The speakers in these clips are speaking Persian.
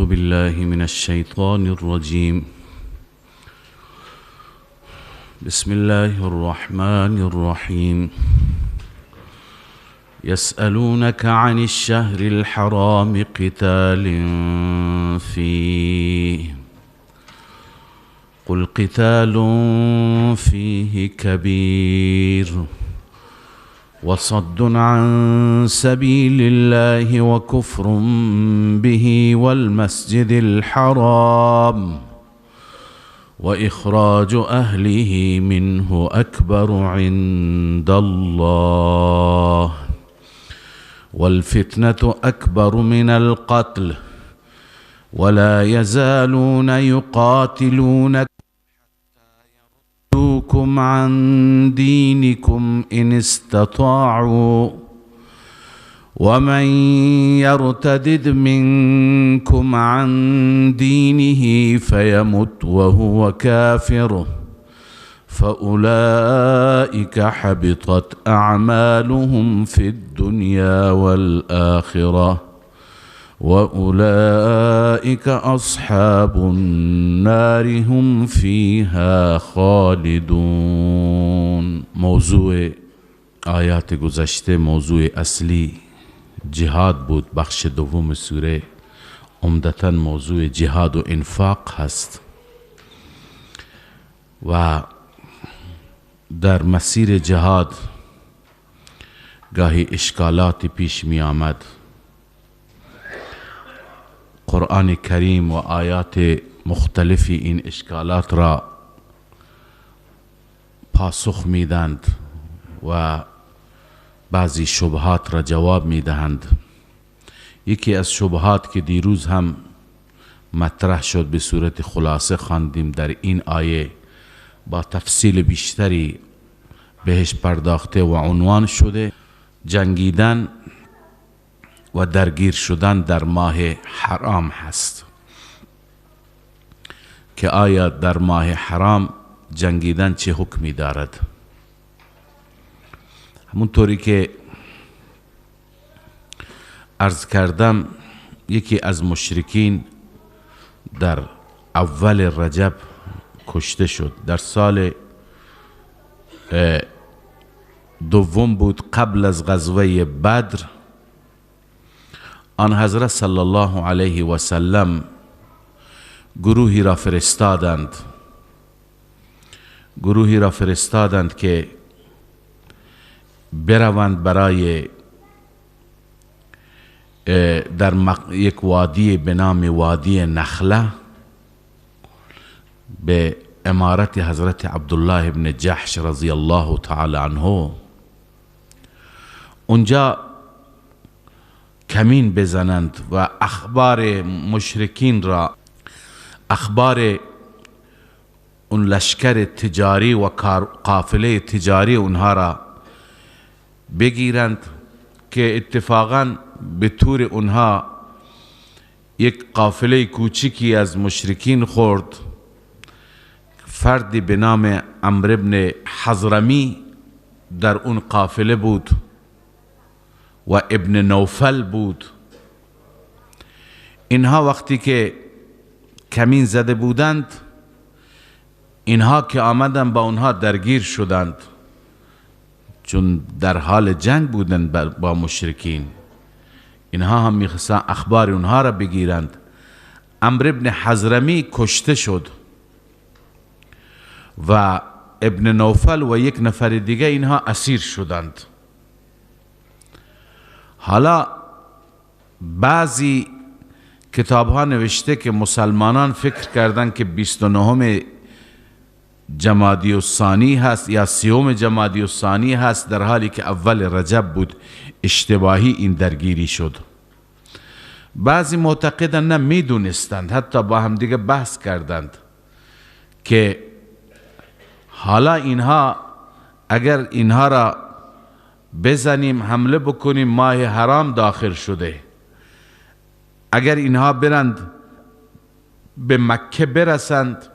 بالله من الشيطان الرجيم. بسم الله الرحمن الرحيم. يسألونك عن الشهر الحرام قتال فيه، قل قتال فيه كبير وصد عن سبيل الله وكفر به والمسجد الحرام وإخراج أهله منه أكبر عند الله والفتنة أكبر من القتل ولا يزالون يقاتلونكم يردوكم عن دينكم إن استطاعوا ومن يرتدد منكم عن دينه فيمت وهو كافر فأولئك حبطت أعمالهم في الدنيا والآخرة وأولئك أصحاب النار هم فيها خالدون. موضوع آیات گذشته، موضوع اصلی جهاد بود. بخش دوم سوره عمدتاً موضوع جهاد و انفاق هست و در مسیر جهاد گاهی اشکالات پیش می آمد. قرآن کریم و آیات مختلفی این اشکالات را پاسخ میدند و بعضی شبهات را جواب میدهند. یکی از شبهات که دیروز هم مطرح شد به صورت خلاصه خواندیم، در این آیه با تفصیل بیشتری بهش پرداخته و عنوان شده، جنگیدن و درگیر شدن در ماه حرام هست که آیا در ماه حرام جنگیدن چه حکمی دارد؟ همونطوری که عرض کردم، یکی از مشرکین در اول رجب کشته شد. در سال دوم بود، قبل از غزوه بدر. آن حضرت صلی الله علیه و سلم گروهی را فرستادند، که بروند برای در یک وادی به نام وادی نخله به امارت حضرت عبدالله ابن جحش رضی الله تعالی عنه، اونجا کمین بزنند و اخبار مشرکین را، اخبار اون لشکر تجاری و قافله تجاری اونها را بگیرند که اتفاقا به طور اونها یک قافله کوچکی از مشرکین خورد. فردی به نام عمرو بن حضرمی در اون قافله بود و ابن نوفل بود. اینها وقتی که کمین زده بودند، اینها که آمدن با اونها درگیر شدند، چون در حال جنگ بودند با مشرکین. اینها هم میخواستن اخبار اونها را بگیرند. عمرو بن حضرمی کشته شد و ابن نوفل و یک نفر دیگه اینها اسیر شدند. حالا بعضی کتاب ها نوشته که مسلمانان فکر کردند که 29 جمادی الثانی هست یا 30 جمادی الثانی هست، در حالی که اول رجب بود. اشتباهی این درگیری شد. بعضی معتقدن نه، میدونستند، حتی با هم دیگه بحث کردند که حالا اینها اگر اینها را بزنیم، حمله بکنیم، ماه حرام داخل شده، اگر اینها برند به مکه برسند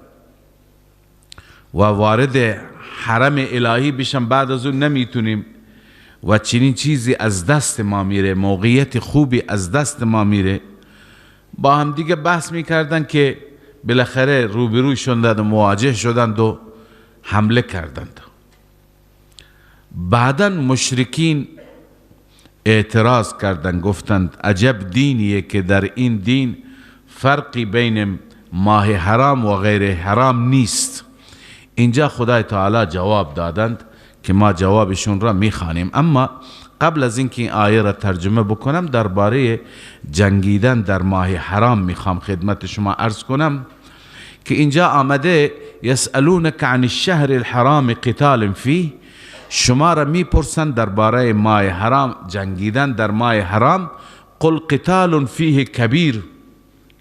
و وارد حرم الهی بشن، بعد از اون نمیتونیم و چنین چیزی از دست ما میره، موقعیت خوبی از دست ما میره. با هم دیگه بحث میکردن که بالاخره روبرو شدند و مواجه شدند و حمله کردند. بعدا مشرکین اعتراض کردند، گفتند عجب دینیه که در این دین فرقی بین ماه حرام و غیر حرام نیست. اینجا خدای تعالی جواب دادند که ما جوابشون را میخوانیم. اما قبل از اینکه این آیه را ترجمه بکنم، درباره جنگیدن در ماه حرام میخوام خدمت شما عرض کنم که اینجا آمده یسألونک عن الشهر الحرام قتال فیه، شما را میپرسند درباره ماه حرام، جنگیدن در ماه حرام. قل قتال فیه کبیر،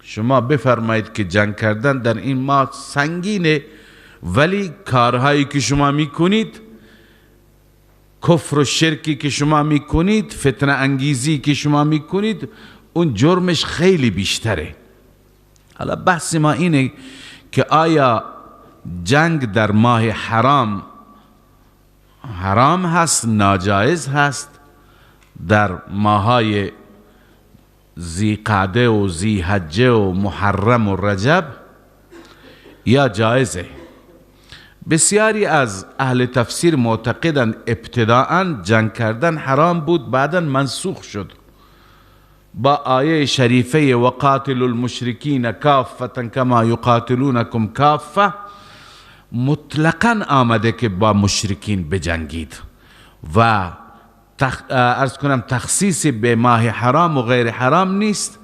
شما بفرمایید که جنگ کردن در این ماه سنگینه، ولی کارهایی که شما میکنید، کفر و شرکی که شما میکنید، فتنه انگیزی که شما میکنید، اون جرمش خیلی بیشتره. حالا بحث ما اینه که آیا جنگ در ماه حرام حرام هست، ناجایز هست؟ در ماهای ذیقعده و ذیحجه و محرم و رجب یا جایزه؟ بسیاری از اهل تفسیر معتقدند ابتداءً جنگ کردن حرام بود، بعدا منسوخ شد با آیه شریفه وقاتلوا المشرکین کافة کما یقاتلونکم کافة. مطلقاً آمده که با مشرکین بجنگید و عرض کنم تخصیص به ماه حرام و غیر حرام نیست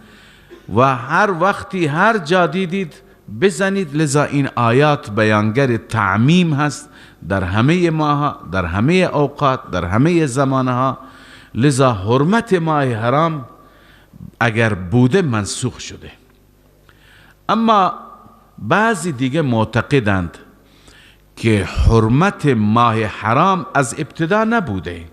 و هر وقتی هر جا دیدید بزنید. لذا این آیات بیانگر تعمیم هست در همه ماها، در همه اوقات، در همه زمانها. لذا حرمت ماه حرام اگر بوده منسوخ شده. اما بعضی دیگه معتقدند که حرمت ماه حرام از ابتدا نبوده،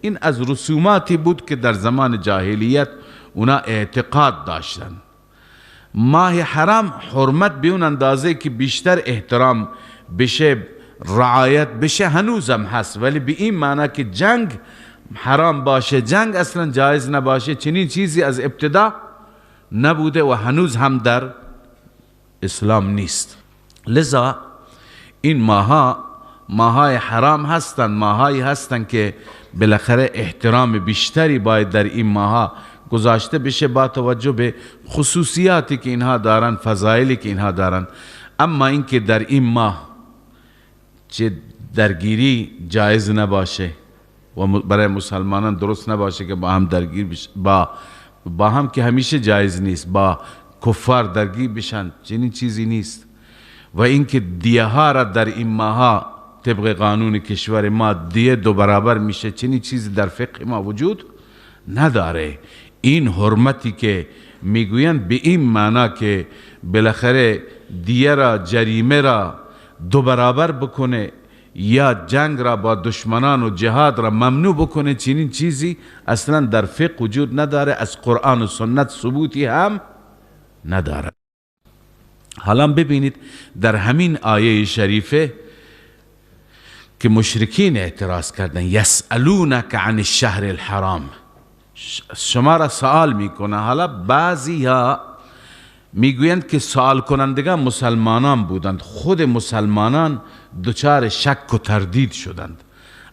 این از رسوماتی بود که در زمان جاهلیت اونا اعتقاد داشتن. ماه حرام حرمت به اون اندازه که بیشتر احترام بشه، رعایت بشه، هنوزم هست، ولی به این معنی که جنگ حرام باشه، جنگ اصلا جایز نباشه، چنین چیزی از ابتدا نبوده و هنوز هم در اسلام نیست. لذا این ماها ماهای حرام هستند، ماهایی هستند که بالاخره احترام بیشتری باید در این ماها گذاشته بشه با توجه به خصوصیاتی که اینها دارن، فضایلی که اینها دارن. اما اینکه در این ماه چه درگیری جایز نباشه و برای مسلمانان درست نباشه که با هم درگیر بشه، با هم که همیشه جایز نیست، با کفار درگیر بشن، چنین چیزی نیست. و اینکه دیه ها را در این ماها طبق قانون کشور ما دیه 2 برابر میشه، چنین چیزی در فقه ما وجود نداره. این حرمتی که میگویند به این معنا که بالاخره دیه را، جریمه را 2 برابر بکنه یا جنگ را با دشمنان و جهاد را ممنوع بکنه، چنین چیزی اصلا در فقه وجود نداره، از قرآن و سنت ثبوتی هم نداره. حالا ببینید در همین آیه شریفه که مشرکین اعتراض کردن، یسألونک عن الشهر الحرام، شما را سوال میکنه. حالا بعضی ها میگویند که سوال کنندگان مسلمانان بودند، خود مسلمانان دچار شک و تردید شدند.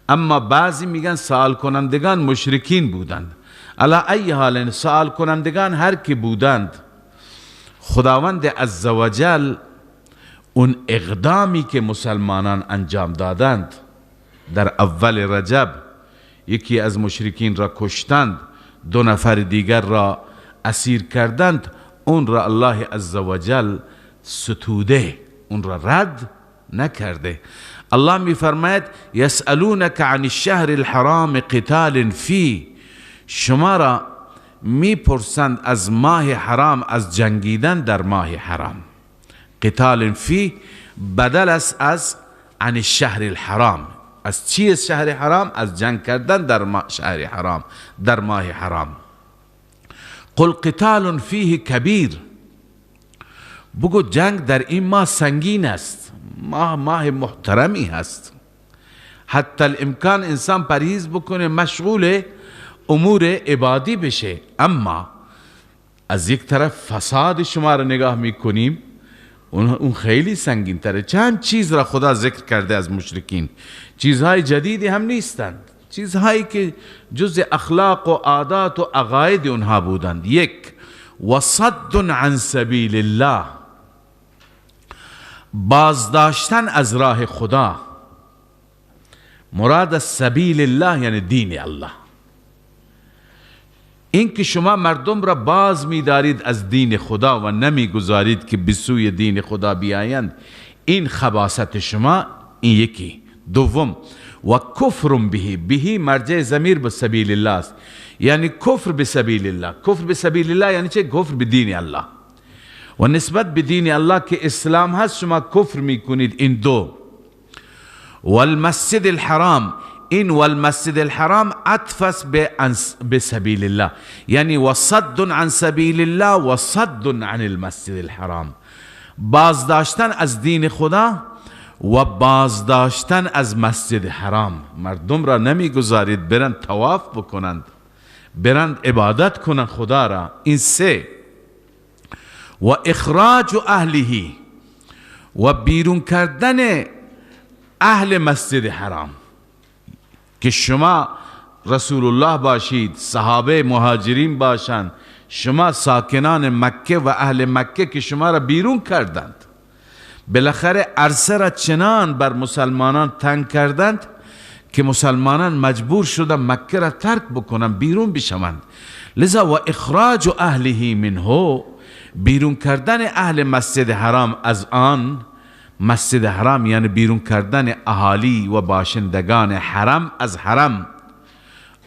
اما بعضی میگن سوال کنندگان مشرکین بودند. علی ای حال سوال کنندگان هر کی بودند، خداوند عزوجل اون اقدامی که مسلمانان انجام دادند در اول رجب، یکی از مشرکین را کشتند، 2 نفر دیگر را اسیر کردند، اون را الله عزوجل ستوده، اون را رد نکرده. الله می فرماید یسألونک عن الشهر الحرام قتال فیه، شما را میپرسند از ماه حرام، از جنگیدن در ماه حرام. قتال فی بدل است از عن الشهر الحرام. از چی از شهر حرام؟ از جنگ کردن در شهر حرام، در ماه حرام. قل قتال فیه کبیر، بگو جنگ در این ماه سنگین است، ماه محترمی هست. حتی الامکان انسان پرهیز بکنه، مشغول امور عبادی بشه. اما از یک طرف فساد شما را نگاه میکنیم، اون خیلی سنگین تره. چند چیز را خدا ذکر کرده از مشرکین، چیزهای جدیدی هم نیستند، چیزهایی که جز اخلاق و عادات و عقاید اونها بودند. یک، وصد عن سبیل الله، بازداشتن از راه خدا. مراد از سبیل الله یعنی دین الله. این که شما مردم را باز می‌دارید از دین خدا و نمیگذارید که به سوی دین خدا بیایند، این خباثت شما، این یکی. دوم، و کفر بهی، بهی مرجع ضمیر به سبیل الله است، یعنی کفر به سبیل الله. کفر به سبیل الله یعنی چه؟ کفر به دین الله و نسبت به دین الله که اسلام هست شما کفر میکنید. این دو. والمسجد الحرام، این والمسجد الحرام عطف است به سبیل الله، یعنی وصد عن سبیل الله وصد عن المسجد الحرام، بازداشتن از دین خدا و بازداشتن از مسجد حرام. مردم را نمیگذارید برند طواف بکنند، برند عبادت کنند خدا را. این سه. و اخراج اهله، و بیرون کردن اهل مسجد حرام، که شما رسول الله باشید، صحابه مهاجرین باشند، شما ساکنان مکه و اهل مکه که شما را بیرون کردند. بالاخره عرصه را چنان بر مسلمانان تنگ کردند که مسلمانان مجبور شدند مکه را ترک بکنند، بیرون بشوند. لذا و اخراج اهله منه، بیرون کردن اهل مسجد حرام از آن مسجد حرام، یعنی بیرون کردن اهالی و باشندگان حرم از حرم.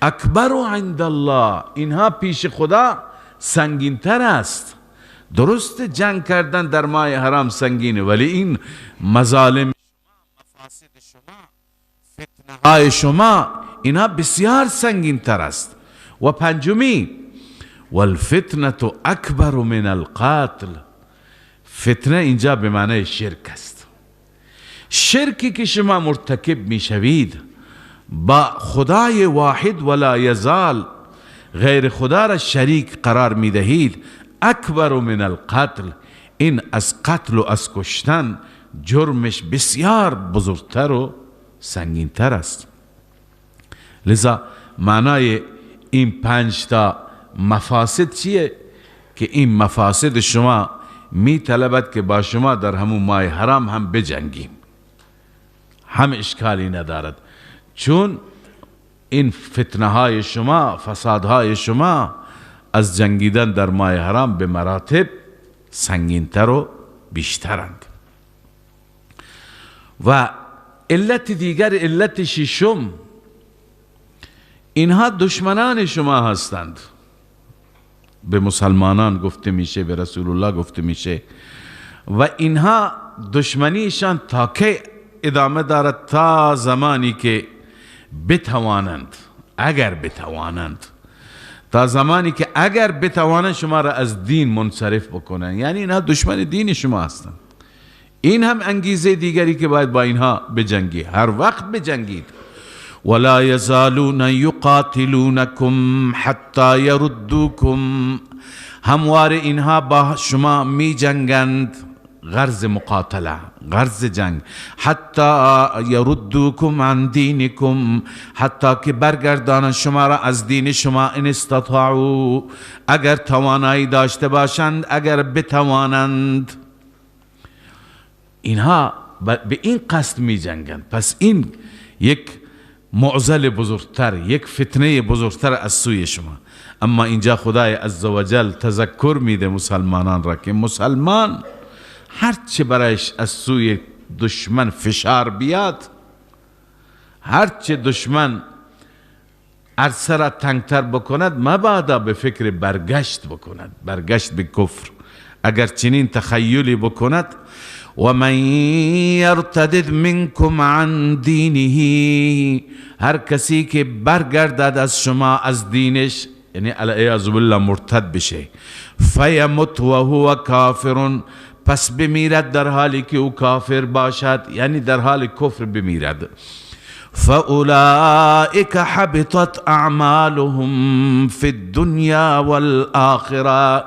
اکبر عند الله، اینها پیش خدا سنگین تر است. درست جنگ کردن در ماه حرام سنگینه، ولی این مظالم شما، مفاسد شما، فتنه های شما، اینها بسیار سنگین تر است. و پنجمی، والفتنه اکبر من القتل. فتنه اینجا به معنی شرک است. شرکی که شما مرتکب میشوید با خدای واحد ولا یزال، غیر خدا را شریک قرار میدهید، اکبر من القتل، این از قتل و از کشتن جرمش بسیار بزرگتر و سنگینتر است. لذا معنای این 5 تا مفاسد چیه؟ که این مفاسد شما می طلبد که با شما در همون ماه حرام هم بجنگیم، هم اشکالی ندارد، چون این فتنه های شما، فسادهای شما از جنگیدن در ماه حرام به مراتب سنگینتر و بیشترند. و علت دیگر، علت ششم، اینها دشمنان شما هستند. به مسلمانان گفته میشه، به رسول الله گفته میشه، و اینها دشمنیشان تا کی ادامه دارد؟ تا زمانی که بتوانند، اگر بتوانند، تا زمانی که اگر بتوانند شما را از دین منصرف بکنند. یعنی اینها دشمن دین شما هستند. این هم انگیزه دیگری که باید با اینها بجنگی، هر وقت بجنگید. ولا یزالون یقاتلونکم حتی یردوکم، همواره اینها با شما می جنگند، غرض مقاتله، غرض جنگ، حتی یردوکم عن دینکم، حتی که برگردانند شما را از دین شما، ان استطاعوا، اگر توانایی داشته باشند، اگر بتوانند. اینها به این قصد می جنگند. پس این یک معضل بزرگتر، یک فتنه بزرگتر از سوی شما. اما اینجا خدای عزوجل تذکر میده مسلمانان را که مسلمان هرچه برایش از سوی دشمن فشار بیاد، هرچه دشمن عرصه را تنگتر بکند، مبادا به فکر برگشت بکند، برگشت به کفر. اگر چنین تخیلی بکند، و من یرتدد منکم عن دینه، هر کسی که برگردد از شما از دینش، یعنی العیاذ بالله مرتد بشه، فیمت و هو کافر، پس بمیرد در حالی که او کافر باشد، یعنی در حال کفر بمیرد، فاولئک حبطت اعمالهم فی الدنیا والآخرة،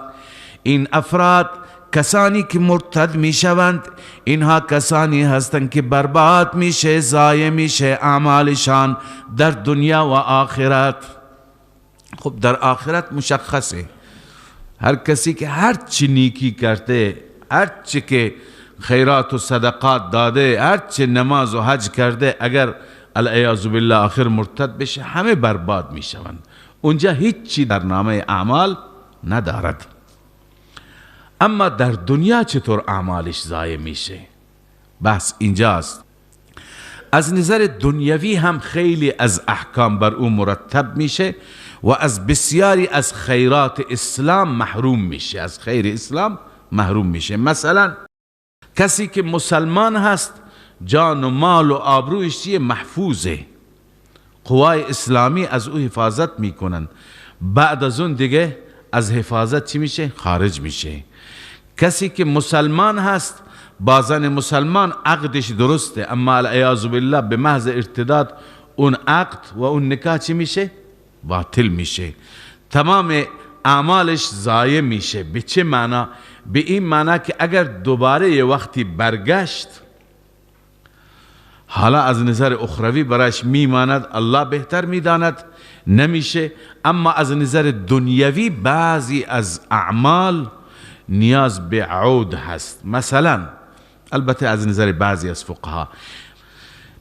این افراد کسانی که مرتد میشوند، اینها کسانی هستند که برباد میشه، ضایع میشه اعمالشان در دنیا و آخرت. خب در آخرت مشخصه، هر کسی که هر چی نیکی کرده، هر چی که خیرات و صدقات داده، هر چی نماز و حج کرده، اگر العیاذ بالله آخر مرتد بشه، همه برباد میشوند. اونجا هیچی در نامه اعمال ندارد. اما در دنیا چطور اعمالش ضایع میشه؟ بحث اینجاست. از نظر دنیوی هم خیلی از احکام بر او مرتب میشه و از بسیاری از خیرات اسلام محروم میشه، از خیر اسلام محروم میشه. مثلا کسی که مسلمان هست، جان و مال و آبرویش چیه؟ محفوظه، قوای اسلامی از او حفاظت میکنن. بعد از اون دیگه از حفاظت چی میشه؟ خارج میشه. کسی که مسلمان هست، با زن مسلمان عقدش درسته، اما العیاذ بالله به محض ارتداد اون عقد و اون نکاح چی میشه؟ باطل میشه. تمام اعمالش ضایع میشه. به چه معنا؟ به این معنا که اگر دوباره یه وقتی برگشت، حالا از نظر اخروی برایش میماند، الله بهتر میداند، نمیشه. اما از نظر دنیوی بعضی از اعمال نیاز به عود هست. مثلا البته از نظر بعضی از فقها،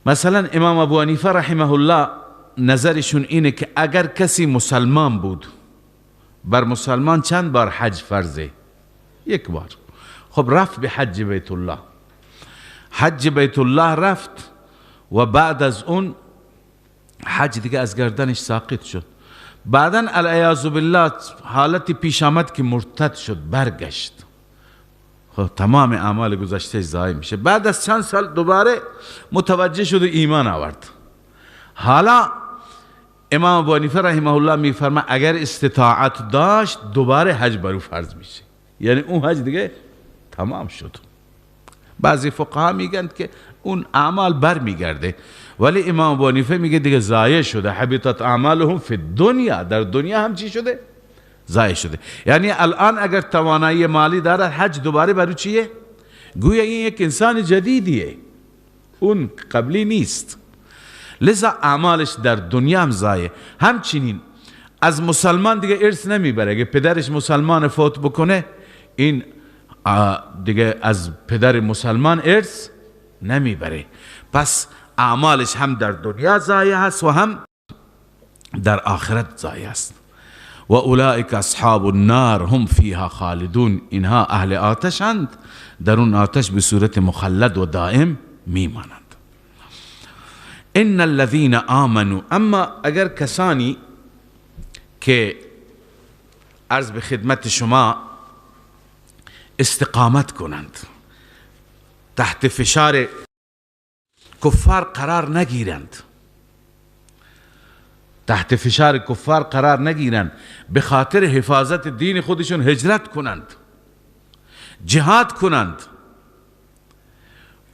مثلا امام ابو حنیفه رحمه الله نظرشون اینه که اگر کسی مسلمان بود، بر مسلمان چند بار حج فرضه؟ یک بار. خب رفت به حج بیت الله، حج بیت الله رفت و بعد از اون حج دیگه از گردنش ساقط شد. بعدا العیاذ بالله حالت پیش آمد که مرتد شد، برگشت. خب تمام اعمال گذشته ضایع میشه. بعد از چند سال دوباره متوجه شد و ایمان آورد. حالا امام ابو حنیفه رحمه الله میفرما اگر استطاعت داشت دوباره حج بر او فرض میشه، یعنی اون حج دیگه تمام شد. بعضی فقها میگن که اون اعمال بر میگرده، ولی امام ابو حنیفه میگه دیگه ضایع شده، حبطت اعمالهم فی الدنیا، در دنیا هم چی شده؟ ضایع شده. یعنی الان اگر توانایی مالی دارد، حج دوباره برای چیه؟ گویا این یک انسان جدیدیه، اون قبلی نیست، لذا اعمالش در دنیا هم ضایع. همچنین از مسلمان دیگه ارث نمیبره. اگه پدرش مسلمان فوت بکنه، این دیگه از پدر مسلمان ارث نمیبره. پس اعمالش هم در دنیا ضایع هست و هم در آخرت ضایع است. و اولئک اصحاب النار هم فیها خالدون، اینها اهل آتشند، در اون آتش به صورت مخلد و دائم میمانند. ان الذین آمنوا، اما اگر کسانی که عرض به خدمت شما استقامت کنند، تحت فشار کفار قرار نگیرند، تحت فشار کفار قرار نگیرند، به خاطر حفاظت دین خودشون هجرت کنند، جهاد کنند،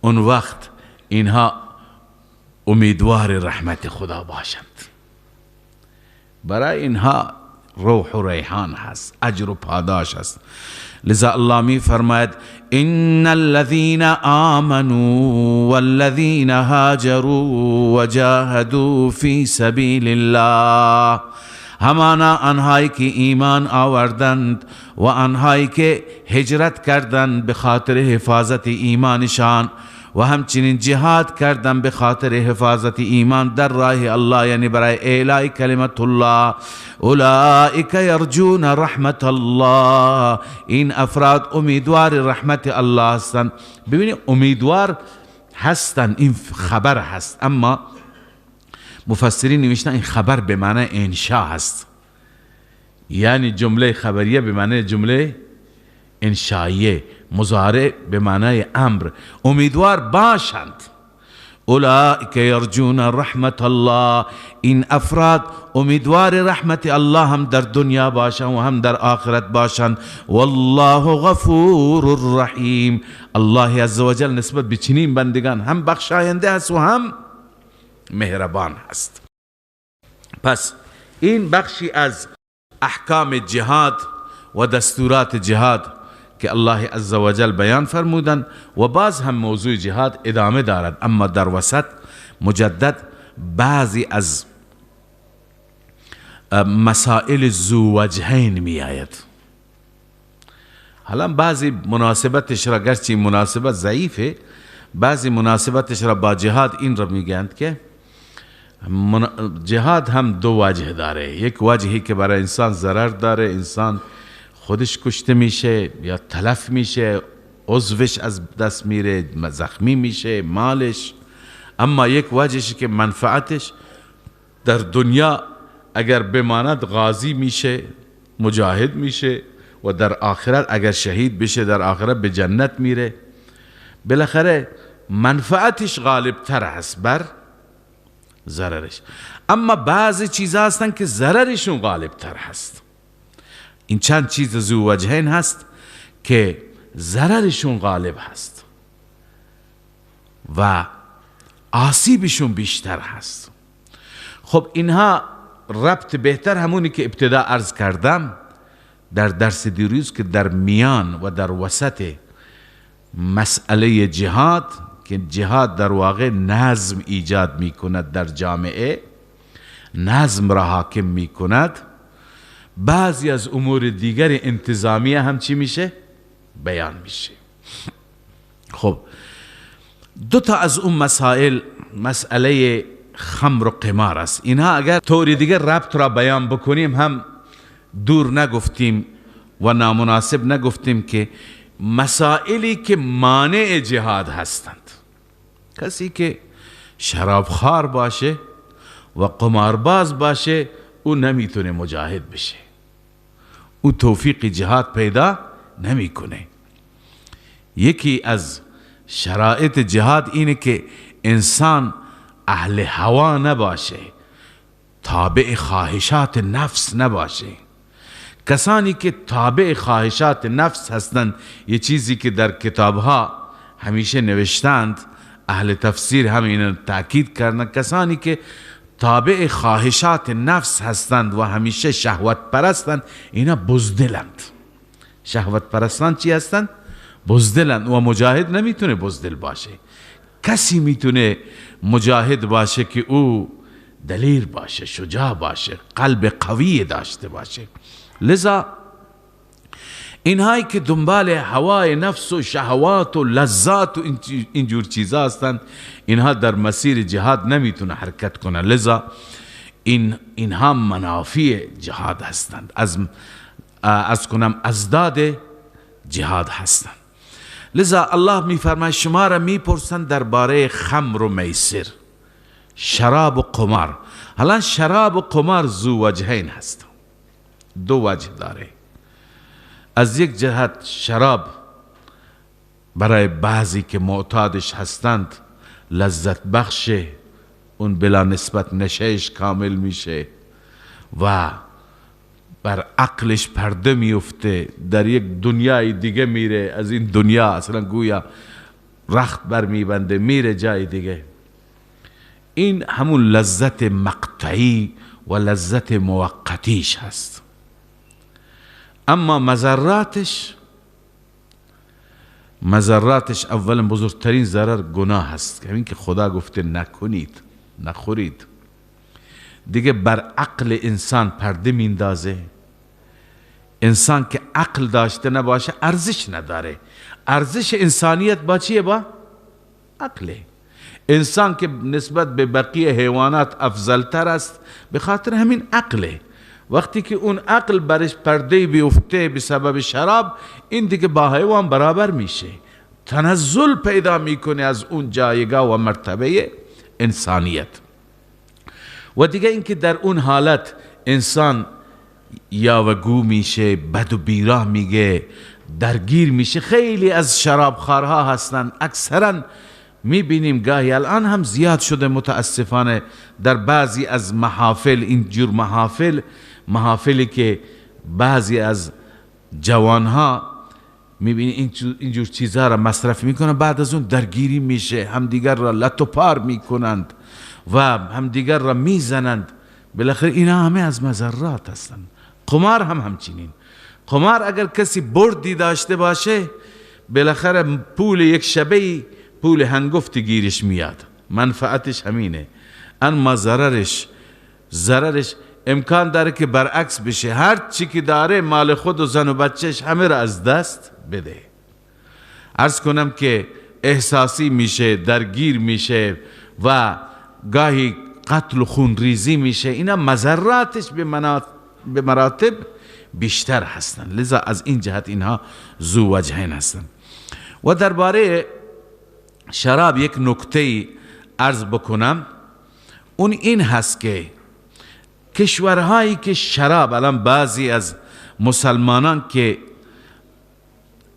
اون وقت اینها امیدوار رحمت خدا باشند. برای اینها روح و ریحان هست، اجر و پاداش هست. لذا الله می فرماید ان الذين آمنوا والذین هاجروا وجاهدوا فی سبیل الله، همانا آنهایی که ایمان آوردند و آنهایی که هجرت کردند به خاطر حفاظت ایمانشان و همچنین جهاد کردن به خاطر حفاظت ایمان در راه الله، یعنی برای اعلای کلمت الله، اولئک یرجون رحمت الله، این افراد امیدوار رحمت الله هستند. ببینید امیدوار هستند، این خبر هست، اما مفسرین نوشتن این خبر به معنی انشاء هست، یعنی جمله خبریه به معنی جمله انشائیه، مضارع به معنای امر، امیدوار باشند. اولئک یرجون رحمت الله، این افراد امیدوار رحمت الله هم در دنیا باشند و هم در آخرت باشند. والله غفور رحیم، الله عزوجل نسبت به چنین بندگان هم بخشاینده است و هم مهربان است. پس این بخشی از احکام جهاد و دستورات جهاد که الله عزوجل بیان فرمودند و باز هم موضوع جهاد ادامه دارد، اما در وسط مجدد بعضی از مسائل ذووجهین می آید. حالا بعضی مناسبتش را، گرچه مناسبت ضعیفه، بعضی مناسبتش را با جهاد این را میگند که جهاد هم دو وجه داره. یک وجهی که برای انسان ضرر داره، انسان خودش کشته میشه یا تلف میشه، عضوش از دست میره، زخمی میشه، مالش. اما یک وجهش که منفعتش در دنیا اگر بماند غازی میشه، مجاهد میشه، و در آخرت اگر شهید بشه در آخرت به جنت میره. بالاخره منفعتش غالب تر هست بر ضررش. اما بعضی چیزها هستن که ضررشون غالب تر هست. این چند چیز ذو وجهین هست که ضررشون غالب هست و آسیبشون بیشتر هست. خب اینها ربط بهتر همونی که ابتدا عرض کردم در درس دیروز که در میان و در وسط مسئله جهاد، که جهاد در واقع نظم ایجاد می کند در جامعه، نظم را حاکم می کند، بعضی از امور دیگر انتظامی هم چی میشه؟ بیان میشه. خب دو تا از اون مسائل، مسئله خمر و قمار است. اینها اگر طوری دیگر ربط را بیان بکنیم هم دور نگفتیم و نامناسب نگفتیم که مسائلی که مانع جهاد هستند، کسی که شرابخوار باشه و قمارباز باشه او نمیتونه مجاهد بشه، او توفیق جهاد پیدا نمیکنه. یکی از شرایط جهاد اینه که انسان اهل هوا نباشه، تابع خواهشات نفس نباشه. کسانی که تابع خواهشات نفس هستند، یه چیزی که در کتابها همیشه نوشتند، اهل تفسیر هم اینو تاکید کردن، کسانی که تابع خواهشات نفس هستند و همیشه شهوت پرستند، اینا بزدلند. شهوت پرستان چی هستند؟ بزدلند. و مجاهد نمیتونه بزدل باشه. کسی میتونه مجاهد باشه که او دلیر باشه، شجاع باشه، قلب قوی داشته باشه. لذا اینهایی که دنبال هوای نفس و شهوات و لذات و اینجور چیزا هستند، اینها در مسیر جهاد نمیتونه حرکت کنه. لذا اینها منافی جهاد هستند، از کنم ازداد جهاد هستند. لذا الله میفرماید شما را میپرسند درباره خمر و میسر، شراب و قمار. حالا شراب و قمار ذو وجهین هست، دو وجه داره. از یک جهت شراب برای بعضی که معتادش هستند لذت بخشه، اون بلا نسبت نشهش کامل میشه و بر عقلش پرده میفته، در یک دنیای دیگه میره، از این دنیا اصلا گویا رخت بر میبنده میره جای دیگه. این همون لذت مقطعی و لذت موقتیش هست. اما مضراتش اولا بزرگترین ضرر گناه هست، همین که خدا گفته نکنید، نخورید. دیگه بر عقل انسان پرده میندازه. انسان که عقل داشته نباشه ارزش نداره. ارزش انسانیت با چیه؟ با عقله. انسان که نسبت به بقیه حیوانات افضلتر است به خاطر همین عقله. وقتی که اون عقل برش پرده بیفته به سبب شراب، این دیگه با حیوان برابر میشه، تنزل پیدا میکنه از اون جایگاه و مرتبه انسانیت. و دیگه اینکه در اون حالت انسان یاوه‌گو میشه، بد و بیراه میگه، درگیر میشه. خیلی از شرابخوارها هستن، اکثرا میبینیم گاهی الان هم زیاد شده متاسفانه در بعضی از محافل، اینجور محافل، محافلی که بعضی از جوانها میبینی اینجور چیزها را مصرف میکنن، بعد از اون درگیری میشه، همدیگر را لت و پار میکنند و همدیگر را میزنند. بالاخره اینا همه از مضرات هستند. قمار هم همچنین، قمار اگر کسی بردی داشته باشه، بالاخره پول یک شبه، پول هنگفت گیرش میاد، منفعتش همینه. اما ضررش امکان داره که برعکس بشه، هر چی که داره مال خود و زن و بچهش همه را از دست بده. عرض کنم که احساسی میشه، درگیر میشه و گاهی قتل و خونریزی میشه. اینا مضراتش به مراتب بیشتر هستند. لذا از این جهت اینها ذو وجهین هستند. و درباره شراب یک نکته عرض بکنم، اون این هست که کشورهایی که شراب، الان بعضی از مسلمانان که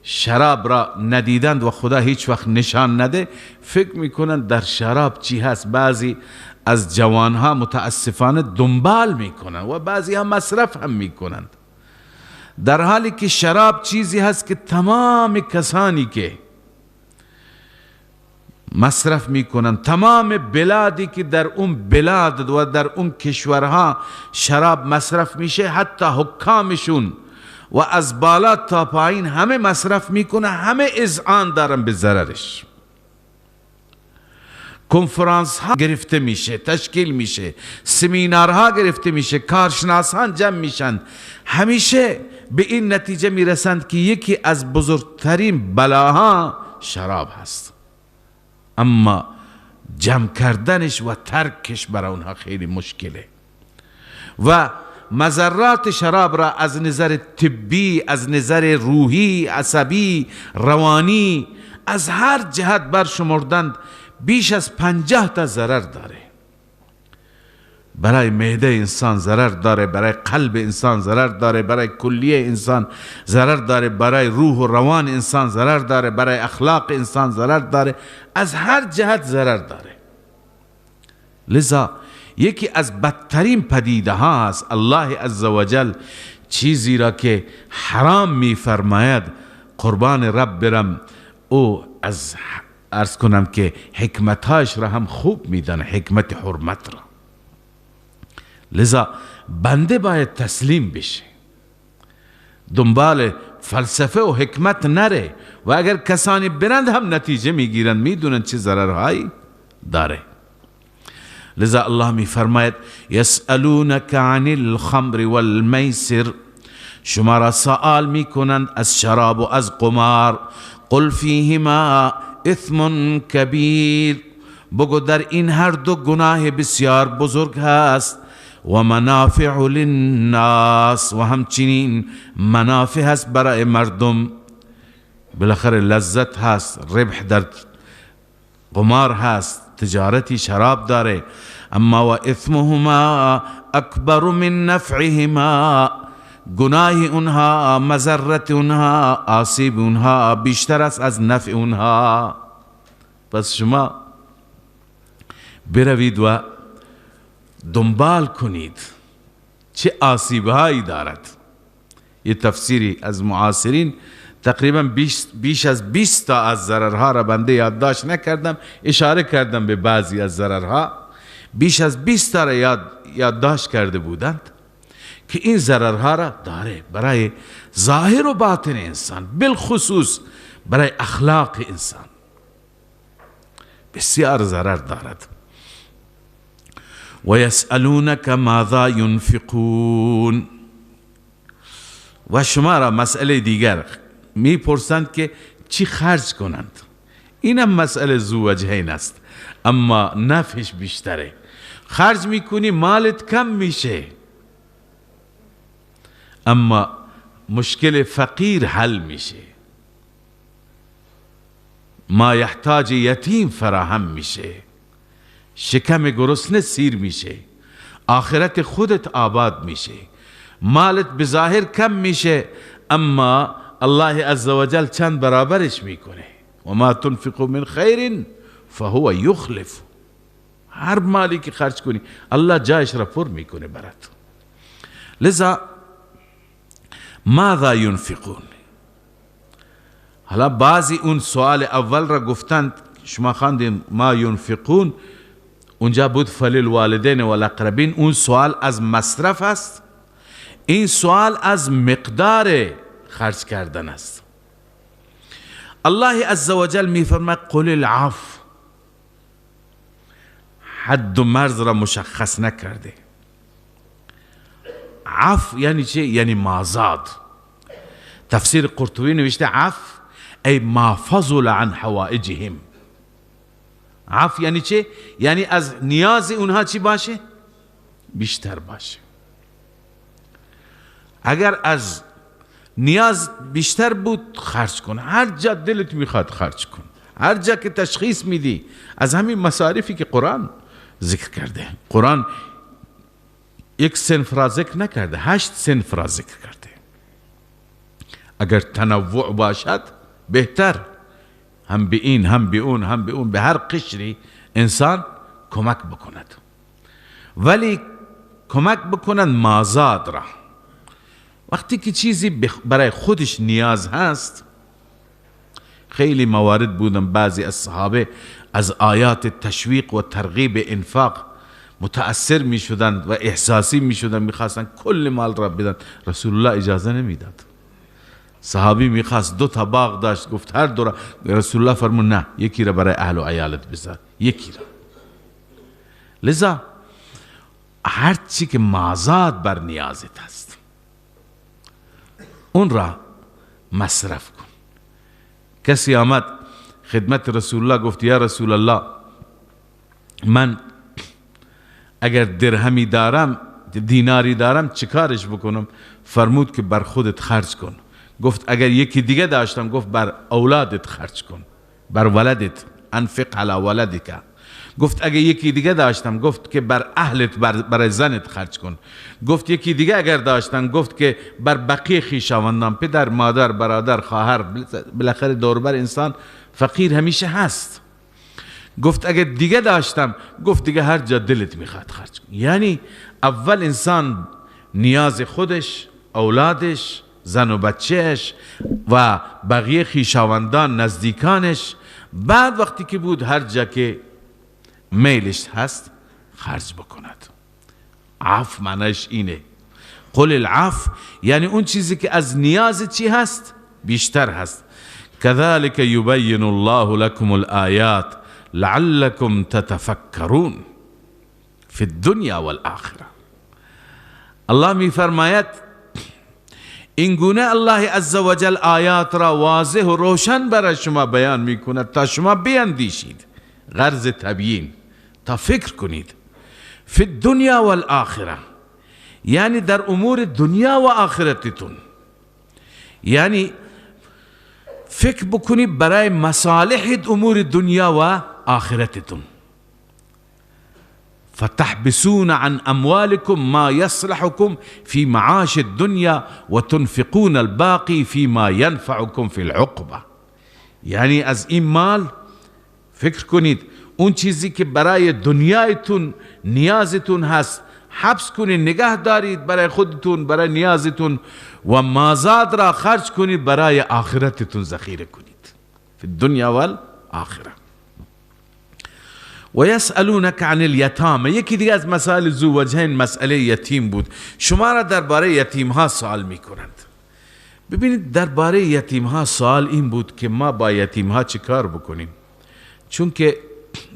شراب را ندیدند و خدا هیچ وقت نشان نده، فکر میکنند در شراب چی هست. بعضی از جوانها متاسفانه دنبال میکنند و بعضی ها مصرف هم میکنند، در حالی که شراب چیزی هست که تمام کسانی که مصرف میکنند، تمام بلادی که در اون بلاد و در اون کشورها شراب مصرف میشه، حتی حکامشون و از بالا تا پایین همه مصرف میکنه، همه اذعان دارن به ضررش. کنفرانس ها گرفته میشه، تشکیل میشه، سمینارها گرفته میشه، کارشناسان جمع میشن، همیشه به این نتیجه میرسند که یکی از بزرگترین بلاها شراب هست. اما جمع کردنش و ترکش برای اونها خیلی مشکله و مضرات شراب را از نظر طبی، از نظر روحی، عصبی، روانی، از هر جهت برشمردند بیش از 50 تا ضرر داره. برای معده انسان ضرر داره، برای قلب انسان ضرر داره، برای کلیه انسان ضرر داره، برای روح و روان انسان ضرر داره، برای اخلاق انسان ضرر داره، از هر جهت ضرر داره. لذا یکی از بدترین پدیده ها است. الله عزوجل چیزی را که حرام می فرماید، قربان رب برم، او از عرض کنم که حکمتهاش را هم خوب میدانه، حکمت حرمت را. لذا بنده باید تسلیم بشه، دنبال فلسفه و حکمت نره، و اگر کسانی برند هم نتیجه میگیرند، میدونن چه ضررهایی داره. لذا الله می فرماید یسألونک عن الخمر والمیسر، شما را سوال میکنند از شراب و از قمار. قل فیهما اثم کبیر، بگو در این هر دو گناه بسیار بزرگ هست. و منافع للناس، و همچنین منافع هست برای مردم. بالاخره لذت هست، ربح در قمار هست، تجارتی شراب داره. اما و اثمهما اکبر من نفعهما، گناه اونها، مضرت اونها، آسیب اونها بیشتر است از نفع اونها. پس شما بروید و دنبال کنید چه آسیبهایی دارد. یه تفسیری از معاصرین تقریبا بیش از 20 تا از ضررها را بنده یادداشت نکردم، اشاره کردم به بعضی از ضررها، بیش از 20 تا را یادداشت کرده بودند که این ضررها را داره برای ظاهر و باطن انسان، بالخصوص برای اخلاق انسان بسیار ضرر دارد. و یسألونک ماذا ینفقون، و شما را مسئله دیگر میپرسند که چی خرج کنند. اینم مسئله ذو وجهین است، اما نفعش بیشتره. خرج میکنی مالت کم میشه، اما مشکل فقیر حل میشه، ما یحتاج یتیم فراهم میشه، شکم گرسنه سیر میشه، آخرت خودت آباد میشه، مالت بظاهر کم میشه اما الله عزوجل چند برابرش میکنه. و ما تنفقوا من خیر فهو یخلف، هر مالی که خرج کنی الله جایش را پر میکنه برات. لذا ماذا ینفقون. حالا بعضی اون سوال اول را گفتند، شما خواندیم ما ینفقون، اونجا بود فللوالدین والاقربین، اون سوال از مصرف است. این سوال از مقدار خرج کردن است. الله عزوجل میفرماید قل العفو، حد و مرز را مشخص نکرده. عفو یعنی چه؟ یعنی مازاد. تفسیر قرطبی نوشته عفو ای ما فضل عن حوائجهم. عفو یعنی چه؟ یعنی از نیاز اونها چی باشه؟ بیشتر باشه. اگر از نیاز بیشتر بود خرج کن، هر جا دلت میخواد خرج کن، هر جا که تشخیص میدی. از همین مصارفی که قرآن ذکر کرده، قرآن یک صنف را ذکر نکرده، 8 صنف را ذکر کرده. اگر تنوع باشد بهتر، هم به این هم به اون هم به اون، به هر قشری انسان کمک بکند، ولی کمک بکنند مازاد را. وقتی که چیزی برای خودش نیاز هست، خیلی موارد بودن بعضی از صحابه از آیات تشویق و ترغیب انفاق متأثر می شدند و احساسی می شدند، می خواستند کل مال را بدن، رسول الله اجازه نمی داد. صحابی می خواست 2 تا باغ داشت، گفت هر دو را، رسول الله فرمود نه، یکی را برای اهل و عیالت بذار، یکی را. لذا هر چی که مازاد بر نیازت هست اون را مصرف کن. کسی آمد خدمت رسول الله، گفت یا رسول الله من اگر درهمی دارم، دیناری دارم، چیکارش بکنم؟ فرمود که بر خودت خرج کن. گفت اگر یکی دیگه داشتم، گفت بر اولادت خرج کن، بر ولدت، انفق علی ولدک. گفت اگر یکی دیگه داشتم، گفت که بر اهلت، برای زنت خرج کن. گفت یکی دیگه اگر داشتم، گفت که بر بقیه خویشاوندان، پدر، مادر، برادر، خواهر، بالاخره دوربر انسان فقیر همیشه هست. گفت اگر دیگه داشتم، گفت دیگه هر جا دلت میخواد خرج کن. یعنی اول انسان نیاز خودش، اولادش، زن و بچهش و بقیه خویشاوندان، نزدیکانش، بعد وقتی که بود هر جا که میلش هست خرج بکند. عفو معنیش اینه. قل العفو یعنی اون چیزی که از نیاز چی هست؟ بیشتر هست. كذلك يبين الله لكم الآيات لعلكم تتفکرون فی الدنیا والآخرة. الله می فرماید این گونه الله عزوجل آیات را واضح و روشن برای شما بیان می کند تا شما بیندیشید، غرض تبیین، تا فکر کنید. فی الدنیا والآخرة یعنی در امور دنیا و آخرتتون، یعنی فکر بکنید برای مصالح امور دنیا و آخرتتون. فتحبسون عن اموالكم ما يصلحكم في معاش الدنيا وتنفقون الباقي فيما ينفعكم في العقبه. یعنی از این مال فکر کنید اون چیزی که برای دنیایتون نیازتون هست حبس کنید، نگه دارید برای خودتون، برای نیازتون، و مازاد را خرج کنید برای آخرتتون ذخیره کنید. فی الدنیا والآخرة. و یسألونک عن الیتامى، یکی دیگه از مسائل ذووجهین مسئله یتیم بود. شما را درباره یتیم ها سوال میکنند. ببینید درباره یتیم ها سوال این بود که ما با یتیم ها چه کار بکنیم، چون که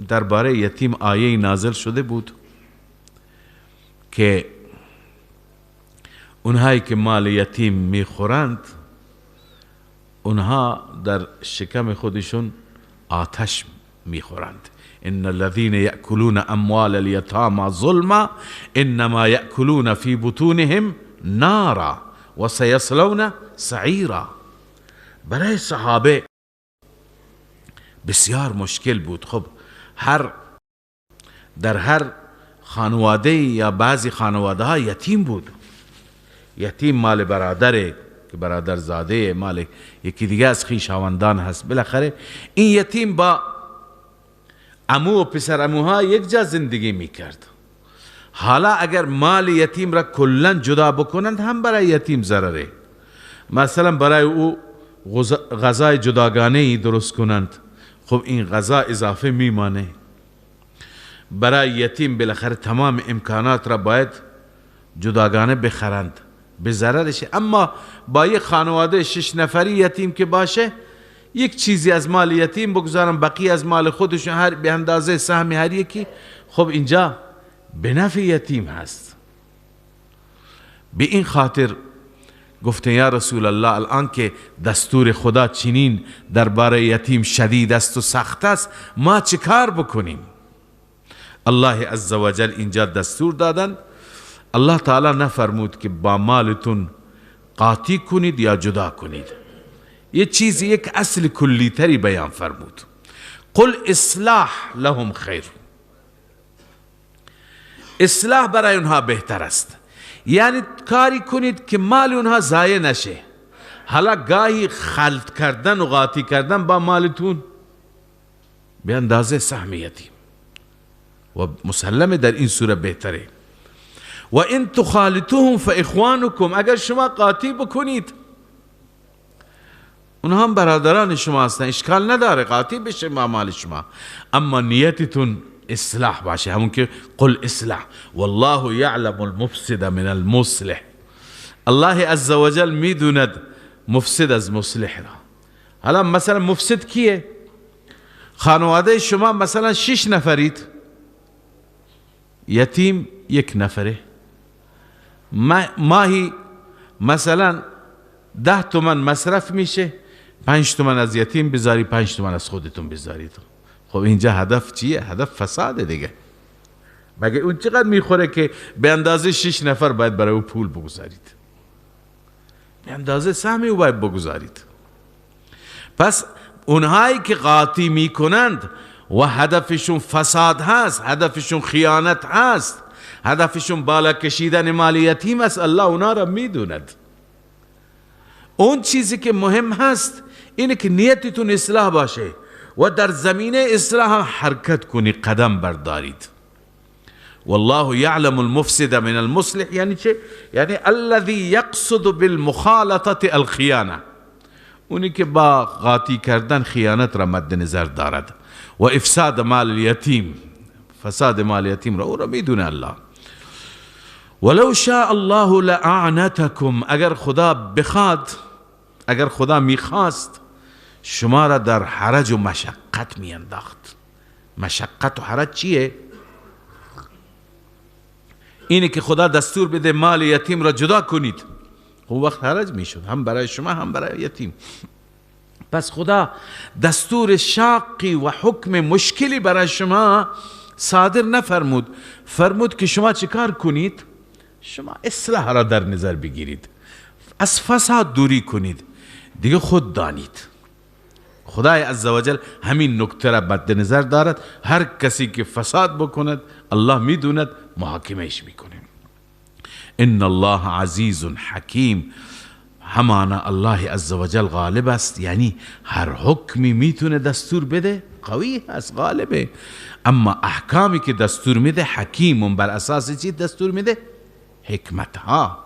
درباره یتیم آیه نازل شده بود که اونهایی که مال یتیم میخورند اونها در شکم خودشون آتش میخورند. ان الذين يأكلون اموال اليتامى ظلما انما يأكلون في بطونهم نارا وسيصلون سعيرا. برای صحابه بسیار مشکل بود. خب در هر خانواده یا بعضی خانواده ها یتیم بود. یتیم مال برادره که برادر زاده، مال یکی دیگه از خویشاوندان هست. بالاخره این یتیم با عمو و پسر عموها یک جا زندگی میکرد. حالا اگر مال یتیم را کلا جدا بکنند هم برای یتیم ضرره. مثلا برای او غذای جداگانه ای درست کنند، خب این غذا اضافه میمانه. برای یتیم بالاخره تمام امکانات را باید جداگانه بخرند، به ضررشه. اما با یک خانواده 6 نفری یتیم که باشه، یک چیزی از مال یتیم بگذارن، بقیه از مال خودشون، هر به اندازه سهم هر یکی، خب اینجا به نفع یتیم هست. به این خاطر گفته یا رسول الله، الان که دستور خدا چنین درباره یتیم شدید است و سخت است، ما چه کار بکنیم؟ الله عزوجل اینجا دستور دادن. الله تعالی نفرمود که با مالتون قاطی کنید یا جدا کنید، یه چیزی، یک اصل کلی تری بیان فرمود. قل اصلاح لهم خیر، اصلاح برای اونها بهتر است، یعنی کاری کنید که مال اونها ضایع نشه. حالا گاهی خلط کردن و قاطی کردن با مالتون به اندازه سهم یتیم و مسلمه در این صورت بهتره. و ان تخالطوهم فاخوانکم، اگر شما قاطی بکنید اونها هم برادران شما هستن، اشکال نداره قاطی بشه با مال شما، اما نیتتون اصلاح باشه، همون که قل اصلاح. والله یعلم المفسد من المصلح، الله عزوجل میدوند مفسد از مصلح را. حالا مثلا مفسد کیه؟ خانواده شما مثلا 6 نفرید، یتیم 1 نفره، ماهی مثلا 10 تومن مصرف میشه، 5 تومن از یتیم بذاری، 5 تومن از خودتون بذارید. خب اینجا هدف چیه؟ هدف فساده دیگه. مگه اون چقدر میخوره که به اندازه 6 نفر باید برای او پول بگذارید؟ به اندازه سهمی او باید بگذارید. پس اونهایی که قاطی میکنند و هدفشون فساد هست، هدفشون خیانت هست، هدفشون بالا کشیدن مال یتیم است، الله اونا را میدوند. اون چیزی که مهم هست اینه که نیتتون اصلاح باشه و در زمینه اصلاح هم حرکت کنی، قدم بردارید. والله یعلم المفسد من المصلح، یعنی چه؟ یعنی الذی یقصد بالمخالطه الخیانه، اونی که با قاطی کردن خیانت را مد نظر دارد و افساد مال الیتیم، فساد مال یتیم را، او را میدونه الله. ولو شاء الله لأعنتکم، اگر خدا بخواد، اگر خدا میخواست شما را در حرج و مشقت میانداخت. مشقت و حرج چیه؟ اینه که خدا دستور بده مال یتیم را جدا کنید، اون وقت حرج میشد، هم برای شما هم برای یتیم. پس خدا دستور شاقی و حکم مشکلی برای شما صادر نفرمود، فرمود که شما چیکار کنید؟ شما اصلاح را در نظر بگیرید، از فساد دوری کنید، دیگه خود دانید. خدای عزوجل همین نکته را مد نظر دارد. هر کسی که فساد بکند الله میدوند، محاکمهش میکنه. ان الله عزیز حکیم، همانا الله عزوجل غالب است، یعنی هر حکمی میتونه دستور بده، قوی هست، غالبه. اما احکامی که دستور میده حکیم، بر اساس چی دستور میده؟ حکمت ها،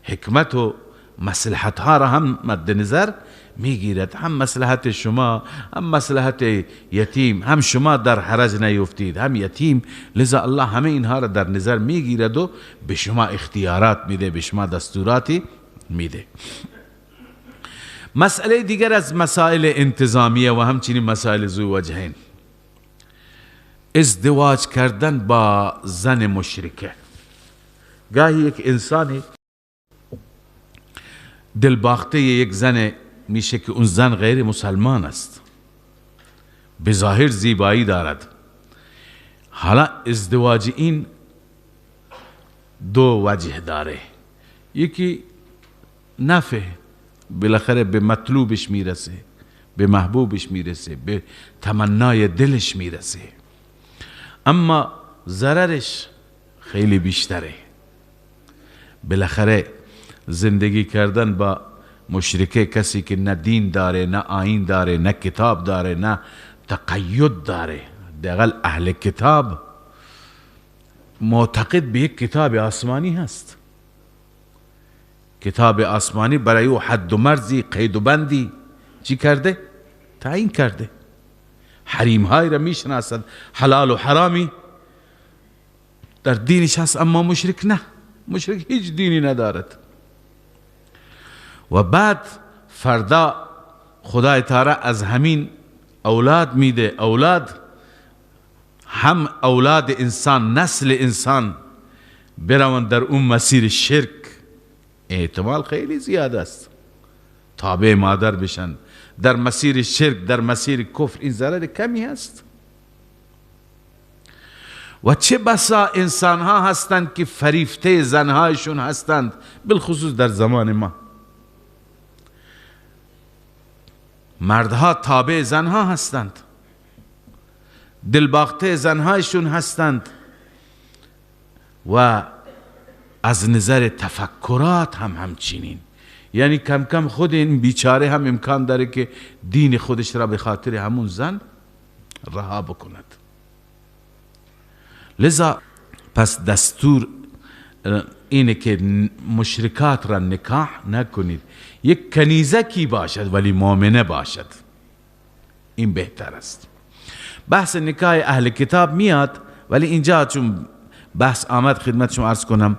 حکمت و مصلحت ها را هم مد نظر میگیرد، هم مصلحت شما، هم مصلحت یتیم، هم شما در حرج نیفتید، هم یتیم. لذا الله همه اینها را در نظر میگیرد و به شما اختیارات میده، به شما دستوراتی میده. مسئله دیگر از مسائل انتظامیه و همچنین مسائل ذووجهین، ازدواج کردن با زن مشرکه. گاهی یک انسانی دلباخته یک زن میشه که اون زن غیر مسلمان است، به ظاهر زیبایی دارد. حالا ازدواج این دو وجه داره، یکی نفع، بالاخره به مطلوبش میرسه، به محبوبش میرسه، به تمنای دلش میرسه، اما ضررش خیلی بیشتره. بالاخره زندگی کردن با مشرکه، کسی که نه دین داره، نه آیین داره، نه کتاب داره، نه تقید داره. حداقل اهل کتاب معتقد به یک کتاب آسمانی هست، کتاب آسمانی برای او حد و مرزی، قید و بندی چی کرده؟ تعیین کرده، حریم های را میشناسد، حلال و حرامی در دینش هست. اما مشرک نه، مشرک هیچ دینی ندارد. و بعد فردا خدای تعالی از همین اولاد میده. اولاد هم اولاد انسان، نسل انسان بروند در اون مسیر شرک، احتمال خیلی زیاد است تابع مادر بشن در مسیر شرک، در مسیر کفر. این ضرر کمی هست. و چه بسا انسان ها هستند که فریفته زنهایشون هستند، بالخصوص در زمان ما مردها تابع زنها هستند، دلباخته زنهایشون هستند و از نظر تفکرات هم همچنین. یعنی کم کم خود این بیچاره هم امکان داره که دین خودش را به خاطر همون زن رها بکند. لذا پس دستور اینه که مشرکات را نکاح نکنید. یک کنیزکی باشد ولی مؤمنه باشد، این بهتر است. بحث نکاح اهل کتاب میاد، ولی اینجا چون بحث آمد خدمت شما عرض کنم،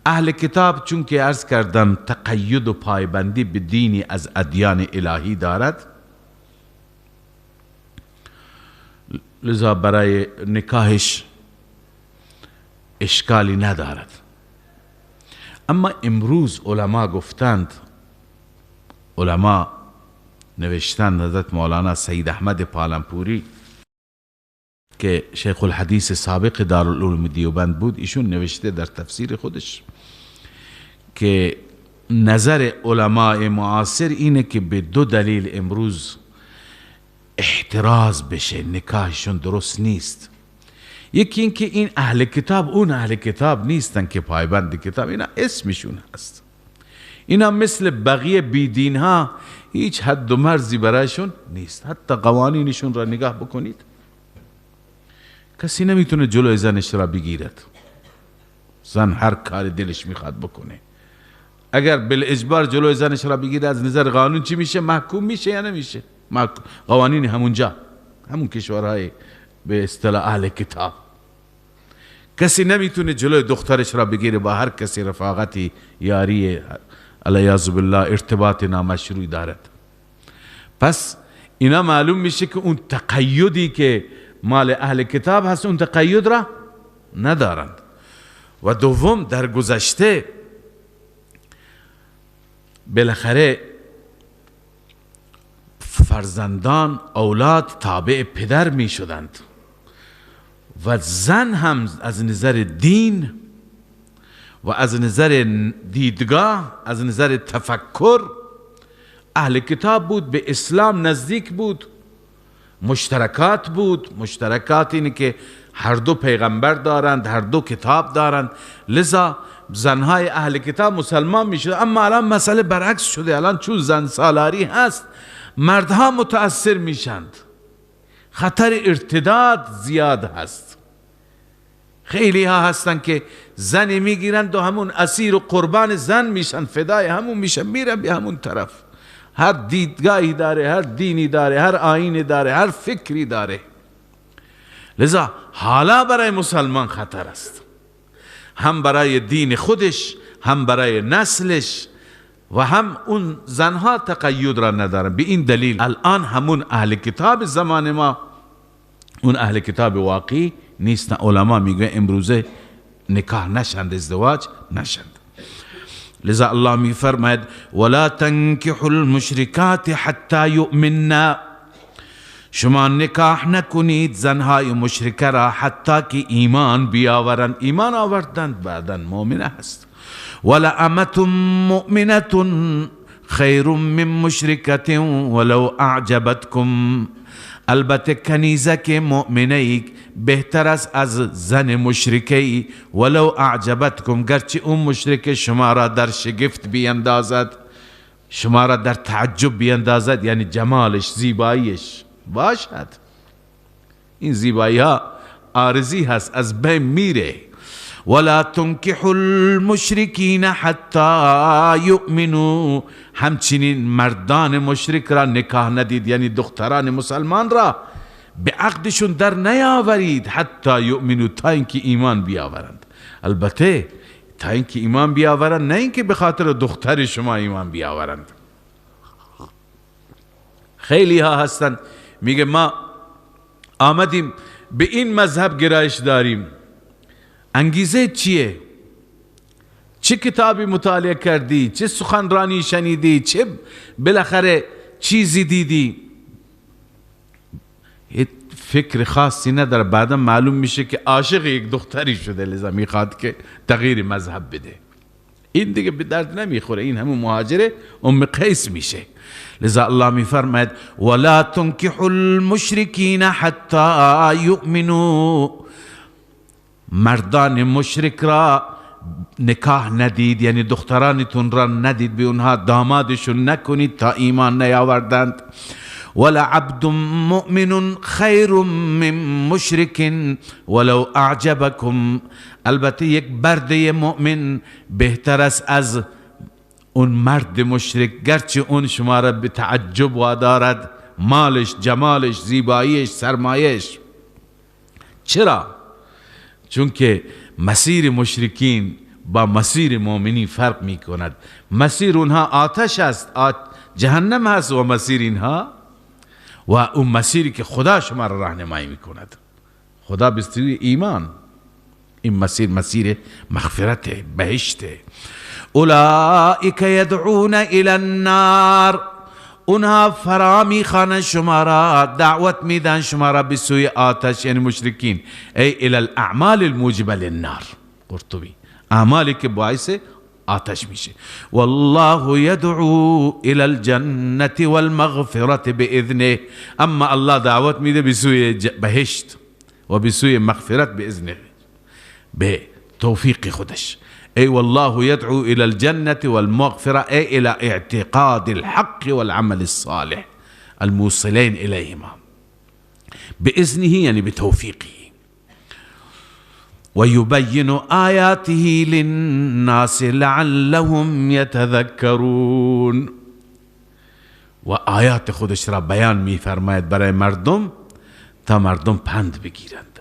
اهل کتاب چون که عرض کردم تقید و پایبندی به دینی از ادیان الهی دارد، لذا برای نکاحش اشکالی ندارد. اما امروز علما گفتند، علما نوشتند، حضرت مولانا سید احمد پالمپوری که شیخ الحدیث سابق دارالعلوم دیوبند بود، ایشون نوشته در تفسیر خودش که نظر علماء معاصر اینه که به دو دلیل امروز احتراز بشه، نکاحشون درست نیست. یکی این که این اهل کتاب اون اهل کتاب نیستن که پایبند کتاب، اینا اسمشون هست، اینا مثل بقیه بیدین ها هیچ حد و مرزی برایشون نیست. حتی قوانینشون را نگاه بکنید، کسی نمیتونه جلوی زنش را بگیرد. زن هر کار دلش میخواد بکنه، اگر بالاجبار جلوی زنش را بگیره از نظر قانون چی میشه؟ محکوم میشه یا نمیشه؟ قوانین همونجا، همون کشورهای به اصطلاح اهل کتاب، کسی نمیتونه جلوی دخترش را بگیره، با هر کسی رفاقتی، یاری، علیاذ بالله ارتباط نامشروع دارد. پس اینا معلوم میشه که اون تقیدی که مال اهل کتاب هست اون تقید را ندارند. و دوم، در گذشته بالاخره فرزندان، اولاد تابع پدر می شدند و زن هم از نظر دین و از نظر دیدگاه، از نظر تفکر اهل کتاب بود، به اسلام نزدیک بود، مشترکات بود. مشترکات اینه که هر دو پیغمبر دارند، هر دو کتاب دارند، لذا زنهای اهل کتاب مسلمان می شد. اما الان مسئله برعکس شده، الان چون زن سالاری هست مردها متاثر میشند، خطر ارتداد زیاد هست. خیلی ها هستن که زنی میگیرند و همون اسیر و قربان زن میشن، فدای همون میشن، میرن به همون طرف. هر دیدگاهی داره، هر دینی داره، هر آیینی داره، هر فکری داره. لذا حالا برای مسلمان خطر است، هم برای دین خودش، هم برای نسلش، و هم اون زنها تقید را ندارن. به این دلیل الان همون اهل کتاب زمان ما اون اهل کتاب واقعی نیستن. علما میگه امروزه نکاح نشند، ازدواج نشند. لذا الله میفرماید ولا تنکحوا المشرکات حتی یؤمن، شما نکاح نکنید زنهای مشرکه را حتی که ایمان بیاورند. ایمان آوردند بعدا مؤمنه هست. ولأمة مؤمنة خیر من مشرکة ولو اعجبتکم، البته کنیزک مؤمنه بهتر است از زن مشرکه، ولو اعجبتکم، گرچه اون مشرک شما را در شگفت بیندازد، شما را در تعجب بیندازد، یعنی جمالش، زیباییش باشد. این زیبایی ها عارضی هست، از بین میره. ولا تنکحوا المشرکین حتی یؤمنوا، همچنین مردان مشرک را نکاح ندید، یعنی دختران مسلمان را به عقدشون در نیاورید، حتی یؤمنوا، تا اینکه ایمان بیاورند. البته تا اینکه ایمان بیاورند، نه اینکه به خاطر دختر شما ایمان بیاورند. خیلی ها هستند میگه ما آمدیم به این مذهب گرایش داریم، انگیزه چیه؟ چه کتابی مطالعه کردی؟ چه سخنرانی شنیدی؟ چه بالاخره چیزی دیدی؟ فکر خاصی نداره. بعدا معلوم میشه که عاشق یک دختری شده، لذا میخواد که تغییر مذهب بده. این دیگه به درد نمیخوره، این همون مهاجره ام قیس میشه. لذا الله میفرماید ولا تنكحوا المشرکین حتی یؤمنوا، مردان مشرک را نکاح ندید، یعنی دخترانتون را ندید، به اونها دامادشون نکنید تا ایمان نیاوردند. ولعبد مؤمن خیر من مشرک ولو اعجبکم، البته یک برده مؤمن بهتر است از اون مرد مشرک، گرچه اون شما را به تعجب وادارد، مالش، جمالش، زیباییش، سرمایش. چرا؟ چون که مسیر مشرکین با مسیر مؤمنین فرق می کند. مسیر اونها آتش است، جهنم هست، و مسیر اینها و اون مسیری که خدا شما را راهنمایی می کند، خدا به سوی ایمان، این مسیر مسیر مغفرت، بهشت. اولئک یدعون الی النار، اونها فرا میخوانند شما را، دعوت میدن شما را به سوی آتش، یعنی مشرکین، ای الی الاعمال الموجبه للنار. قرطبی، اعمالی که باعث آتش میشه. والله یدعو الی الجنة والمغفرة باذنه، اما الله دعوت میده به سوی بهشت و به سوی مغفرت باذنه، به توفیق خودش. ای والله يدعو الى الجنة والمغفرة، ای الى اعتقاد الحق والعمل الصالح الموصلين اليهما باذنه، یعنی بتوفیقه. ويبين آياته للناس لعلهم يتذكرون، و آیات خودش را بیان می‌فرماید برای مردم تا مردم پند بگیرند،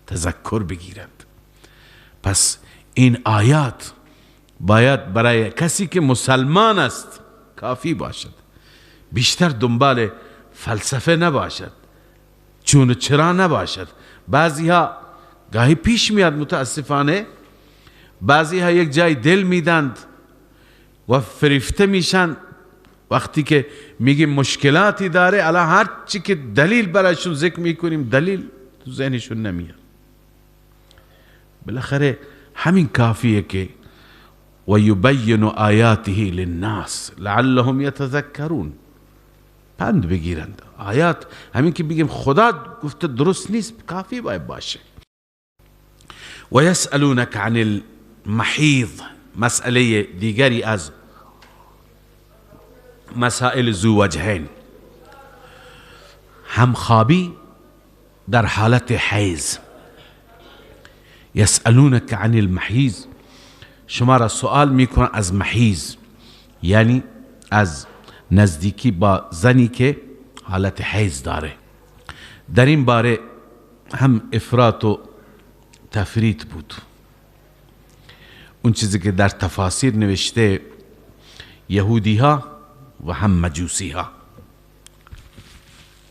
تذکر بگیرند. پس این آیات باید برای کسی که مسلمان است کافی باشد، بیشتر دنبال فلسفه نباشد، چون چرا نباشد. بعضی ها گاهی پیش میاد متاسفانه، بعضی ها یک جای دل میدند و فریفته میشن. وقتی که میگیم مشکلاتی داره، الان هر چی که دلیل برایشون ذکر میکنیم دلیل تو ذهنشون نمیاد. بالاخره همین کافیه که و یبین آیاته للناس لعلهم یتذکرون، پند بگیرند. آیات همین که بگیم خدا گفته درست نیست، کافی باید باشه. و یسألونک عن المحیض، مسئله دیگری از مسائل ذووجهین، همخوابی در حالت حیض. یسألونک عن المحیض، شما را سوال میکنن از محیض، یعنی از نزدیکی با زنی که حالت حیض داره. در این باره هم افراط و تفریط بود. اون چیزی که در تفاسیر نوشته یهودی ها و هم مجوسی ها،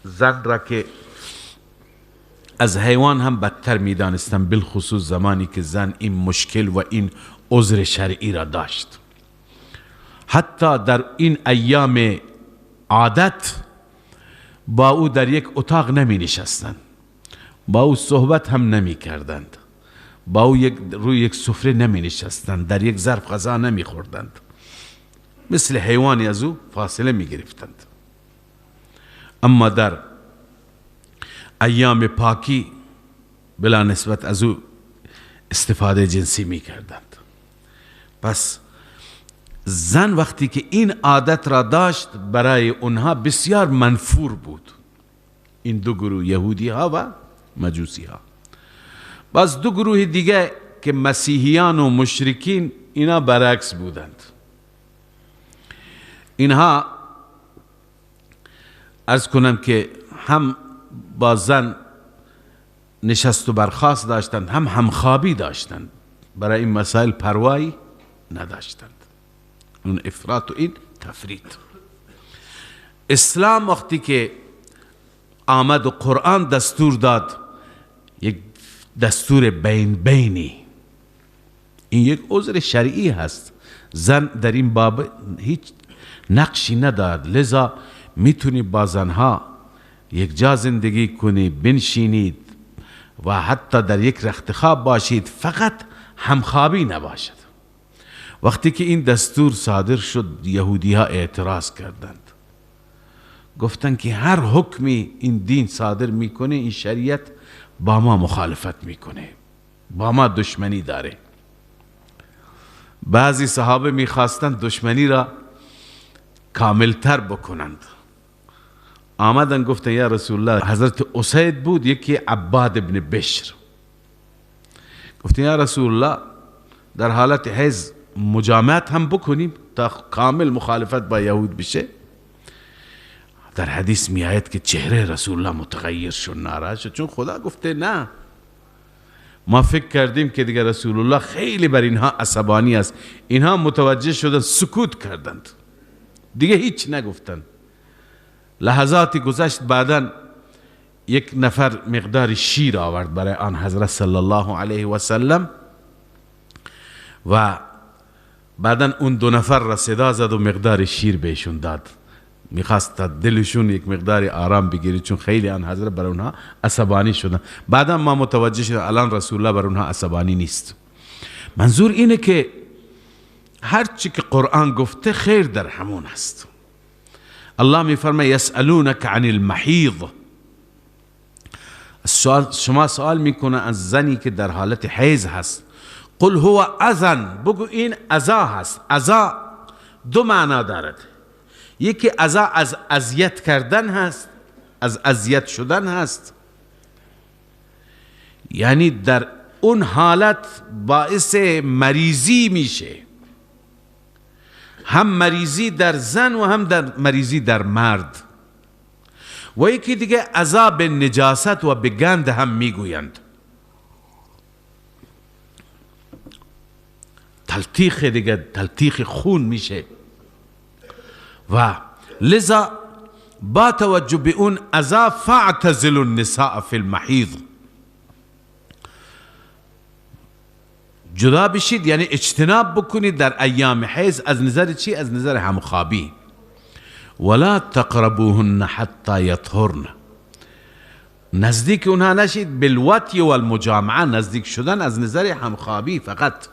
زن را که از حیوان هم بدتر میدانستن، بالخصوص زمانی که زن این مشکل و این عذر شرعی را داشت. حتی در این ایام عادت با او در یک اتاق نمی نشستند، با او صحبت هم نمی کردند، با او روی یک سفره نمی نشستند، در یک ظرف غذا نمی خوردند، مثل حیوانی از او فاصله می گرفتند. اما در ایام پاکی بلا نسبت از او استفاده جنسی می کردند. پس زن وقتی که این عادت را داشت برای اونها بسیار منفور بود، این دو گروه، یهودی ها و مجوسی ها. باز دو گروه دیگه که مسیحیان و مشرکین، اینا برعکس بودند. اینها عرض کنم که هم با زن نشست و برخاست داشتند، هم همخوابی داشتند برای این مسائل پروایی نداشتند. اون افراط و این تفرید. اسلام وقتی که آمد و قرآن دستور داد، یک دستور بین بینی، این یک عذر شرعی هست، زن در این باب هیچ نقشی ندارد، لذا میتونی با زنها یک جا زندگی کنی، بنشینید و حتی در یک رخت خواب باشید، فقط همخوابی نباشد. وقتی که این دستور صادر شد، یهودی ها اعتراض کردند، گفتند که هر حکمی این دین صادر میکنه، این شریعت با ما مخالفت میکنه، با ما دشمنی داره. بعضی صحابه میخواستند دشمنی را کاملتر بکنند، آمدن گفتن یا رسول الله، حضرت اسید بود، یکی عباد ابن بشر، گفتن یا رسول الله در حالت حیض مجامعت هم بکنیم تا کامل مخالفت با یهود بشه. در حدیث می آید که چهره رسول الله متغیر شد، ناراحت شد، چون خدا گفته نه. ما فکر کردیم که دیگه رسول الله خیلی بر اینها عصبانی است، اینها متوجه شدن، سکوت کردند، دیگه هیچ نگفتند. لحظاتی گذشت، بعدا یک نفر مقدار شیر آورد برای آن حضرت صلی الله علیه و سلم و بعدا اون دو نفر را صدا زد و مقدار شیر بهشون داد. میخواست تا دلشون یک مقدار آرام بگیری، چون خیلی آن حضرت بر اونها عصبانی شدن. بعدا ما متوجه شدیم الان رسول الله بر اونها عصبانی نیست. منظور اینه که هر چی که قرآن گفته خیر در همون است. الله میفرماید یسألونک عن المحیض، شما سوال میکنه از زنی که در حالت حیض هست. قل هو اذن، بگو این اذا هست. اذا دو معنا دارد، یکی اذا از اذیت کردن هست، از اذیت شدن هست، یعنی در اون حالت باعث مریضی میشه، هم مریضی در زن و هم در مریضی در مرد. و یکی دیگه اذا به نجاست و به گند هم میگویند، تلتیخ دیگه، تلتیخ خون میشه. و لذا با توجه به اون اذا فاعتزلوا النساء فی المحیض، جدا بشید، یعنی اجتناب بکنید در ایام حیض. از نظر چی؟ از نظر همخوابی. ولا تقربوهن حتی یطهرن، نزدیک اونها نشید، بالوطی والمجامعه، نزدیک شدن از نظر همخوابی فقط،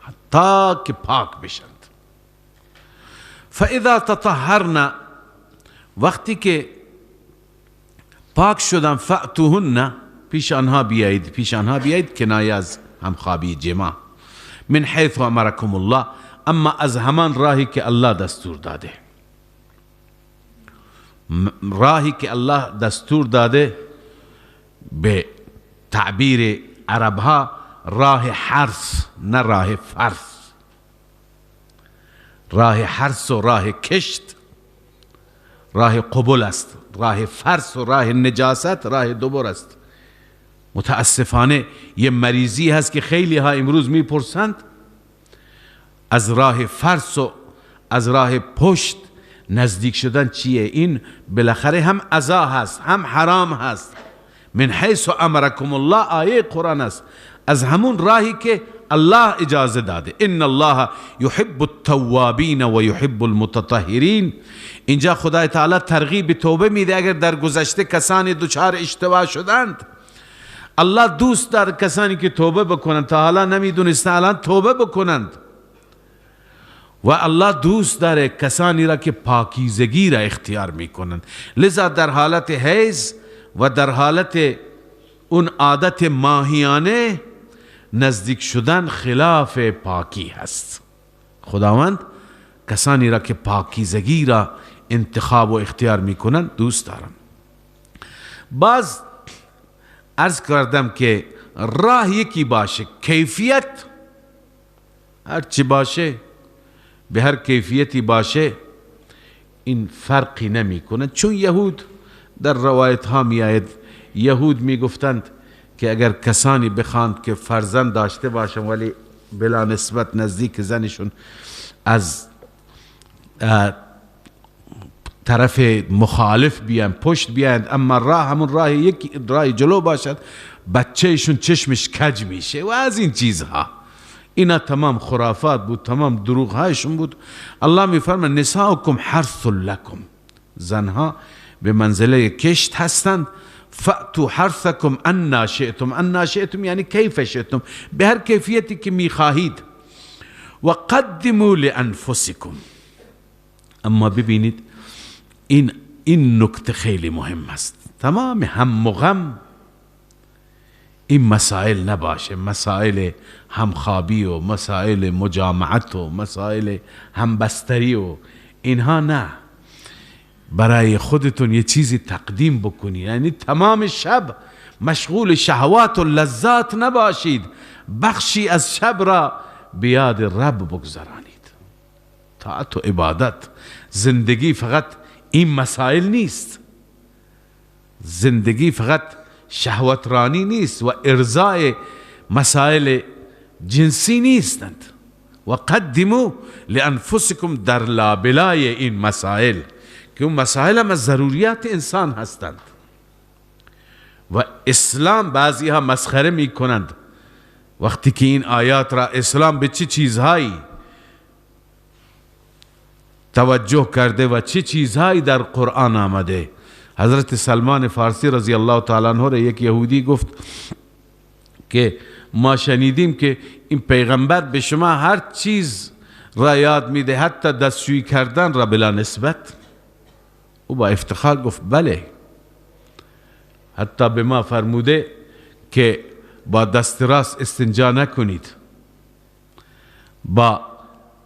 حتی که پاک بشند. فاذا تطهرن، وقتی که پاک شدن، فأتوهن، پیش آنها بیایید، پیش آنها بیایید کنایه از همخوابی جماع، من حیث امرکم الله، اما از همان راهی که الله دستور داده، راهی که الله دستور داده، به تعبیر عربها راه حرث، نه راه فرث. راه حرث و راه کشت راه قبول است، راه فرث و راه نجاست راه دبر است. متاسفانه یه مریضی هست که خیلی ها امروز میپرسند از راه فرث و از راه پشت نزدیک شدن چیه؟ این بالاخره هم اذا هست، هم حرام هست. من حیث امرکم الله، آیه قرآن است، از همون راهی که الله اجازه داده. ان الله یحب التوابین و یحب المتطهرین. اینجا خدای تعالی ترغیب توبه میده. اگر در گذشته کسانی دچار اشتباه شدند، الله دوست داره کسانی که توبه بکنند، تا حالا نمیدونستن الان توبه بکنند. و الله دوست داره کسانی را که پاکیزگی را اختیار میکنند. لذا در حالت حیض و در حالت اون عادت ماهیانه نزدیک شدن خلاف پاکی هست. خداوند کسانی را که پاکیزگی را انتخاب و اختیار میکنند دوست دارم. باز عرض کردم که راه یکی باشه، کیفیت هرچی باشه، به هر کیفیتی باشه، این فرقی نمی کنه. چون یهود در روایت ها می آید، یهود می گفتند که اگر کسانی بخواند که فرزند داشته باشن ولی بلا نسبت نزدیک زنشون از طرف مخالف بیان، پشت بیان، اما راه همون راه یک راه جلو باشد، بچهشون چشمش کج میشه و از این چیزها. اینا تمام خرافات بود، تمام دروغ هایشون بود. الله میفرماید نساؤکم حرث لکم، زنها به منزله کشت هستند. فأتوا حرثکم انا شئتم، انا شئتم یعنی کیف شئتم، به هر کیفیتی که میخواهید. و قدموا لانفسکم. اما ببینید این نکته خیلی مهم است. تمام هم و غم این مسائل نباشه، مسائل همخوابی و مسائل مجامعت و مسائل همبستری و اینها نه. برای خودتون یه چیزی تقدیم بکنی، یعنی تمام شب مشغول شهوات و لذات نباشید، بخشی از شب را بیاد رب بگذرانید، طاعت و عبادت. زندگی فقط این مسائل نیست، زندگی فقط شهوت رانی نیست و ارضای مسائل جنسی نیستند. و قدموا لانفسکم، در لابلای این مسائل که اون مسائل هم از ضروریات انسان هستند و اسلام بعضی ها مسخره می کنند وقتی که این آیات را اسلام به چه چیزهایی توجه کرده و چه چیزهایی در قرآن آمده. حضرت سلمان فارسی رضی الله تعالی عنه را یک یهودی گفت که ما شنیدیم که این پیغمبر به شما هر چیز را یاد میده، حتی دستشویی کردن را بلا نسبت. او با افتخار گفت بله، حتی به ما فرموده که با دست راست استنجا نکنید، با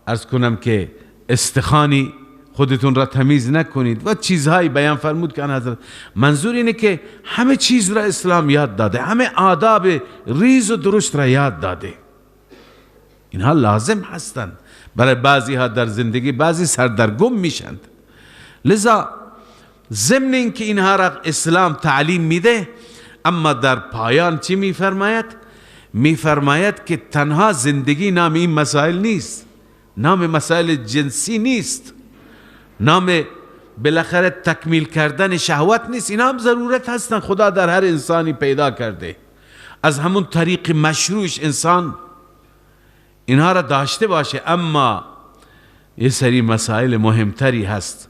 عرض کنم که استخانی خودتون را تمیز نکنید و چیزهایی بیان فرمود که آن حضرت منظور اینه که همه چیز را اسلام یاد داده، همه آداب ریز و درشت را یاد داده. اینها لازم هستند برای بعضی ها در زندگی، بعضی سردرگم میشند. لذا ضمن اینکه اینها را اسلام تعلیم میده، اما در پایان چی میفرماید؟ میفرماید که تنها زندگی نام این مسائل نیست، نام مسائل جنسی نیست، نام بالاخره تکمیل کردن شهوت نیست. اینا هم ضرورت هستن، خدا در هر انسانی پیدا کرده، از همون طریق مشروعش انسان اینها را داشته باشه. اما یه سری مسائل مهمتری هست،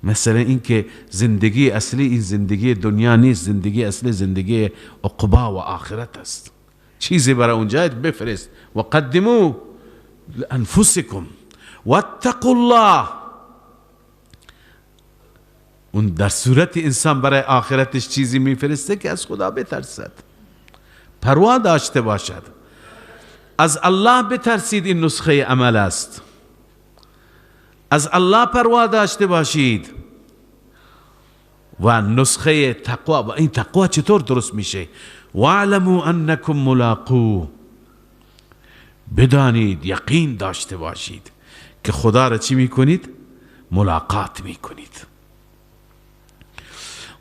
مثلا اینکه زندگی اصلی این زندگی دنیا نیست، زندگی اصلی زندگی عقبا و آخرت است. چیزی برای اونجا بفرست. و قدموا لانفسکم واتقوا الله. اون در صورت انسان برای آخرتش چیزی میفرسته که از خدا بترسد، پروا داشته باشد، از الله بترسید. این نسخه عمل است. از الله پروا داشته باشید و نسخه تقوا. و این تقوا چطور درست میشه؟ واعلموا انکم ملاقوه. بدانید، یقین داشته باشید که خدا را چی میکنید؟ ملاقات میکنید.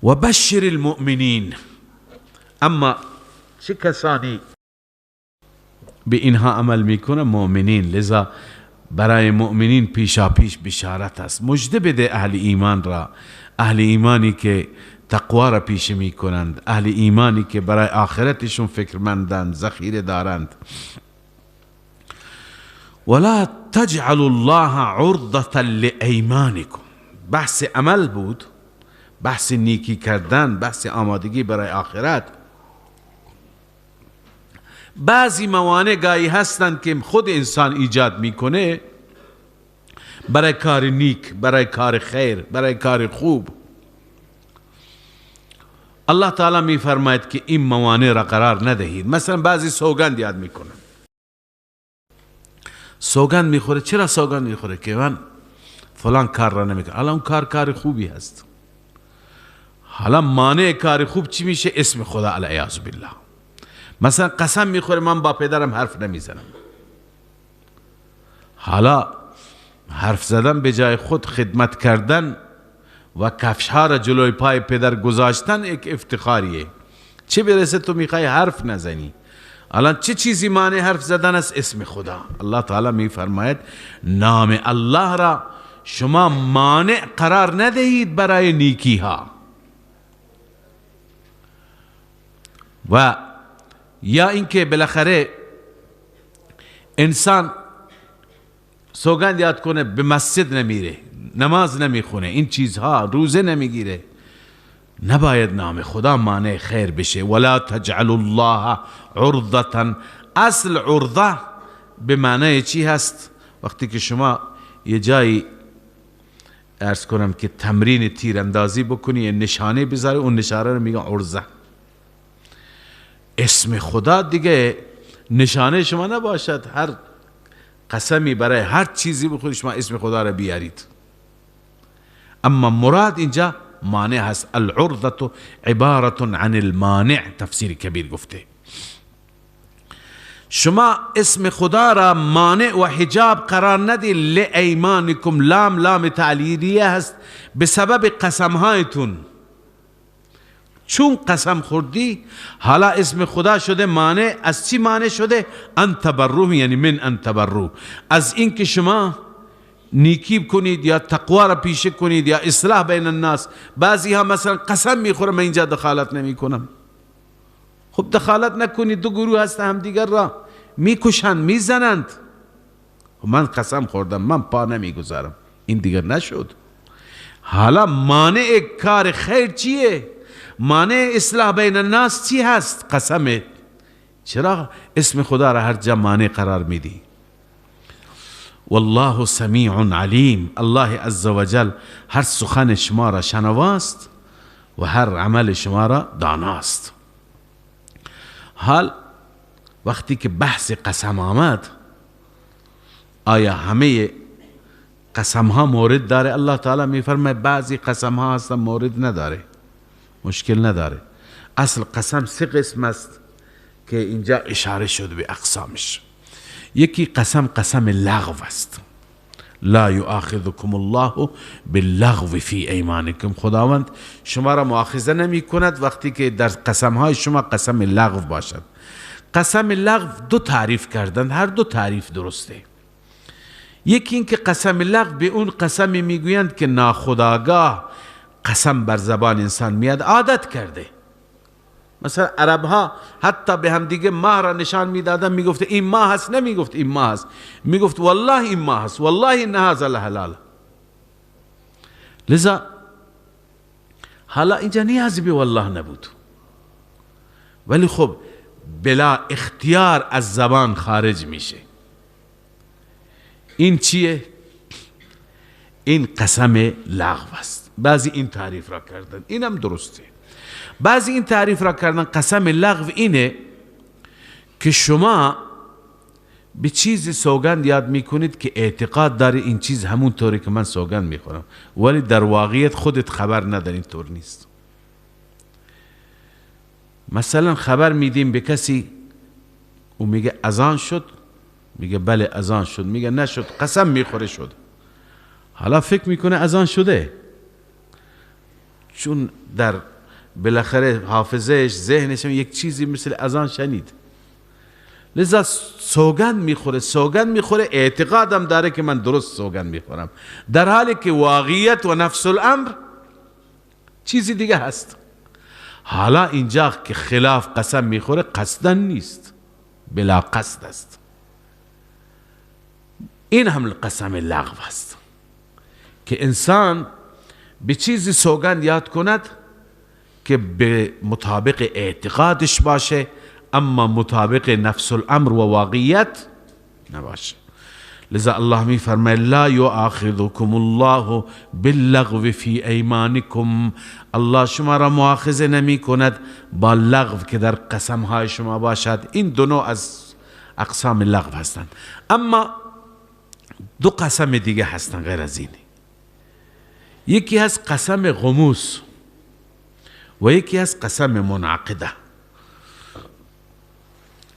و بشر المؤمنین. اما چه کسانی به اینها عمل میکنه؟ مؤمنین. لذا برای مؤمنین پیشا پیش بشارت است. مژده بده اهل ایمان را، اهل ایمانی که تقوا را پیش میکنند، اهل ایمانی که برای آخرتشون فکرمندند، ذخیره دارند. ولا تجعلوا الله عرضة لأیمانکم. بحث عمل بود، بحث نیکی کردن، بحث آمادگی برای آخرت. بعضی موانع گاهی هستند که خود انسان ایجاد میکنه برای کار نیک، برای کار خیر، برای کار خوب. الله تعالی میفرماید که این موانع را قرار ندهید. مثلا بعضی سوگند یاد میکنن، سوگند میخوره. چرا سوگند میخوره؟ که من فلان کار را نمیکنم. الان کار کار خوبی هست، حالا مانع کار خوب چی میشه؟ اسم خدا، العیاذ بالله. مثلا قسم میخوره من با پدرم حرف نمیزنم. حالا حرف زدن به جای خود خدمت کردن و کفشها را جلوی پای پدر گذاشتن یک افتخاریه. چه برسه تو میخوای حرف نزنی. الان چه چیزی مانع حرف زدن است؟ اسم خدا. الله تعالی میفرماید نام الله را شما مانع قرار ندهید برای نیکی ها. و یا اینکه بالاخره انسان سوگند یاد کنه به مسجد نمیره، نماز نمیخونه، این چیزها، روزه نمیگیره، نباید نام خدا مانع خیر بشه. ولا تجعلوا الله عرضة. اصل عرضه به معنای چی هست؟ وقتی که شما یه جایی عرض کنم که تمرین تیراندازی بکنی، یه نشانه بذاری، اون نشانه رو میگن عرضه. اسم خدا دیگه نشانه شما نباشد، هر قسمی برای هر چیزی بخورید شما اسم خدا رو بیارید. اما مراد اینجا مانع هست. العرضة عبارة عن المانع، تفسیر کبیر گفته. شما اسم خدا را مانع و حجاب قرار ندید. لایمانکم، لام لام تعلیلیه هست، به سبب قسمهایتون. چون قسم خوردی حالا اسم خدا شده مانع. از چی مانع شده؟ ان تبرو، یعنی من ان تبرو، از اینکه شما نیکی کنید یا تقوا را پیشه کنید یا اصلاح بین الناس. بعضی ها مثلا قسم میخورم من اینجا دخالت نمی کنم. خب دخالت نکنید، دو گروه هست هم دیگر را میکشند میزنند، من قسم خوردم من پا نمیگذارم، این دیگر نشد. حالا مانع کار خیر چیه؟ مانع اصلاح بین الناس چی هست؟ قسمه. چرا اسم خدا را هر جا مانع قرار میدی؟ والله سمیع علیم. الله عزوجل هر سخن شما را شنواست و هر عمل شما را داناست. حال وقتی که بحث قسم آمد، آیا همه قسم ها مورد داره؟ الله تعالی میفرماید بعضی قسم ها هستن مورد نداره، مشکل نداره. اصل قسم سه قسم است که اینجا اشاره شد به اقسامش. یکی قسم قسم لغو است. لا یؤاخذکم الله باللغو فی ایمانکم. خداوند شما را مؤاخذه نمی کند وقتی که در قسم های شما قسم لغو باشد. قسم لغو دو تعریف کردند، هر دو تعریف درسته. یکی این که قسم لغو به اون قسم میگویند که ناخودآگاه قسم بر زبان انسان میاد، عادت کرده. مثلا عرب ها حتی به هم دیگه ماه را نشان میدادن، میگفت این ماه هست، نمیگفت این ماه هست، میگفت والله این ماه هست، والله ان هذا لحلال. لذا حالا اینجا نیازی به والله نبود، ولی خب بلا اختیار از زبان خارج میشه. این چیه؟ این قسم لغو است. بعضی این تعریف را کردن، اینم درسته. بعضی این تعریف را کردن قسم لغو اینه که شما به چیزی سوگند یاد میکنید که اعتقاد داری این چیز همون طوری که من سوگند میخورم، ولی در واقعیت خودت خبر نداری، این طور نیست. مثلا خبر میدیم به کسی، او میگه اذان شد، میگه بله اذان شد، میگه نشد، قسم میخوره شد. حالا فکر میکنه اذان شده، چون در بالاخره حافظهش ذهنش یک چیزی مثل اذان شنید، لذا سوگند میخوره، سوگند میخوره، اعتقادم داره که من درست سوگند میخورم، در حالی که واقعیت و نفس الامر چیزی دیگه هست. حالا اینجا که خلاف قسم میخوره قصدن نیست، بلا قصد است. این هم قسم لغو است که انسان به چیزی سوگند یاد کند که به مطابق اعتقادش باشه، اما مطابق نفس الامر و واقعیت نباشه. لذا الله می فرماید لا یؤاخذکم الله باللغو فی ایمانکم. الله شما را مؤاخذه نمی کند با لغو که در قسم های شما باشد. این دو نوع از اقسام لغو هستند. اما دو قسم دیگه هستند غیر از این. یکی هست قسم غموس و یکی از قسم منعقده.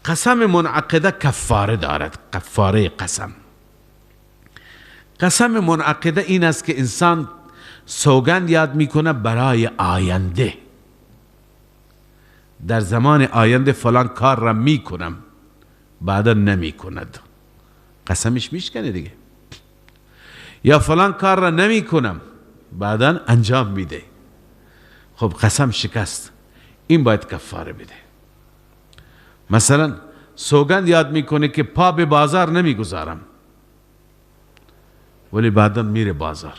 قسم منعقده کفاره دارد، کفاره قسم. قسم منعقده این است که انسان سوگند یاد میکنه برای آینده، در زمان آینده فلان کار را میکنم، بعدا نمیکند، قسمش میشکنه دیگه. یا فلان کار را نمیکنم، بعدا انجام میده، خب قسم شکست، این باید کفاره بده. مثلا سوگند یاد میکنه که پا به بازار نمیگذارم، ولی بعدا میره بازار،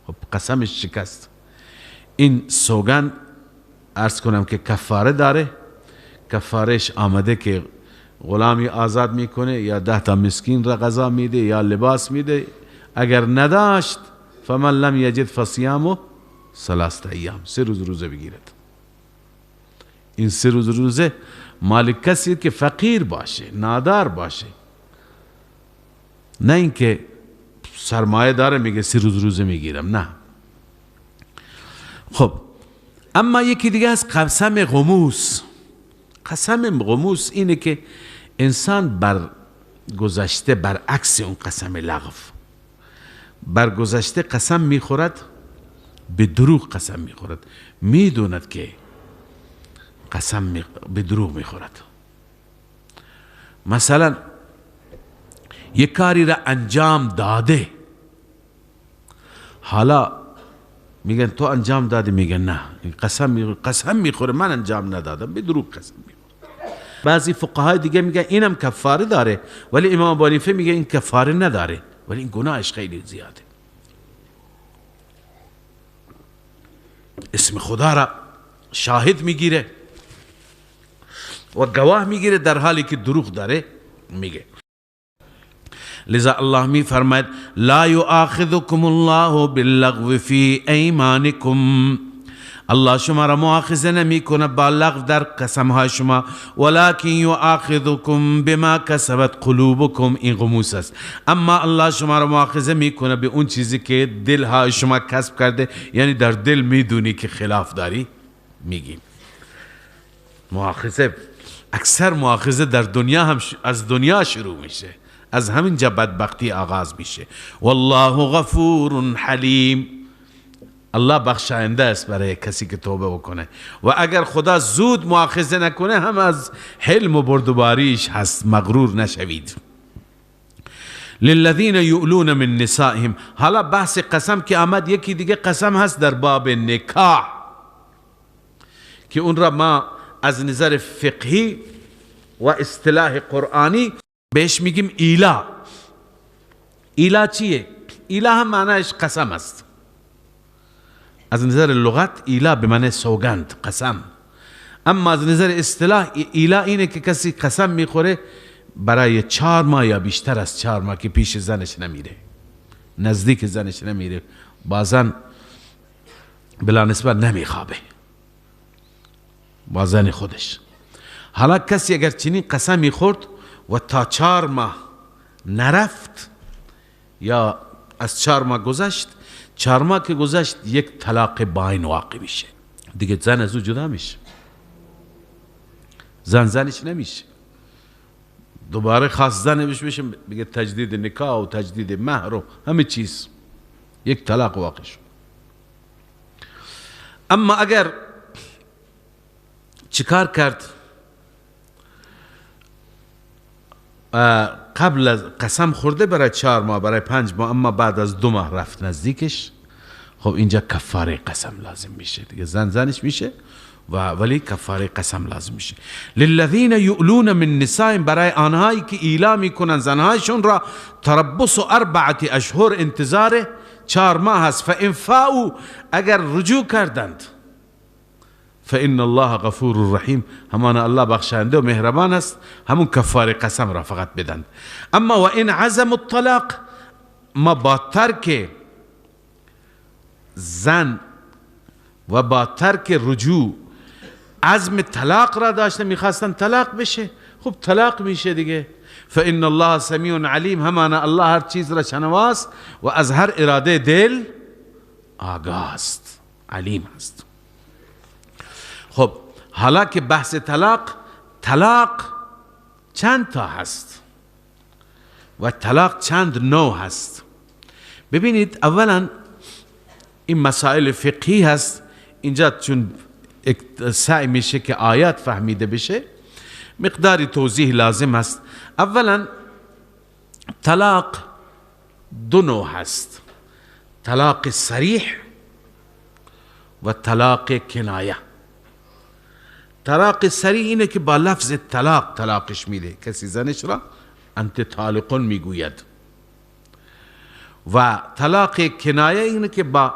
خب قسمش شکست. این سوگند عرض کنم که کفاره داره، کفارش آمده که غلامی آزاد میکنه یا 10 تا مسکین را غذا میده یا لباس میده. اگر نداشت فمن لم یجد فصیام 3 ایام، 3 روز روزه بگیرد. این 3 روز روزه مال کسی که فقیر باشه، نادار باشه، نه اینکه سرمایه داره میگه 3 روز روزه میگیرم، نه. خب اما یکی دیگه از قسم غموس. قسم غموس اینه که انسان بر گذشته، برعکس اون قسم لغو، بر گذشته قسم میخورد، به دروغ قسم میخورد، میدوند که قسم به دروغ میخورد. مثلا یک کاری را انجام داده، حالا میگن تو انجام دادی، میگن نه، قسم میخوره من انجام ندادم، به دروغ قسم میخوره. بعضی فقهای دیگه میگن اینم کفاره داره، ولی امام ابو حنیفه میگه این کفاره نداره، ولی این گناهش خیلی زیاده. اسم خدا را شاهد میگیره و گواه میگیره در حالی که دروغ داره میگه. لذا الله می فرماید لا یؤاخذکم الله باللغو فی ایمانکم، الله شما را مؤاخذه نمی کنه با لغو در قسمهای شما، ولکن یؤاخذکم بما کسبت قلوبکم، این غموس است. اما الله شما را مؤاخذه میکنه به اون چیزی که دلهای شما کسب کرده، یعنی در دل میدونی که خلاف داری میگی. مؤاخذه، اکثر مؤاخذه در دنیا هم از دنیا شروع میشه، از همین جا بدبختی آغاز میشه. والله غفور حلیم، الله بخشاینده است برای کسی که توبه بکنه، و اگر خدا زود مؤاخذه نکنه هم از حلم و بردباریش هست، مغرور نشوید. للذین یؤلون من نسائهم، حالا بحث قسم که آمد، یکی دیگه قسم هست در باب نکاح که اون را ما از نظر فقهی و اصطلاح قرآنی بهش میگیم ایلا. ایلا چیه؟ ایلا هم معنیش قسم است. از نظر لغت ایلا به معنی سوگند، قسم. اما از نظر اصطلاح ایلا اینه که کسی قسم میخوره برای 4 ماه یا بیشتر از 4 ماه که پیش زنش نمیره، نزدیک زنش نمیره، با زن بلا نسبت نمیخوابه با زن خودش. حالا کسی اگر چنین قسم میخورد و تا 4 ماه نرفت یا از 4 ماه گذشت، 4 ماه که گذشت یک طلاق باین واقع میشه دیگه، زن از او جدا میشه، زن زنش نمیشه، دوباره خاص زن بشه، بگه تجدید نکاح و تجدید مهر و همه چیز، یک طلاق واقع شد. اما اگر چیکار کرد؟ قبل از قسم خورده برای 4 ماه، برای 5 ماه، اما بعد از 2 ماه رفت نزدیکش، خب اینجا کفاره قسم لازم میشه دیگه، زن زنش میشه و ولی کفاره قسم لازم میشه. للذین یؤلون من نسائهم، برای آنهایی که ایلا میکنن زنهایشون را، تربص 4 اشهر، انتظار 4 ماه هست. فان فاؤوا، اگر رجوع کردند، فإن الله غفور رحیم، همان الله بخشنده و مهربان است، همون کفاره قسم را فقط بدند. اما و این عزم الطلاق، ما با ترک زن و با ترک رجوع عزم طلاق را داشته، میخواستن طلاق بشه، خب طلاق میشه دیگه. فإن الله سمیع علیم، همان الله هر چیز را شنواست و از هر اراده دل آگاه است، علیم است. خب حالا که بحث طلاق، طلاق چند تا هست و طلاق چند نوع هست. ببینید اولا این مسائل فقهی هست، اینجا چون سعی میشه که آیات فهمیده بشه، مقداری توضیح لازم است. اولا طلاق دو نوع هست: طلاق صریح و طلاق کنایه. طلاق صریح اینه که با لفظ طلاق طلاقش میده، کسی زنش را انت طالقون میگوید. و طلاق کنایه اینه که با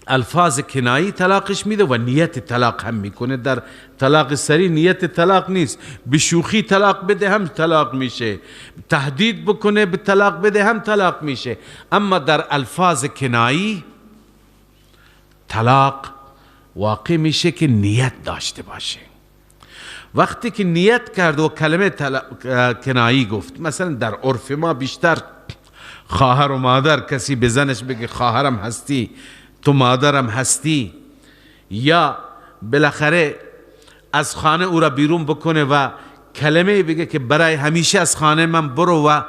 الفاظ کنایی طلاقش میده و نیت طلاق هم میکنه. در طلاق صریح نیت طلاق نیست، به شوخی طلاق بده هم طلاق میشه، تهدید بکنه به طلاق بده هم طلاق میشه. اما در الفاظ کنایی طلاق واقع میشه که نیت داشته باشه. وقتی که نیت کرد و کلمه کنایی گفت، مثلا در عرف ما بیشتر خواهر و مادر، کسی به زنش بگه خواهرم هستی، تو مادرم هستی، یا بالاخره از خانه او را بیرون بکنه و کلمه بگه که برای همیشه از خانه من برو و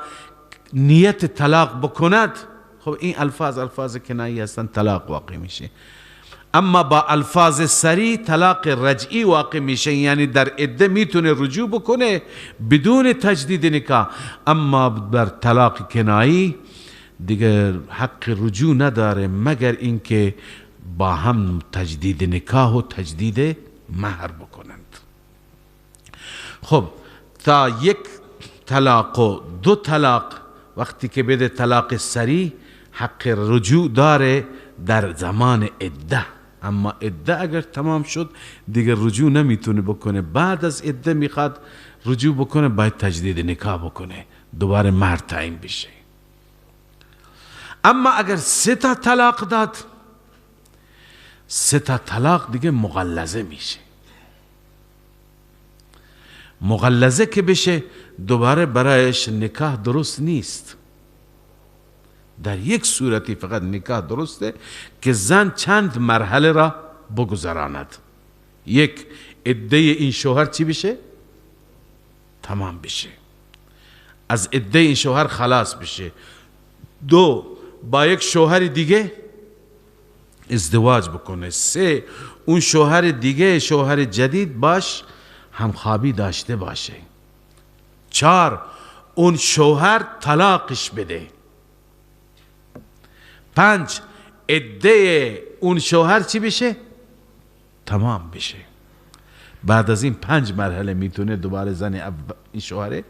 نیت طلاق بکند، خب این الفاظ الفاظ کنایی هستند، طلاق واقع میشه. اما با الفاظ سری طلاق رجعی واقع میشه، یعنی در عده میتونه رجوع بکنه بدون تجدید نکاح. اما بر طلاق کنایی دیگه حق رجوع نداره مگر اینکه با هم تجدید نکاح و تجدید مهر بکنند. خب تا یک طلاق و دو طلاق وقتی که بده طلاق سری حق رجوع داره در زمان عده، اما عده اگر تمام شد دیگه رجوع نمیتونه بکنه. بعد از عده میخواد رجوع بکنه باید تجدید نکاح بکنه، دوباره مهر تعیین بشه. اما اگر سه تا طلاق داد، سه تا طلاق دیگه مغلظه میشه. مغلظه که بشه دوباره برایش نکاح درست نیست. در یک صورتی فقط نکاح درسته که زن چند مرحله را بگذراند. یک، عده این شوهر چی بشه؟ تمام بشه، از عده این شوهر خلاص بشه. دو، با یک شوهر دیگه ازدواج بکنه. سه، اون شوهر دیگه، شوهر جدید باش همخوابی داشته باشه. چهار، اون شوهر طلاقش بده. پنج، عده اون شوهر چی بشه؟ تمام بشه. بعد از این پنج مرحله میتونه دوباره زن این شوهر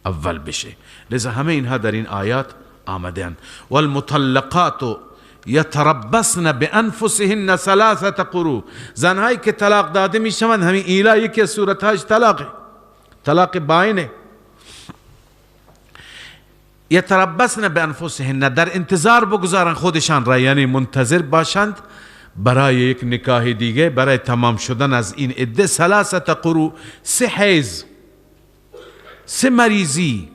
اول بشه. لذا همه اینها در این آیات آمدن. والمطلقات یتربصن بانفسهن ثلاثه قروء. زنهایی که طلاق داده میشوند، همین ایلا یکی از صورتهاش طلاقه، طلاق باینه. یتربصن بانفسهن، در انتظار بگذارن خودشان را، یعنی منتظر باشند برای یک نکاح دیگه، برای تمام شدن از این عده. ثلاثه قروء، سه حیض، سه مریضی.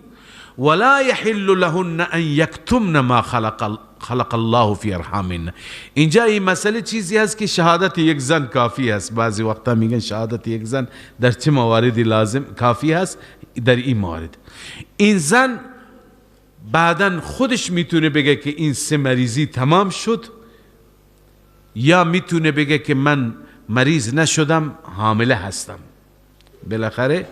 ولا يحل لهن ان يكتمن ما خلق الله في ارحامهن. اینجا این مسئله چیزی هست که شهادت یک زن کافی است. بعضی وقتا میگن شهادت یک زن در چه مواردی لازم کافی هست؟ در این موارد این زن بعدا خودش میتونه بگه که این سه مریضی تمام شد، یا میتونه بگه که من مریض نشدم، حامله هستم. بالاخره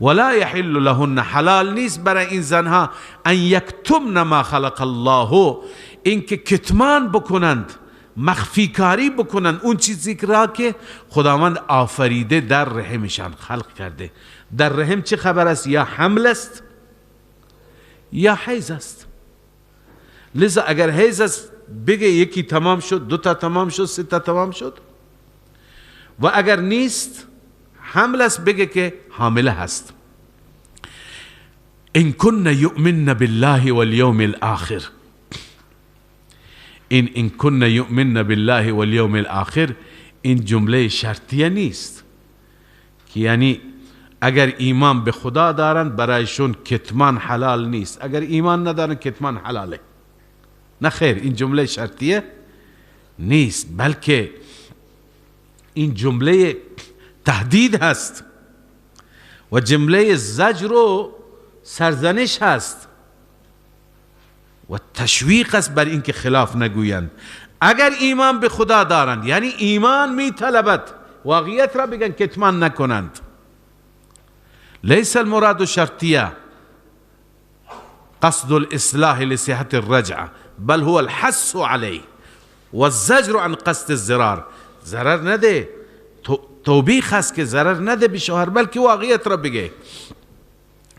ولا يحل لهن، حلال نیست برای این زنها، ان یکتمن ما خلق الله، اینکه کتمان بکنند، مخفی کاری بکنند اون چیزی را که خداوند آفریده در رحمشان خلق کرده. در رحم چه خبر است؟ یا حمل است یا حیض است. لذا اگر حیض است بگه یکی تمام شد، دو تا تمام شد، سه تا تمام شد، و اگر نیست حمل است بگه که حامله هست. ان کن یؤمن بالله والیوم الاخر، این کن یؤمن بالله والیوم الاخر این جمله شرطیه نیست که یعنی اگر ایمان به خدا دارند برایشون کتمان حلال نیست، اگر ایمان ندارند کتمان حلاله. نه خیر، این جمله شرطیه نیست، بلکه این جمله تهدید هست و جمله زجر و سرزنش هست و تشویق است بر اینکه خلاف نگویند. اگر ایمان به خدا دارند، یعنی ایمان می طلبد واقعیت را بگن، کتمان نکنند. لیس المراد شرطیه قصد الاصلاح لصحة الرجعة بل هو الحث عليه والزجر عن قصد الضرار. ضرر نده، توبیخ هست که ضرر نده به شوهر، بلکه واقعیت را بگه.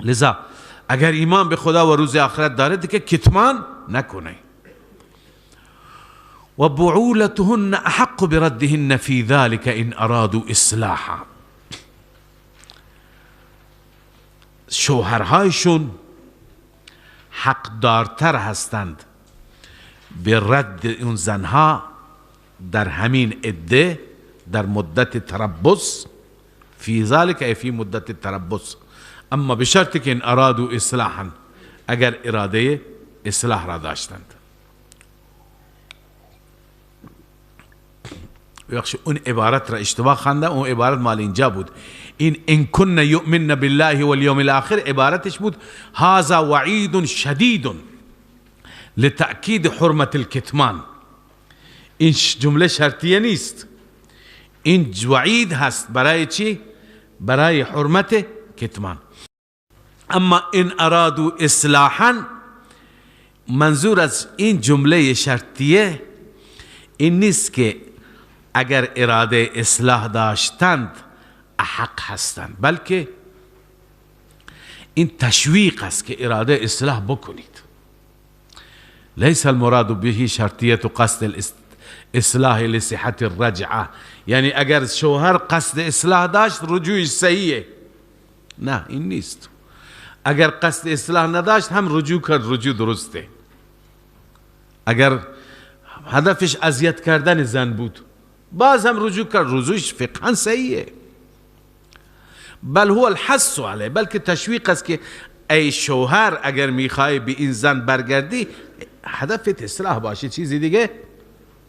لذا اگر ایمان به خدا و روز آخرت داره دیگه کتمان نکنه. و بعولتهن احق بردهن فی ذلك ان ارادوا اصلاحا. شوهرهایشون حقدارتر هستند به رد اون زنها در همین عده، در مدت تربص، فی ذلك ای فی مدت تربص، اما به شرطی که ان ارادوا اصلاحا، اگر اراده اصلاح را داشتند. بخش اون عبارت را اشتباه خواندم، اون عبارت مال اینجا بود. این ان کن یؤمن بالله والیوم الاخر عبارتش بود هذا وعید شدید لتأکید حرمت الکتمان. این جمله شرطیه نیست، این وعید هست برای چی؟ برای حرمت کتمان. اما ان ارادوا اصلاحا، منظور از این جمله شرطیه این نیست که اگر اراده اصلاح داشتند احق هستند، بلکه این تشویق است که اراده اصلاح بکنید. لیس المراد به شرطیت قصد اصلاح لصحة الرجعه، یعنی اگر شوهر قصد اصلاح داشت رجوعش صحیحه، نه این نیست. اگر قصد اصلاح نداشت هم رجوع کرد، رجوع درسته. اگر هدفش اذیت کردن زن بود باز هم رجوع کرد، رجوعش فقها صحیحه. بل هو الحث علیه، بلکه تشویق است که ای شوهر اگر میخوای به این زن برگردی هدفت اصلاح باشه، چیزی دیگه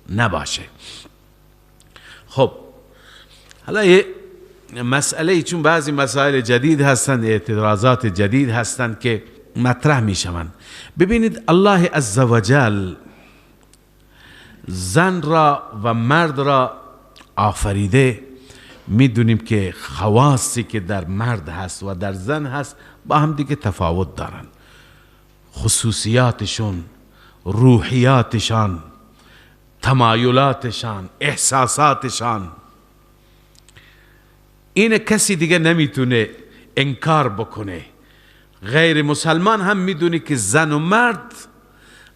نباشه. خب حالا یه مسئله، چون بعضی مسائل جدید هستند، اعتراضات جدید هستند که مطرح میشوند. ببینید الله عزوجل زن را و مرد را آفریده. میدونیم که خواصی که در مرد هست و در زن هست با هم دیگه تفاوت دارن، خصوصیاتشون، روحیاتشان، تمایلاتشان، احساساتشان. این کسی دیگه نمیتونه انکار بکنه. غیر مسلمان هم میدونه که زن و مرد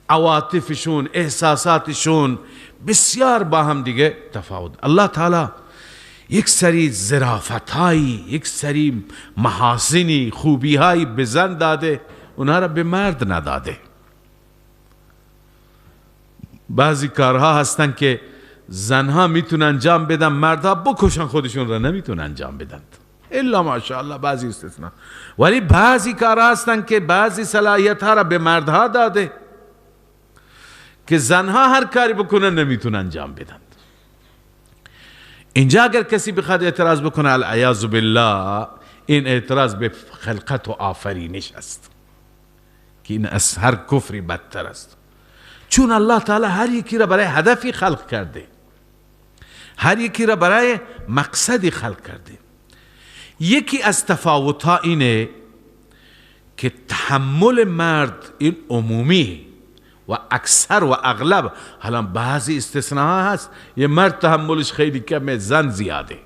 عواطفشون، احساساتشون بسیار با هم دیگه تفاوت. الله تعالی یک سری ظرافت‌هایی، یک سری محاسنی، خوبی‌هایی به زن داده، اونها را به مرد نداده. بعضی کارها هستن که زنها میتونن انجام بدن، مردها بکشن خودشون را نمیتونن انجام بدن، الا ماشاءالله بعضی استثنا. ولی بعضی کارها هستن که بعضی صلاحیت ها را به مردها داده که زنها هر کاری بکنن نمیتونن انجام بدن. اینجا اگر کسی بخواد اعتراض بکنه، العیاذ بالله، این اعتراض به خلقت و آفرینش است که این از هر کفری بدتر است. چون الله تعالی هر یکی را برای هدفی خلق کرده، هر یکی را برای مقصدی خلق کرده. یکی از تفاوت‌ها اینه که تحمل مرد این عمومی و اکثر و اغلب، حالا بعضی استثناها هست، یه مرد تحملش خیلی کمه، زن زیاده،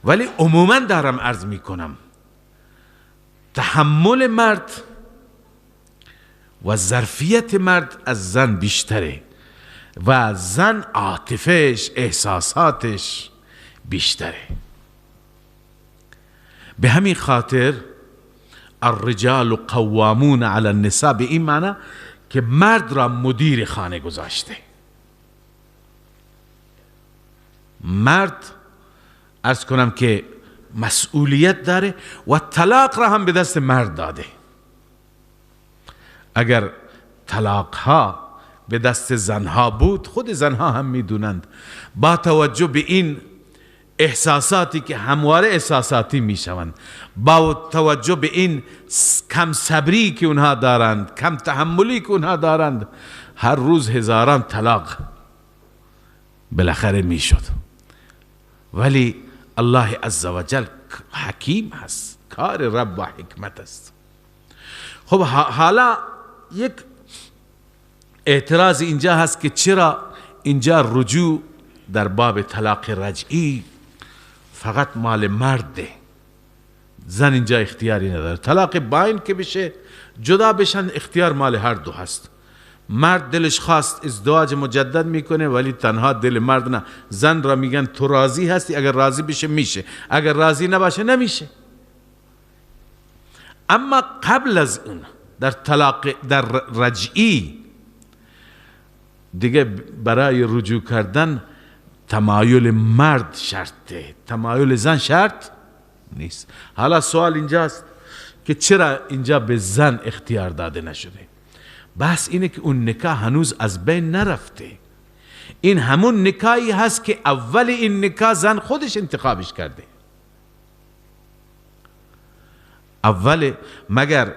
ولی عموما دارم عرض میکنم تحمل مرد و ظرفیت مرد از زن بیشتره و زن عاطفش، احساساتش بیشتره. به همین خاطر الرجال قوامون علی النساء به این معنی که مرد را مدیر خانه گذاشته. مرد عرض کنم که مسئولیت داره و طلاق را هم به دست مرد داده. اگر طلاق ها به دست زنها بود، خود زنها هم میدونند با توجه به این احساساتی که همواره احساساتی میشوند، با توجه به این کم صبری که اونها دارند، کم تحملی که اونها دارند، هر روز هزاران طلاق بالاخره میشد. ولی الله عزوجل حکیم هست، کار رب و حکمت است. خب حالا یک اعتراض اینجا هست که چرا اینجا رجوع در باب طلاق رجعی فقط مال مرده، زن اینجا اختیاری نداره. طلاق باین که بشه، جدا بشن، اختیار مال هر دو هست. مرد دلش خواست ازدواج مجدد میکنه، ولی تنها دل مرد نه، زن را میگن تو راضی هستی، اگر راضی بشه میشه، اگر راضی نباشه نمیشه. اما قبل از اون در طلاق در رجعی دیگه برای رجوع کردن تمایل مرد شرطه، تمایل زن شرط نیست. حالا سوال اینجاست که چرا اینجا به زن اختیار داده نشده؟ بحث اینه که اون نکاح هنوز از بین نرفته. این همون نکاحی هست که اول این نکاح زن خودش انتخابش کرده. اول مگر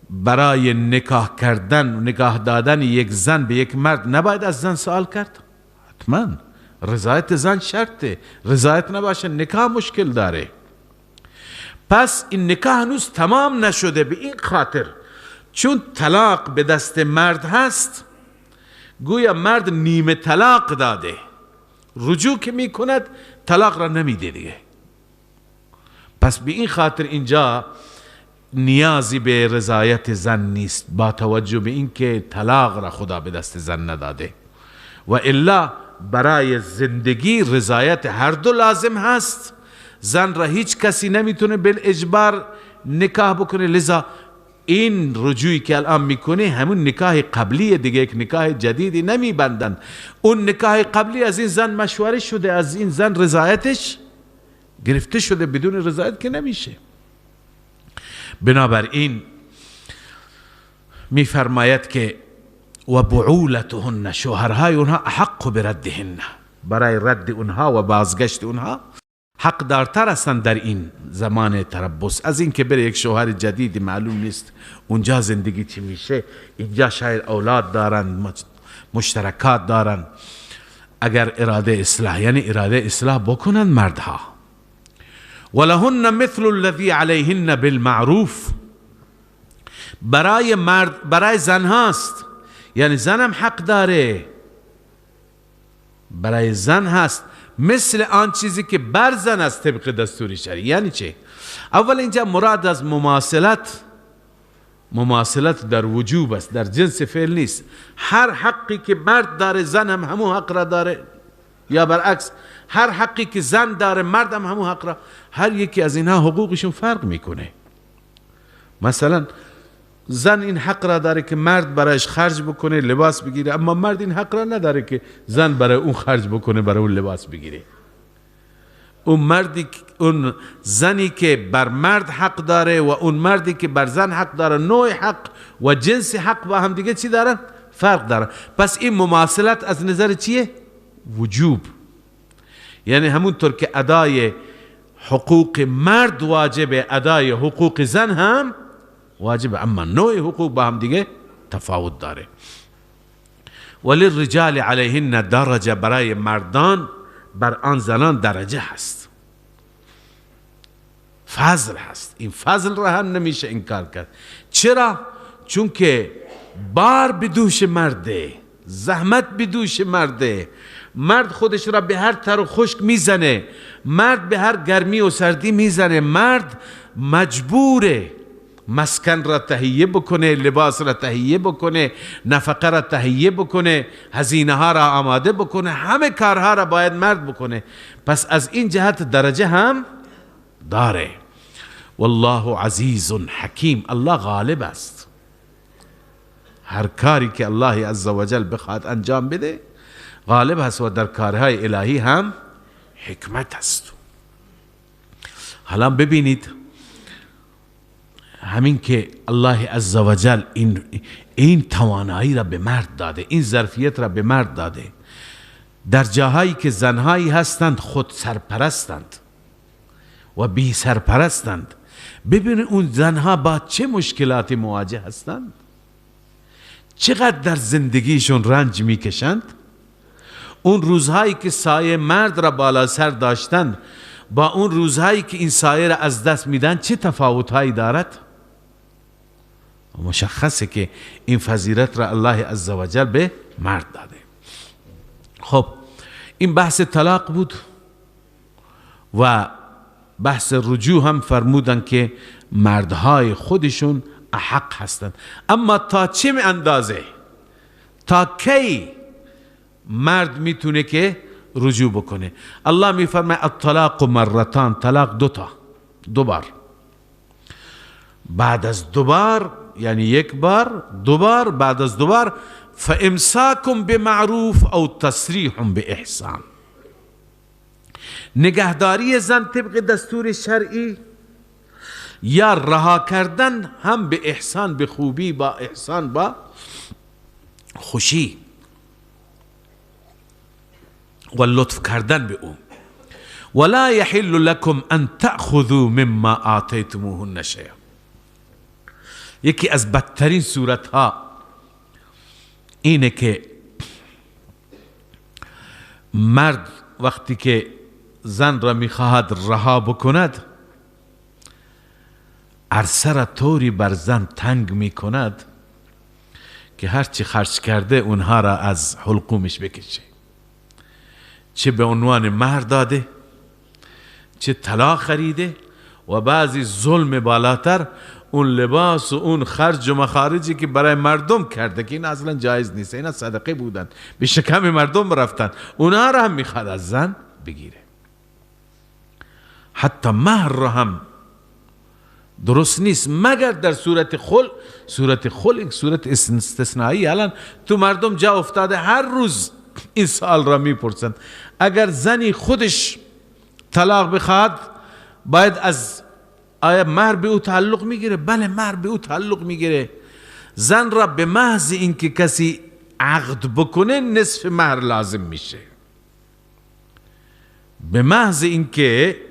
برای نکاح کردن و نکاح دادن یک زن به یک مرد نباید از زن سوال کرد؟ حتما رضایت زن شرطه، رضایت نباشه نکاح مشکل داره. پس این نکاح هنوز تمام نشده. به این خاطر چون طلاق به دست مرد هست، گویا مرد نیمه طلاق داده، رجوع که میکند طلاق را نمیده دیگه. پس به این خاطر اینجا نیازی به رضایت زن نیست، با توجه به اینکه طلاق را خدا به دست زن نداده، و الا برای زندگی رضایت هر دو لازم هست. زن را هیچ کسی نمیتونه بالاجبار نکاح بکنه، لذا این رجوعی که الان میکنه همون نکاح قبلی دیگه، یک نکاح جدیدی نمیبندن. اون نکاح قبلی از این زن مشوره شده، از این زن رضایتش گرفته شده، بدون رضایت که نمیشه. بنابراین میفرماید که و بعولتهن، شوهرهای اونها احق بردهن، برای رد اونها و بازگشت اونها حق دارتر هستند در این زمان تربص، از این که بره یک شوهر جدید معلوم نیست اونجا زندگی چی میشه، اینجا شاید اولاد دارن، مشترکات دارن. اگر اراده اصلاح، یعنی اراده اصلاح بکنن مردها. ولهن مثل الذی علیهن بالمعروف، برای مرد، برای زن هاست، یعنی زنم حق داره، برای زن هست مثل آن چیزی که بر زن است طبق دستور شرعی. یعنی چه؟ اول اینجا مراد از مماثلت، مماثلت در وجوب است، در جنس فعل نیست. هر حقی که مرد داره زن هم همون حق را داره، یا برعکس هر حقی که زن داره مرد هم همون حق را. هر یکی از اینها حقوقشون فرق میکنه. مثلا زن این حق را داره که مرد برایش خرج بکنه، لباس بگیره، اما مرد این حق را نداره که زن برای اون خرج بکنه، برای اون لباس بگیره. اون مردی، اون زنی که بر مرد حق داره و اون مردی که بر زن حق داره، نوع حق و جنس حق با هم دیگه چی دارن؟ فرق داره. پس این مماثلت از نظر چیه؟ وجوب. یعنی همونطور که ادای حقوق مرد واجبه، ادای حقوق زن هم واجب، اما نوع حقوق با هم دیگه تفاوت داره. وللرجال علیهن درجه، برای مردان بر آن زنان درجه هست، فضل هست. این فضل را هم نمیشه انکار کرد. چرا؟ چون که بار به دوش مرده، زحمت به دوش مرده، مرد خودش را به هر تر و خشک میزنه، مرد به هر گرمی و سردی میزنه، مرد مجبوره مسکن را تهیه بکنه، لباس را تهیه بکنه، نفقه را تهیه بکنه، هزینه ها را آماده بکنه، همه کارها را باید مرد بکنه. پس از این جهت درجه هم داره. والله عزیز حکیم، الله غالب است. هر کاری که الله عزوجل بخواد انجام بده غالب است و در کارهای الهی هم حکمت است. حالا ببینید همین که الله عزوجل این توانایی را به مرد داده، این ظرفیت را به مرد داده، در جاهایی که زنهایی هستند خود سرپرستند و بی سرپرستند، ببینید اون زنها با چه مشکلاتی مواجه هستند، چقدر در زندگیشون رنج میکشند. اون روزهایی که سایه مرد را بالا سر داشتند با اون روزهایی که این سایه را از دست میدن چه تفاوتهایی دارد؟ مشخصه که این فضیلت را الله عزوجل به مرد داده. خب این بحث طلاق بود و بحث رجوع هم فرمودن که مردهای خودشون احق هستند. اما تا چه اندازه، تا کی مرد میتونه که رجوع بکنه؟ الله میفرماید الطلاق مرتان، طلاق دوتا، دو بار. بعد از دو بار یعنی یک بار، دو بار، بعد از دو بار فامساک بمعروف او تسریح باحسان، نگهداری زن طبق دستور شرعی یا رها کردن هم به احسان، به خوبی، با احسان، با خوشی و لطف کردن به او. ولا يحل لكم ان تأخذوا مما آتیتموهن شیئا. یکی از بدترین صورت ها اینه که مرد وقتی که زن را میخواهد رها بکند، عرصه را طوری بر زن تنگ میکند که هرچی خرج کرده اونها را از حلقومش بکشه، چه به عنوان مهر داده، چه طلا خریده، و بعضی ظلم بالاتر اون لباس و اون خرج و مخارجی که برای مردم کرده که این اصلا جایز نیست، اینا صدقه بودن، به شکم مردم رفتن، اونها را هم میخواد از زن بگیره. حتی مهر را هم درست نیست مگر در صورت خلع. صورت خلع یک صورت استثنایی، الان تو مردم جا افتاده، هر روز این سوال را میپرسند. اگر زنی خودش طلاق بخواد باید از آیا مهر به او تعلق میگیره؟ بله، مهر به او تعلق میگیره. زن را به محض اینکه کسی عقد بکنه نصف مهر لازم میشه. به محض اینکه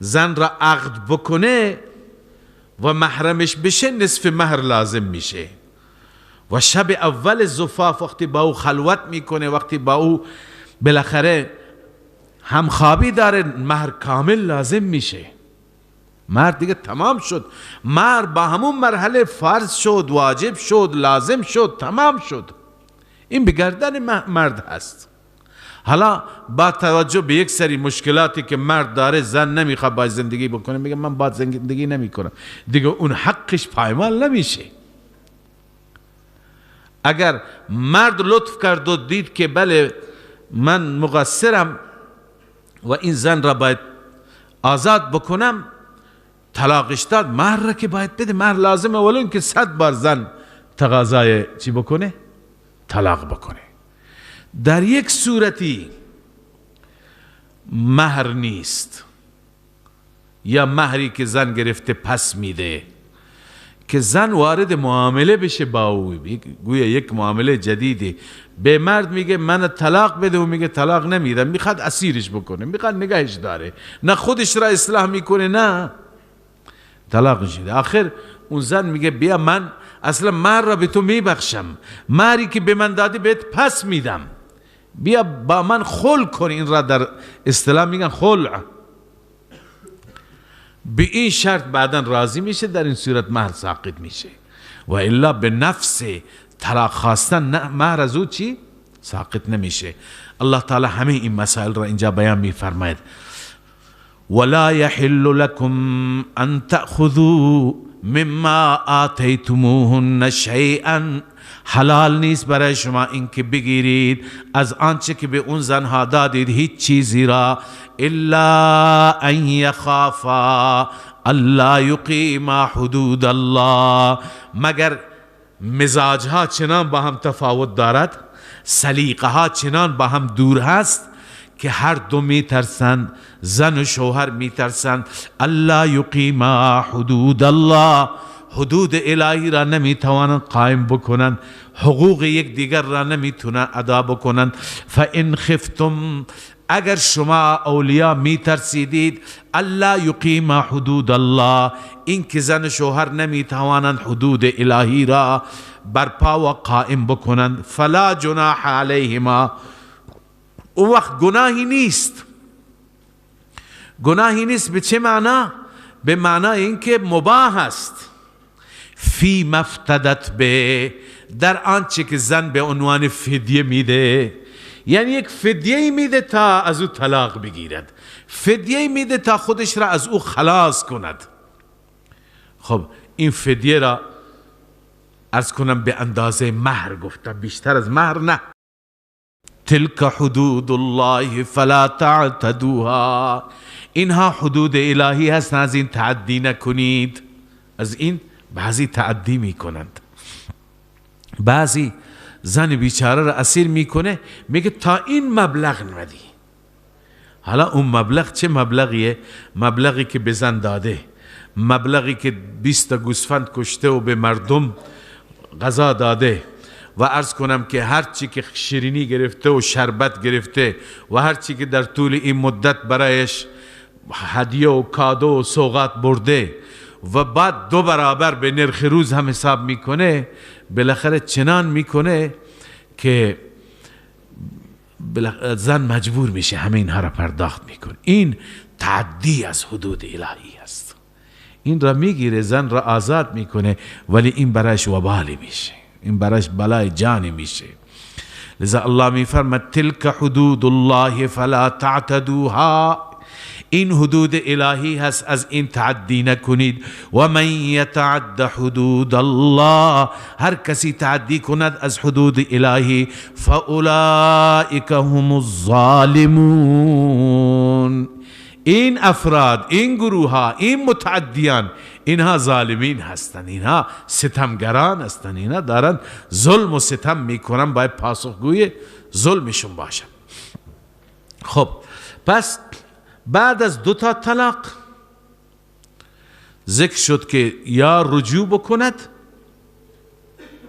زن را عقد بکنه و محرمش بشه نصف مهر لازم میشه. و شب اول زفاف وقتی با او خلوت میکنه، وقتی با او بالاخره همخوابی داره، مهر کامل لازم میشه. مهر دیگه تمام شد، مهر با همون مرحله فرض شد، واجب شد، لازم شد، تمام شد. این به گردن مرد هست. حالا با توجه به یک سری مشکلاتی که مرد داره، زن نمیخواد باید زندگی بکنه، میگه من باید زندگی نمیکنم دیگه، اون حقش پایمال نمیشه. اگر مرد لطف کرد و دید که بله من مقصرم و این زن را باید آزاد بکنم، طلاقش داد، مهر را که باید بده، مهر لازمه، ولو اینکه 100 بار زن تقاضای چی بکنه؟ طلاق بکنه. در یک صورتی مهر نیست، یا مهری که زن گرفته پس میده، که زن وارد معامله بشه با او، گویا یک معامله جدیده. به مرد میگه من طلاق بده، و میگه طلاق نمیدم، میخواد اسیرش بکنه، میخواد نگهش داره، نه خودش را اصلاح میکنه نه طلاقش میده. آخر اون زن میگه بیا من اصلا مهر را به تو میبخشم، مهری که به من دادی بهت پس میدم، بیا با من خلع کن. این را در اصطلاح میگن خلع. به این شرط بعدا راضی میشه، در این صورت مهر ساقط میشه، و الا به نفس طلاق خواستن مهر از او چی؟ ساقط نمیشه. الله تعالی همه این مسائل را اینجا بیان میفرماید. ولا يحل لكم ان تأخذوا مما آتیتموهن شیئا. حلال نیست برای شما اینکه بگیرید از آنچه که به اون زنها دادید هیچ چیزی را، الا ان یخافا الا یقیما حدود الله. مگر مزاجها چنان با هم تفاوت دارد، سلیقه ها چنان با هم دور هست که هر دو میترسند، زن و شوهر میترسند، الا یقیما حدود الله، حدود الهی را نمیتوانند قائم بکنند، حقوق یک دیگر را نمیتونن ادا بکنند. فان خفتم، اگر شما اولیا میترسیدید، الا یقیما حدود الله، این که زن و شوهر نمیتوانند حدود الهی را برپا و قائم بکنند، فلا جناح علیهما، اون وقت گناهی نیست. گناهی نیست به چه معنا؟ به معنای اینکه مباح است. فی مفتدت به، در آنچه که زن به عنوان فدیه میده، یعنی یک فدیه میده تا از او طلاق بگیرد، فدیه میده تا خودش را از او خلاص کند. خب این فدیه را عرض کنم به اندازه مهر گفتم، بیشتر از مهر نه. تلک حدود الله فلا تعتدوها، اینها حدود الهی هستن، از این تعدی نکنید. از این بعضی تعدی میکنند، بعضی زن بیچاره را اسیر میکنه، میگه تا این مبلغ ندی. حالا اون مبلغ چه مبلغیه؟ مبلغی که به زن داده، مبلغی که 20 گوسفند کشته و به مردم غذا داده، و عرض کنم که هرچی که شیرینی گرفته و شربت گرفته و هرچی که در طول این مدت برایش هدیه و کادو و سوغات برده و بعد 2 برابر به نرخ روز هم حساب میکنه، بالاخره چنان میکنه که زن مجبور میشه همه اینها را پرداخت میکنه. این تعدی از حدود الهی است. این را میگیره، زن را آزاد میکنه، ولی این برایش وبالی میشه، این برایش بلای جانی میشه. لذا الله میفرماد تلک حدود الله فلا تعتدوها، این حدود الهی هست، از این تعدی نکنید. و من یتعد حدود الله، هر کسی تعدی کند از حدود الهی، فاولئک هم الظالمون. این افراد، این گروه ها، این متعدیان، اینها ظالمین هستند، اینها ستمگران هستند، اینها دارن ظلم و ستم میکنن، باید پاسخگوی ظلمشون باشن. خب پس بعد از 2 تا طلاق ذکر شد که یا رجوع بکند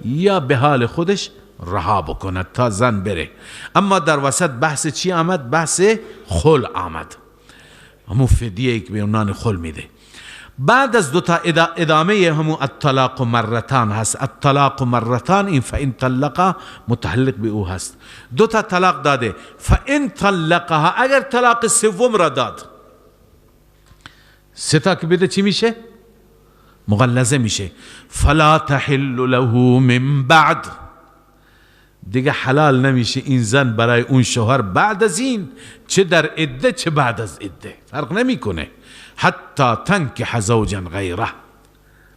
یا به حال خودش رها بکند تا زن بره. اما در وسط بحث چی آمد؟ بحث خلع آمد، همون فدیه که به عنوان خلع میده. بعد از 2 تا ادامه همون الطلاق مرتان هست. الطلاق مرتان، این فان طلقها متعلق به او هست. 2 تا طلاق داده، فان طلقها، اگر طلاق سوم را داد، 3 تا که بده چی میشه؟ مغلظه میشه. فلا تحل له من بعد، دیگه حلال نمیشه این زن برای اون شوهر بعد از این، چه در عده چه بعد از عده، فرق نمیکنه. حتی تنکح زوجا غیره،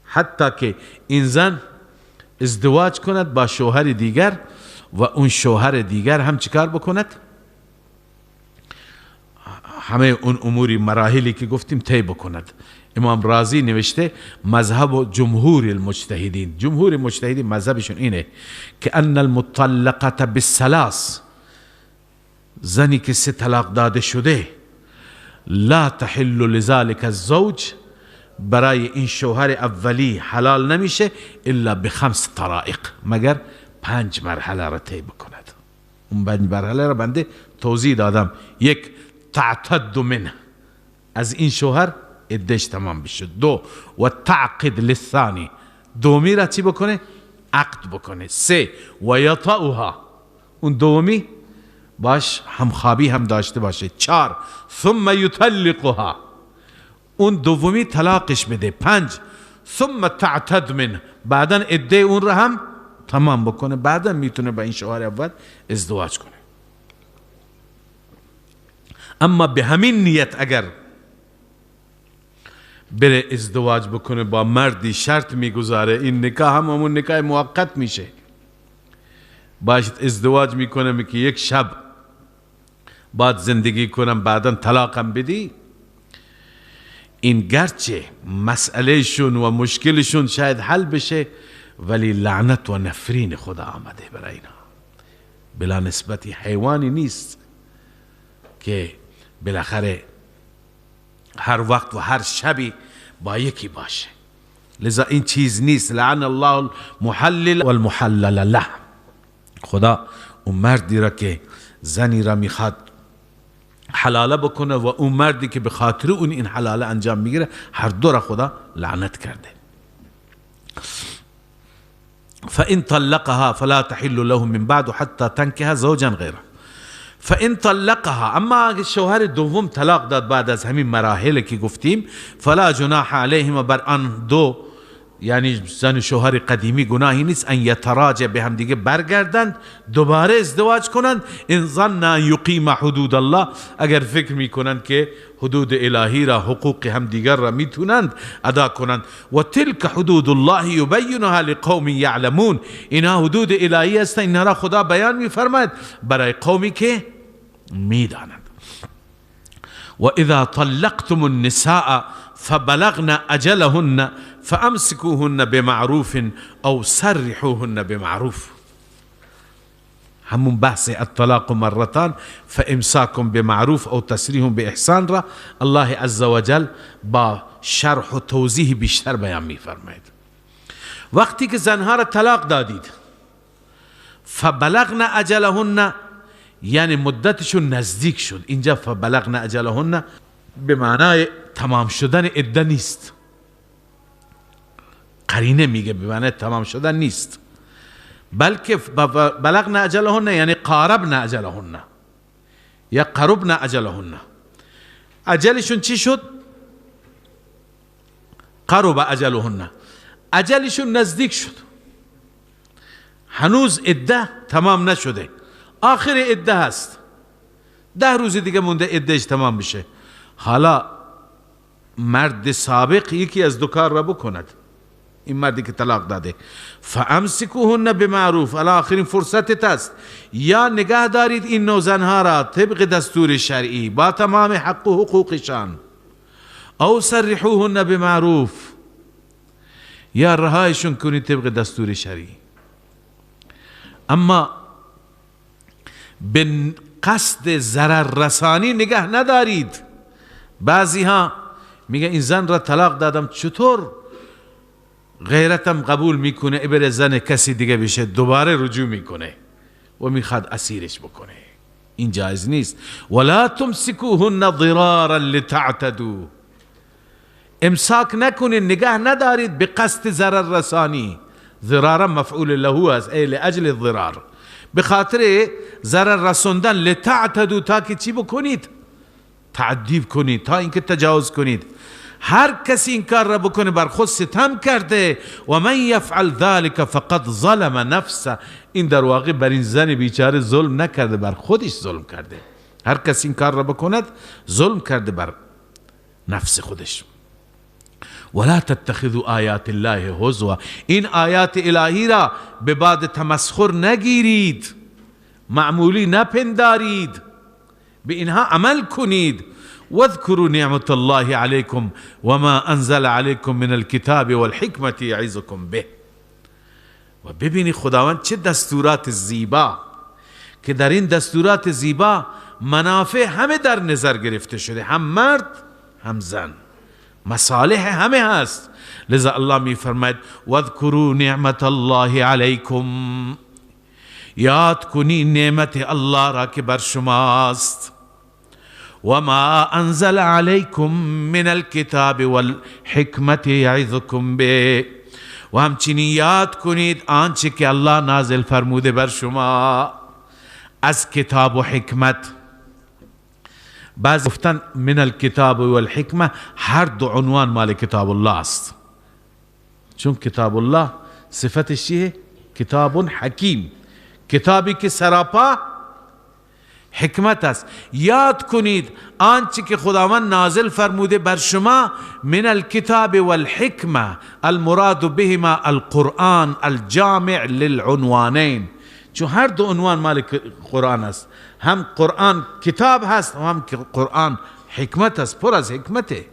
حتی که این زن ازدواج کند با شوهر دیگر و اون شوهر دیگر هم چیکار بکند؟ همه اون اموری مراحلی که گفتیم طی بکند. امام رازی نوشته مذهب جمهور المجتهدین، جمهور مجتهدین مذهبشون اینه که ان المطلقه بالثلاث، زنی که 3 طلاق داده شده، لا تحل لذلك الزوج، برای این شوهر اولی حلال نمیشه الا بخمس طرائق، مگر 5 مرحله را طی بکند. اون 5 مرحله را بنده توضیح دادم. 1، تعتد منه، از این شوهر عدهش تمام بشه. 2، و تعقد للثانی، دومی را چی بکنه؟ عقد بکنه. 3، و یطأها، اون دومی باش همخوابی هم داشته باشه. 4، ثم یطلقها، اون دومی طلاقش بده. 5، ثم تعتد منه، بعدا عده اون را هم تمام بکنه، بعدا میتونه با این شوهر اول ازدواج کنه. اما به همین نیت اگر بره ازدواج بکنه با مردی، شرط میگذاره، این نکاح هم همون نکاح موقت میشه. باش ازدواج میکنه که یک شب بعد زندگی کنم بعدا طلاقم بدی، این گرچه مسئلهشون و مشکلشون شاید حل بشه، ولی لعنت و نفرین خدا آمده برای اینا. بلا نسبتی حیوانی نیست که بالاخره هر وقت و هر شبی با یکی باشه. لذا این چیز نیست. لعن الله المحلل والمحلل له، خدا اون مردی را که زنی را میخواد حلاله بکنه و اون مردی که به خاطر اون این حلاله انجام میگیره، هر دو را خدا لعنت کرده. فان طلقها فلا تحل له من بعد حتى تنكح زوجا غیره. فان طلقها، اما اگه شوهر دوم طلاق داد بعد از همین مراحل که گفتیم، فلا جناح علیهما، بر آن دو یعنی زن شوهر قدیمی گناهی نیست، ان یتراجع، به هم دیگه برگردند، دوباره ازدواج کنند، ان ظن ان یقیم حدود الله، اگر فکر میکنند که حدود الهی را، حقوق هم دیگر را میتونند ادا کنند. و تلک حدود الله یبینها لقوم یعلمون، اینها حدود الهی هستند، اینها را خدا بیان میفرماید برای قومی که میدانند. و اذا طلقتم النساء فبلغن اجلهن فامسكوهن بمعروف او سرحوهن بمعروف. همون بحث الطلاق مرتان فامساک بمعروف او تسریح باحسان را الله عزوجل با شرح و توضیح بیشتر بیان میفرماید. وقتی که زنها را طلاق دادید، فبلغن اجلهن یعنی مدتشون نزدیک شد. اینجا فبلغن اجلهن به معنای تمام شدن عده نیست، قرینه میگه به معنای تمام شدن نیست، بلکه بلغن اجلهن یعنی قاربن اجلهن یا قربن اجلهن. اجلشون چی شد؟ قرب اجلهن، اجلشون نزدیک شد، هنوز عده تمام نشده، آخر عده هست، 10 روز دیگه مونده عدهش تمام بشه. حالا مرد سابق یکی از دو کار را بکند، این مردی که طلاق داده، فامسکوهن بمعروف، الان آخرین فرصتت است، یا نگه دارید این نوع زنها را طبق دستور شرعی با تمام حق و حقوقشان، او سرحوهن بمعروف، یا رهایشون کنید طبق دستور شرعی. اما به قصد ضرر رسانی نگه ندارید. بعضی ها میگه این زن را طلاق دادم، چطور غیرتم قبول میکنه بره زن کسی دیگه بشه، دوباره رجوع میکنه و میخواد اسیرش بکنه. این جایز نیست. ولا تمسكوهن ضرارا لتعتدوا، امساک نکنید، نگه ندارید به قصد ضرر رسانی. ضرارا مفعول له است، ای لاجل الضرار، به خاطر ضرر رسوندن، لتعتدوا، تا که چی بکنید؟ تعدیب کنید، تا اینکه تجاوز کنید. هر کسی این کار را بکنه بر خود ستم کرده. و من یفعل ذلك فقد ظلم نفسه، این در واقع بر این زن بیچاره ظلم نکرده، بر خودش ظلم کرده. هر کسی این کار را بکند ظلم کرده بر نفس خودش. ولا تتخذوا آیات الله هزوا، این آیات الهی را به باد تمسخر نگیرید، معمولی نپندارید، به اینها عمل کنید. واذكروا نعمت الله علیکم وما انزل علیکم من الكتاب والحکمة یعظکم به. و ببینی خداوند چه دستورات زیبا، که در این دستورات زیبا منافع همه در نظر گرفته شده، هم مرد هم زن، مصالح همه هست. لذا الله می فرماید واذکروا نعمت الله علیکم، یاد کنی نعمت الله را که بر شماست. و ما انزل علیکم من الکتاب والحکمت یعظکم به، و همچنین یاد کنید آنچه که الله نازل فرموده بر شما از کتاب و حکمت. بعض گفتن من الکتاب والحکمه هر دو عنوان مال کتاب الله است، چون کتاب الله صفتش چیه؟ کتاب حکیم، کتابی که سراپا حکمت است. یاد کنید آنچه که خداوند نازل فرموده بر شما من الکتاب والحکمه، المراد بهما القرآن الجامع للعنوانین، چون هر دو عنوان مال قرآن است، هم قرآن کتاب هست و هم قرآن حکمت است، پر از حکمته.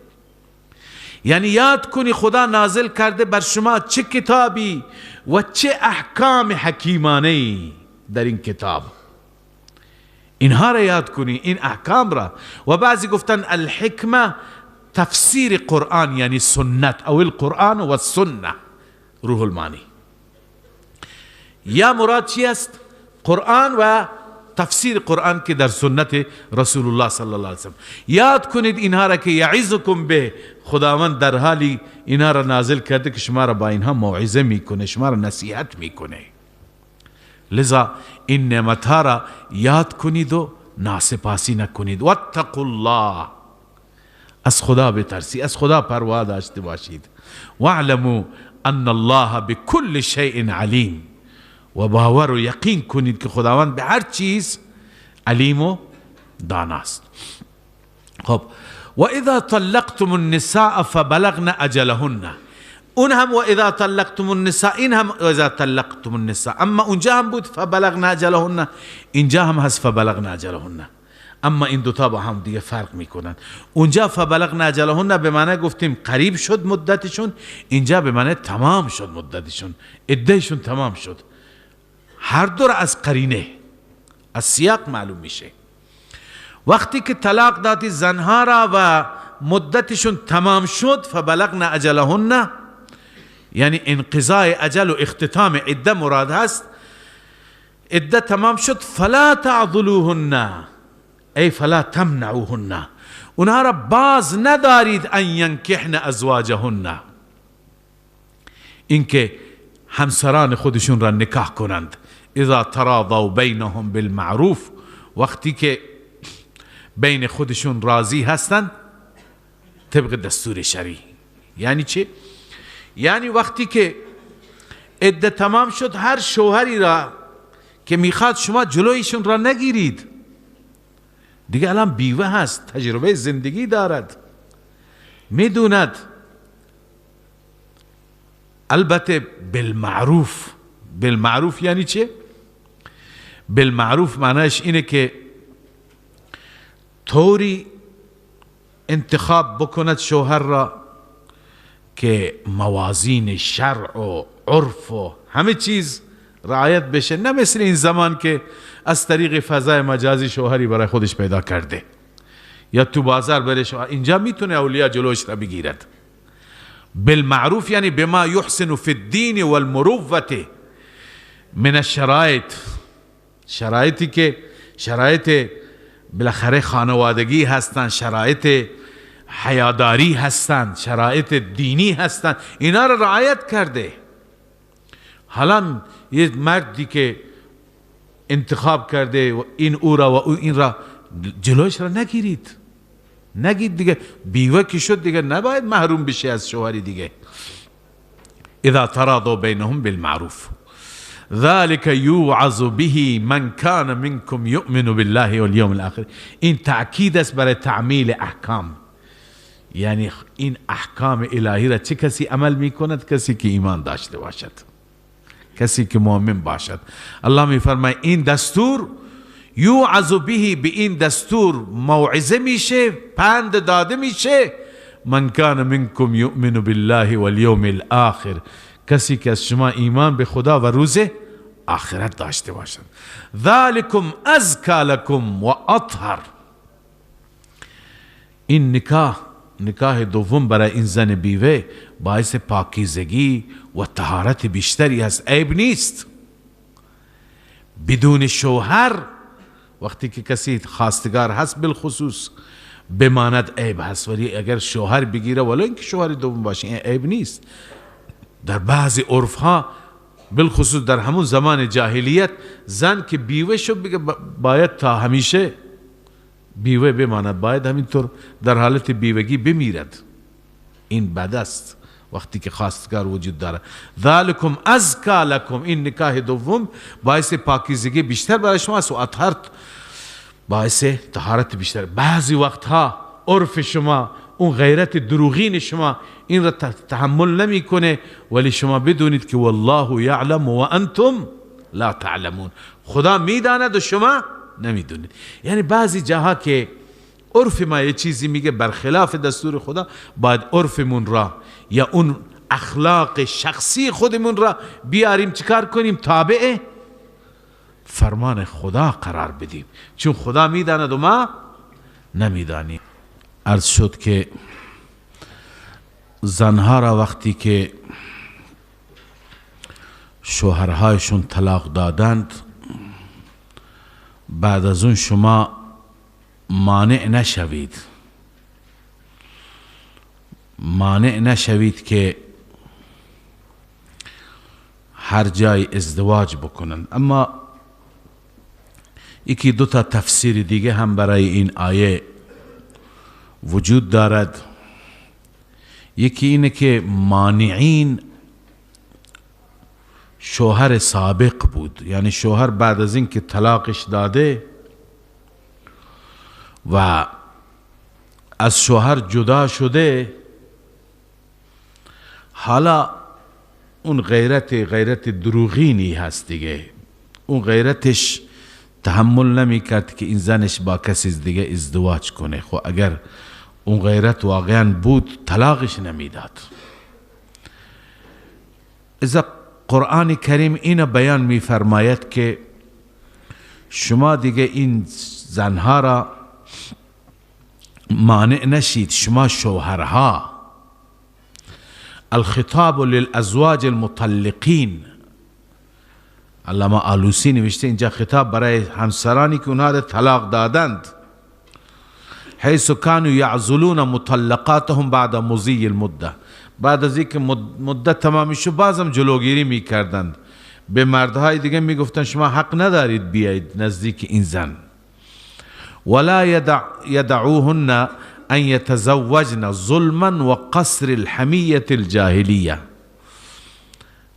یعنی یاد کنی خدا نازل کرده بر شما چه کتابی و چه احکام حکیمانه در این کتاب، اینها را یاد کنی، این احکام را. و بعضی گفتن الحکمه تفسیر قرآن یعنی سنت، او القرآن و السنه، روح المانی. یا مراد چی است؟ قرآن و تفسیر قرآن که در سنت رسول الله صلی الله علیه وسلم. یاد کنید اینها را که یعظکم به، خداوند در حالی اینها را نازل کرده که شما را با اینها موعظه میکنه، شما را نصیحت میکنه. لذا این نعمت ها را یاد کنید و ناسپاسی نکنید. واتقوا الله، از خدا بترسی، از خدا پروا داشته باشید. واعلموا ان الله بكل شیء علیم، و باور و یقین کنید که خداوند به هر چیز علیم و داناست. خب و اذا طلقتم النساء فبلغن اجلهن، اون هم و اذا طلقتم النساء، این هم و اذا طلقتم النساء، اما اونجا هم بود فبلغن اجلهن، اینجا هم هست فبلغن اجلهن، اما این دوتا با هم دیگه فرق میکنن. اونجا فبلغن اجلهن به معنی گفتیم قریب شد مدتشون، اینجا به معنی تمام شد مدتشون، عدهشون تمام شد. هر دو را از قرینه، از سیاق معلوم میشه. وقتی که طلاق دادی زنها را و مدتشون تمام شد، فبلغن اجلهن یعنی انقضای اجل و اختتام عده مراد هست، عده تمام شد، فلا تعضلوهن ای فلا تمنعوهن، اونها را باز ندارید ان ینکحن ازواجهن، اینکه همسران خودشون را نکاح کنند. اذا تراضوا بینهم بالمعروف، وقتی که بین خودشون راضی هستند طبق دستور شرعی. یعنی چه؟ یعنی وقتی که عده تمام شد، هر شوهری را که میخواد شما جلویشون را نگیرید، دیگه الان بیوه هست، تجربه زندگی دارد، میدوند. البته بالمعروف. بالمعروف یعنی چه؟ بالمعروف معنیش اینه که طوری انتخاب بکند شوهر را که موازین شرع و عرف و همه چیز رعایت بشه، نه مثل این زمان که از طریق فضای مجازی شوهری برای خودش پیدا کرده یا تو بازار بره شوهر، اینجا میتونه اولیا جلوش را بگیرد. بالمعروف یعنی بما یحسن فی الدین والمروة من الشرایط، شرایطی که شرایط بالاخره خانوادگی هستند، شرایط حیاداری هستند، شرایط دینی هستند، اینا را رعایت کرده. حالا یه مردی که انتخاب کرده و این او را و او این را، جلوش را نگیرید، نگید دیگه بیوه که شد دیگه نباید محروم بشه از شوهری دیگه. اذا تراضوا بینهم بالمعروف ذلك یوعظ به من کان منکم یؤمن بالله والیوم الاخر. این تأکید است برای تعمیل احکام، یعنی این احکام الهی را چه کسی عمل میکند؟ کسی که ایمان داشته باشد، کسی که مؤمن باشد. الله میفرماید این دستور یوعظ به، به این دستور موعظه میشه، پند داده میشه، من کان منکم یؤمن بالله والیوم الاخر، کسی که از شما ایمان به خدا و روز آخرت داشته باشد. ذالکم ازکی لکم و اطهر. این نکاح، نکاح دوم برای این زن بیوه باعث پاکیزگی و طهارت بیشتری هست، عیب نیست. بدون شوهر وقتی که کسی خواستگار هست بالخصوص بماند عیب هست، ولی اگر شوهر بگیره ولی اینکه شوهر دوم باشه این عیب نیست. در بعضی عرف ها بالخصوص در همون زمان جاهلیت زن که بیوه شد بگه باید تا همیشه بیوه بماند، باید همینطور در حالت بیوگی بمیرد. این بد است وقتی که خواستگار وجود داره. ذالکم ازکی لکم، این نکاح دوم باعث پاکیزگی بیشتر برای شما است و اطهر، باعث طهارت بیشتر. بعضی وقتها عرف شما، اون غیرت دروغین شما این را تحمل نمیکنه، ولی شما بدونید که والله یعلم و انتم لا تعلمون، خدا میداند و شما نمیدونید. یعنی بعضی جاها که عرف ما یه چیزی میگه برخلاف دستور خدا، باید عرفمون را یا اون اخلاق شخصی خودمون را بیاریم چیکار کنیم؟ تابع فرمان خدا قرار بدیم، چون خدا میداند و ما نمیدانیم. عرض شد که زنها را وقتی که شوهرهایشون طلاق دادند بعد از اون شما مانع نشوید، مانع نشوید که هر جای ازدواج بکنند. اما یکی دو تا تفسیر دیگه هم برای این آیه وجود دارد. یکی اینه که مانعین شوهر سابق بود، یعنی شوهر بعد از این که طلاقش داده و از شوهر جدا شده، حالا اون غیرت دروغینی هست دیگه، اون غیرتش تحمل نمی کرد که این زنش با کسی دیگه ازدواج کنه. خب اگر اون غیرت واقعا بود طلاقش نمیداد. اذا قرآن کریم اینو بیان میفرماید که شما دیگه این زنها را مانع نشید، شما شوهرها. الخطاب للازواج المطلقین، علامه آلوسی نوشته اینجا خطاب برای همسرانی که اونها را طلاق دادند، حیث کانوا یعزلون مطلقاتهم بعد مضی المده، بعد از اینکه مدت تمام شد بازم جلوگیری میکردند، به مردهای دیگه میگفتن شما حق ندارید بیایید نزدیک این زن. ولا يدعوهن ان يتزوجن ظلما وقصر الحمیة الجاهلیه،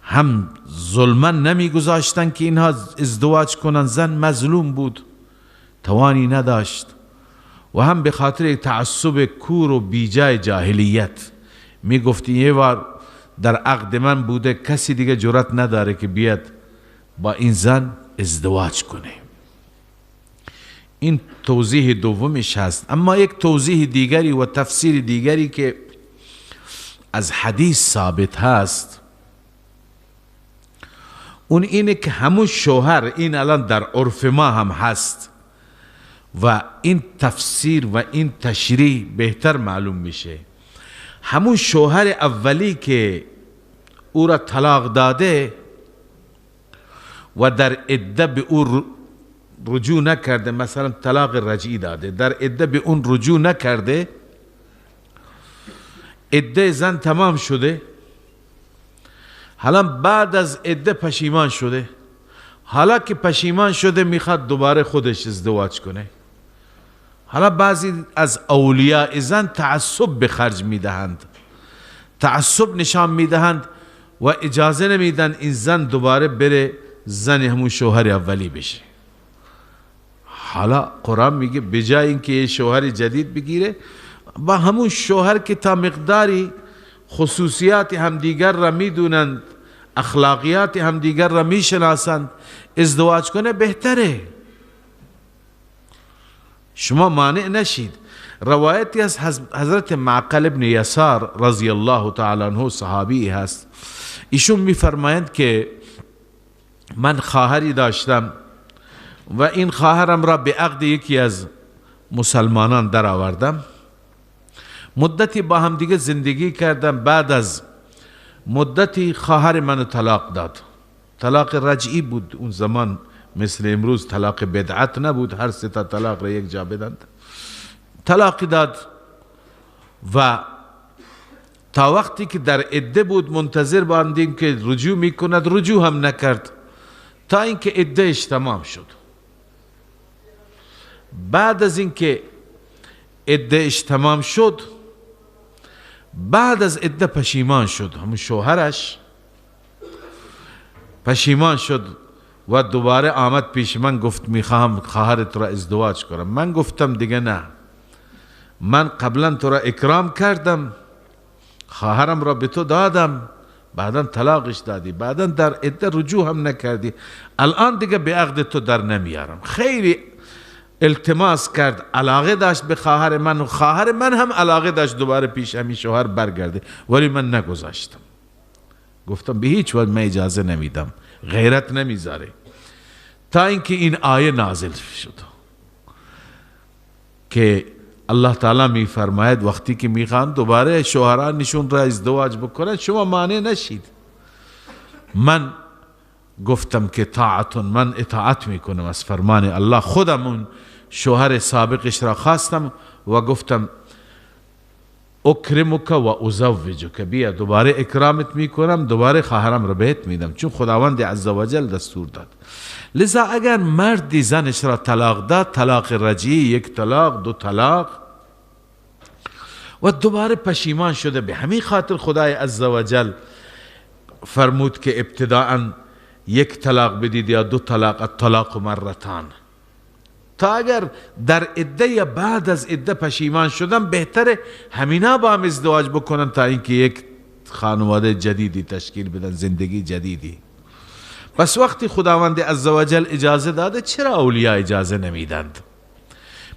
هم ظلما نمیگذاشتن که اینها ازدواج کنن، زن مظلوم بود توانی نداشت، و هم به خاطر تعصب کور و بیجای جاهلیت میگفت یه بار در عقد من بوده، کسی دیگه جرأت نداره که بیاد با این زن ازدواج کنه. این توضیح دومش هست. اما یک توضیح دیگری و تفسیر دیگری که از حدیث ثابت هست اون اینه که همون شوهر، این الان در عرف ما هم هست و این تفسیر و این تشریح بهتر معلوم میشه، همون شوهر اولی که او را طلاق داده و در عده به او رجوع نکرده، مثلا طلاق رجعی داده، در عده به اون رجوع نکرده، عده زن تمام شده، حالا بعد از عده پشیمان شده، حالا که پشیمان شده میخواد دوباره خودش ازدواج کنه. حالا بعضی از اولیاء زن تعصب به خرج میدهند، تعصب نشان میدهند و اجازه نمیدن این زن دوباره بره زن همون شوهر اولی بشه. حالا قرآن میگه بجای اینکه یه شوهر جدید بگیره، با همون شوهر که تا مقداری خصوصیات همدیگر را میدونند، اخلاقیات همدیگر را میشناسند، ازدواج کنه بهتره. شما مانع نشید. روایتی از حضرت معقل ابن یسار رضی الله تعالی عنه، صحابی هست، ایشون میفرمایند که من خواهری داشتم و این خواهرم را به عقد یکی از مسلمانان در آوردم، مدتی با هم دیگه زندگی کردم، بعد از مدتی خواهر منو طلاق داد. طلاق رجعی بود اون زمان، مثل امروز طلاق بدعت نبود، هر سه تا طلاق را یک جا بدند. طلاق داد و تا وقتی که در عده بود منتظر باندیم که رجوع میکند، رجوع هم نکرد تا اینکه عدهش تمام شد. بعد از اینکه عدهش تمام شد، بعد از عده پشیمان شد، همون شوهرش پشیمان شد و دوباره آمد پیش من، گفت میخواهم خواهرت را ازدواج کنم. من گفتم دیگه نه، من قبلا تو را اکرام کردم، خواهرم را به تو دادم، بعدا طلاقش دادی، بعدا در عده رجوع هم نکردی، الان دیگه به عقد تو در نمیارم. خیلی التماس کرد، علاقه داشت به خواهر من و خواهر من هم علاقه داشت دوباره پیش همین شوهر برگرده، ولی من نگذاشتم، گفتم به هیچ وجه من اجازه نمیدم، غیرت نمیذاره، تا اینکه این آیه نازل شد که الله تعالی میفرماید وقتی که میخوان دوباره شوهران نشون را ازدواج بکنن شما مانع نشید. من گفتم که طاعتون، من اطاعت میکنم از فرمان الله. خودم اون شوهر سابقش را خواستم و گفتم اکرمک و ازوجک، بیا دوباره اکرامت میکنم، دوباره خواهرم را بهت میدم، چون خداوند عزوجل دستور داد. لذا اگر مردی زنش را طلاق داد، طلاق رجعی، یک طلاق، دو طلاق، و دوباره پشیمان شده، به همین خاطر خدای عزوجل فرمود که ابتداءً یک طلاق بدید یا دو طلاق، الطلاق مرتان، تا اگر در عده یا بعد از عده پشیمان شدن بهتره همینا با هم ازدواج بکنن تا اینکه یک خانواده جدیدی تشکیل بدن، زندگی جدیدی. پس وقتی خداوند عزوجل اجازه داده، چرا اولیاء اجازه نمیدند؟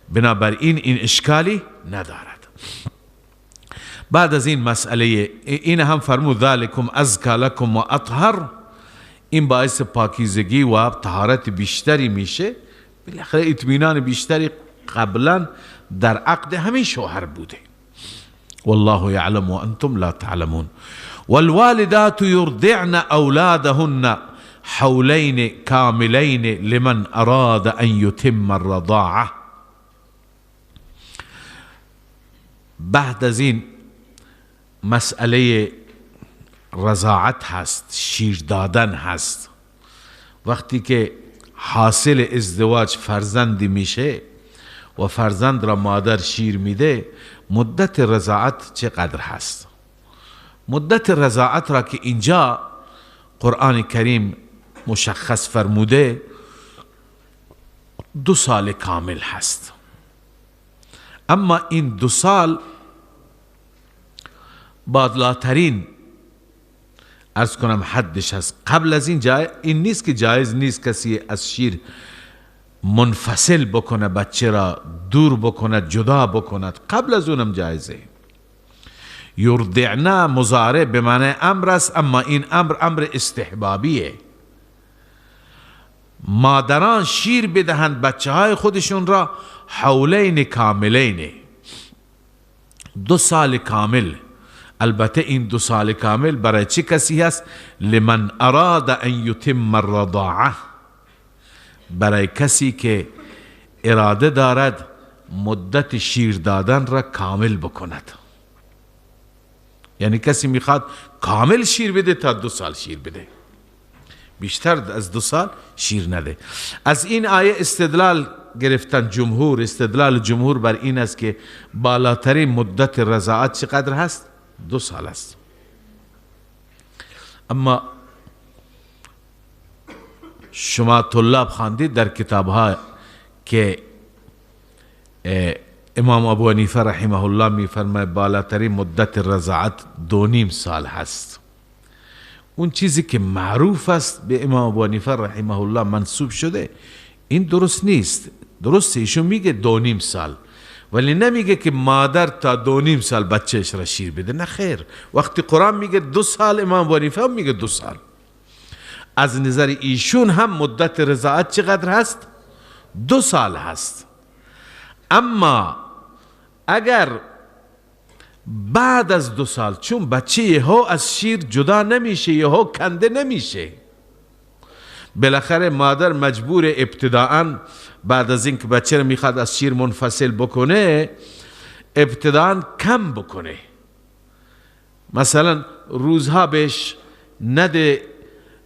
بنابراین این اشکالی ندارد. بعد از این مسئله این هم فرمود ذالکم ازکی لکم و اطهر، این باعث پاکیزگی و طهارت بیشتری میشه. بالاخره اطمینان بیشتری قبلا در عقد همین شوهر بوده. والله یعلم و انتم لا تعلمون. والوالدات یرضعن اولادهن حولین کاملین لمن اراد ان یتم الرضاعه. بعد از این مسئله رضاعت هست، شیر دادن هست. وقتی که حاصل ازدواج فرزندی میشه و فرزند را مادر شیر میده، مدت رضاعت چقدر هست؟ مدت رضاعت را که اینجا قرآن کریم مشخص فرموده 2 سال کامل هست. اما این 2 سال بالاترین عرض کنم حدش هست. قبل از این این نیست که جایز نیست کسی از شیر منفصل بکنه، بچه را دور بکند، جدا بکند، قبل از اونم جایزه. یرضعن مضارع به معنی امر است، اما این امر امر استحبابیه. مادران شیر بدهند بچه های خودشون را حولین کاملین، 2 سال کامل. البته این 2 سال کامل برای چه کسی هست؟ لمن اراد ان یتم الرضاعه، برای کسی که اراده دارد مدت شیر دادن را کامل بکند. یعنی کسی میخواد کامل شیر بده تا 2 سال شیر بده، بیشتر از 2 سال شیر نده. از این آیه استدلال گرفتن جمهور، استدلال جمهور بر این است که بالاترین مدت رضاعت چقدر هست؟ 2 سال است. اما شما طلاب خواندید در کتابها که امام ابو حنیفه رحمه الله میفرماید بالاترین مدت رضاعت 2.5 سال هست. اون چیزی که معروف است به امام ابو حنیفه رحمه الله منسوب شده این درست نیست. درست ایشون میگه 2.5 سال، ولی نمیگه که مادر تا 2.5 سال بچهش را شیر بده. نه خیر، وقتی قرآن میگه 2 سال، امام ابو حنیفه هم میگه 2 سال. از نظر ایشون هم مدت رضاعت چقدر هست؟ 2 سال هست. اما اگر بعد از 2 سال، چون بچه یهو از شیر جدا نمیشه، یهو کنده نمیشه، بالاخره مادر مجبور ابتداعاً بعد از اینکه بچه رو میخواد از شیر منفصل بکنه، ابتداعاً کم بکنه. مثلا روزها بهش نده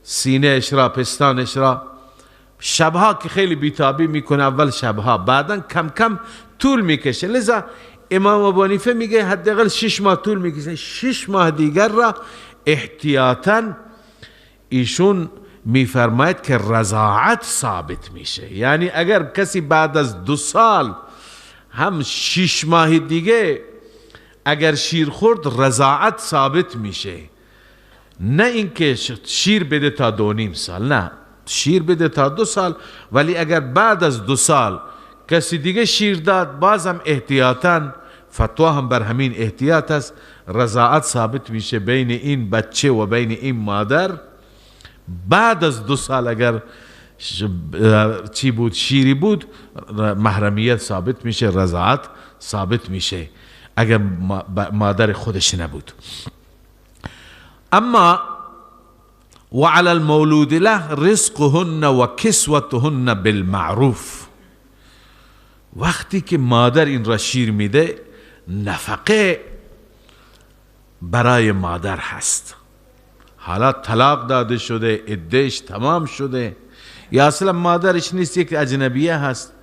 سینهش را، پستانش را، شبها که خیلی بیتابی میکنه اول شبها، بعدا کم کم طول میکشه. لذا امام ابو حنیفه میگه حداقل 6 ماه طول میکشه. 6 ماه دیگر را احتیاطاً ایشون میفرماید که رضاعت ثابت میشه. یعنی اگر کسی بعد از 2 سال هم 6 ماه دیگه اگر شیر خورد، رضاعت ثابت میشه. نه اینکه شیر بده تا 2.5 سال، نه، شیر بده تا 2 سال، ولی اگر بعد از 2 سال کسی دیگه شیر داد، بازم احتیاطاً، فتوا هم بر همین احتیاط است، رضاعت ثابت میشه بین این بچه و بین این مادر. بعد از 2 سال اگر چی بود، شیری بود، محرمیت ثابت میشه، رضاعت ثابت میشه اگر مادر خودش نبود. اما و علی المولود له رزقهن و کسوتهن بالمعروف. وقتی که مادر این را شیر میده، نفقه برای مادر هست. حالا طلاق داده شده، عدهش تمام شده، یا اصلا مادرش نیست، یک اجنبیه هست،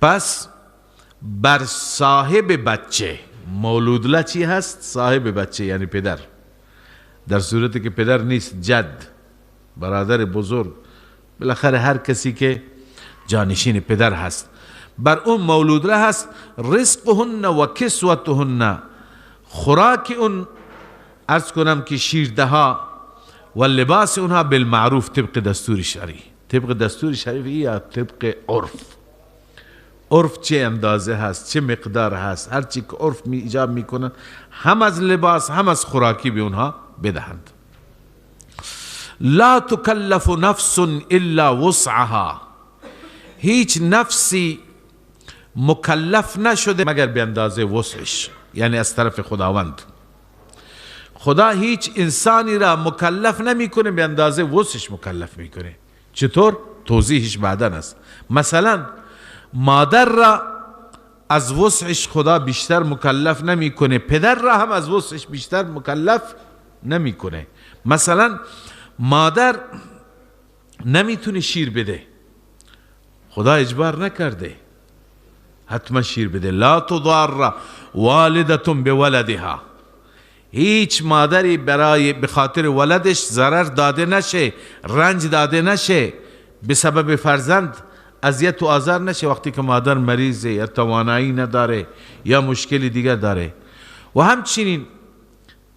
پس بر صاحب بچه، مولود له چی هست؟ صاحب بچه یعنی پدر. در صورتی که پدر نیست، جد، برادر بزرگ، بالاخره هر کسی که جانشین پدر هست، بر اون مولود له هست رزقهن و کسوتهن، خوراک اون عرض کنم که شیرده ها و لباس اونها بالمعروف، طبق دستور شرعی. طبق دستور شرعی یا طبق عرف. عرف چه اندازه هست، چه مقدار هست، هر چی که عرف می ایجاب میکنن هم از لباس هم از خوراکی به اونها بدهند. لا تکلف نفس الا وسعها، هیچ نفسی مکلف نشده مگر به اندازه وسعش، یعنی از طرف خداوند. خدا هیچ انسانی را مکلف نمیکنه، به اندازه وسعش مکلف میکنه. چطور؟ توضیحش بعدا است. مثلا مادر را از وسعش خدا بیشتر مکلف نمیکنه، پدر را هم از وسعش بیشتر مکلف نمیکنه. مثلا مادر نمیتونه شیر بده، خدا اجبار نکرده حتما شیر بده. لا تضار والدة بولدها، هیچ مادری برای به خاطر ولدش ضرر داده نشه، رنج داده نشه، به سبب فرزند اذیت و آزار نشه وقتی که مادر مریضه یا توانایی نداره یا مشکل دیگر داره. و همچنین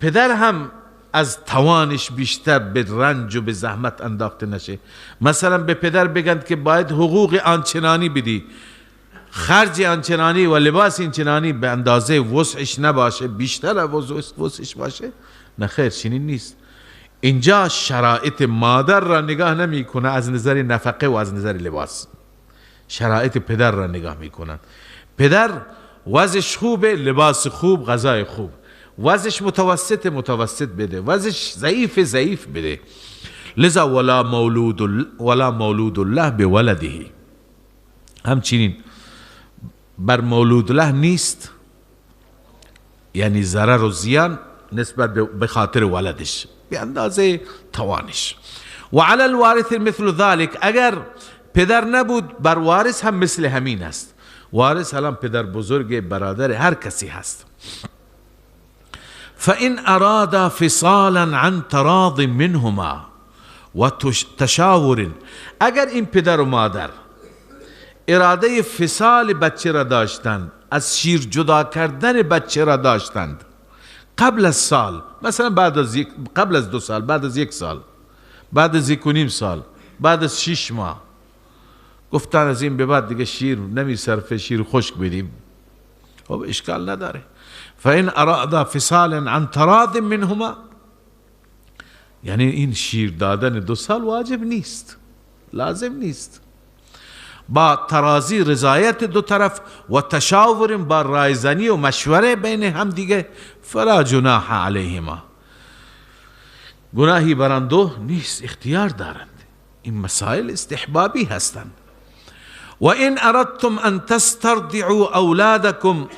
پدر هم از توانش بیشتر به رنج و به زحمت انداخته نشه. مثلا به پدر بگند که باید حقوق آنچنانی بدی، خرج آنچنانی و لباس آنچنانی، به اندازه وسعش نباشه، بیشتر از وسعش باشه. نه خیر، چنین نیست. اینجا شرایط مادر را نگاه نمیکنه از نظر نفقه و از نظر لباس، شرایط پدر را نگاه میکنن. پدر وضعش خوبه، لباس خوب، غذای خوب. وضعش متوسط، متوسط بده. وضعش ضعیف، ضعیف بده. لذا ولا مولود الله بولده، همچنین بر مولود له نیست، یعنی ضرر و زیان نسبت به خاطر ولدش به اندازه توانش. و علی الوارث مثل ذلك، اگر پدر نبود بر وارث هم مثل همین است. وارث الان پدر بزرگ، برادر، هر کسی هست. فإن أرادا فصالا عن تراض منهما و تشاور، اگر این پدر و مادر اراده فصال بچه را داشتند، از شیر جدا کردن بچه را داشتند قبل از سال، مثلا بعد از قبل از 2 سال، بعد از 1 سال، بعد از 1.5 سال، بعد از 6 ماه، گفتن از این به بعد دیگه شیر نمیصرفه، شیر خشک بدیم، خب اشکال نداره. فإن أرادا فصالا عن تراض منهما، یعنی این شیر دادن 2 سال واجب نیست، لازم نیست. با ترازی رضایت دو طرف و تشاور، با رایزنی و مشوره بین هم دیگه، فلا جناح علیهما، گناهی بر آن دو نیست، اختیار دارند. این مسائل استحبابی هستند. و این اردتم ان تسترضعوا اولادکم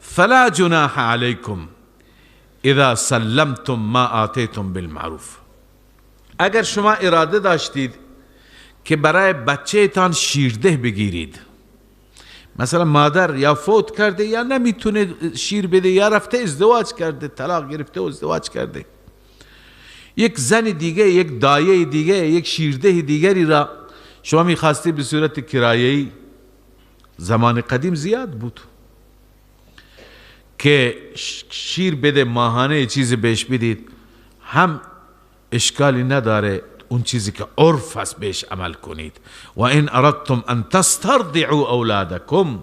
فلا جناح علیکم اذا سلمتم ما آتیتم بالمعروف. اگر شما اراده داشتید که برای بچه تان شیرده بگیرید، مثلا مادر یا فوت کرده یا نمیتونه شیر بده یا رفته ازدواج کرده، طلاق گرفته و ازدواج کرده، یک زن دیگه، یک دایه دیگه، یک شیرده دیگری را شما میخواستی به صورت کرایه‌ای، زمان قدیم زیاد بود که شیر بده، ماهانه چیزی بهش بدید، هم اشکالی نداره، اون چیزی که عرف هست بهش عمل کنید. و این اردتم ان تسترضعوا اولادکم،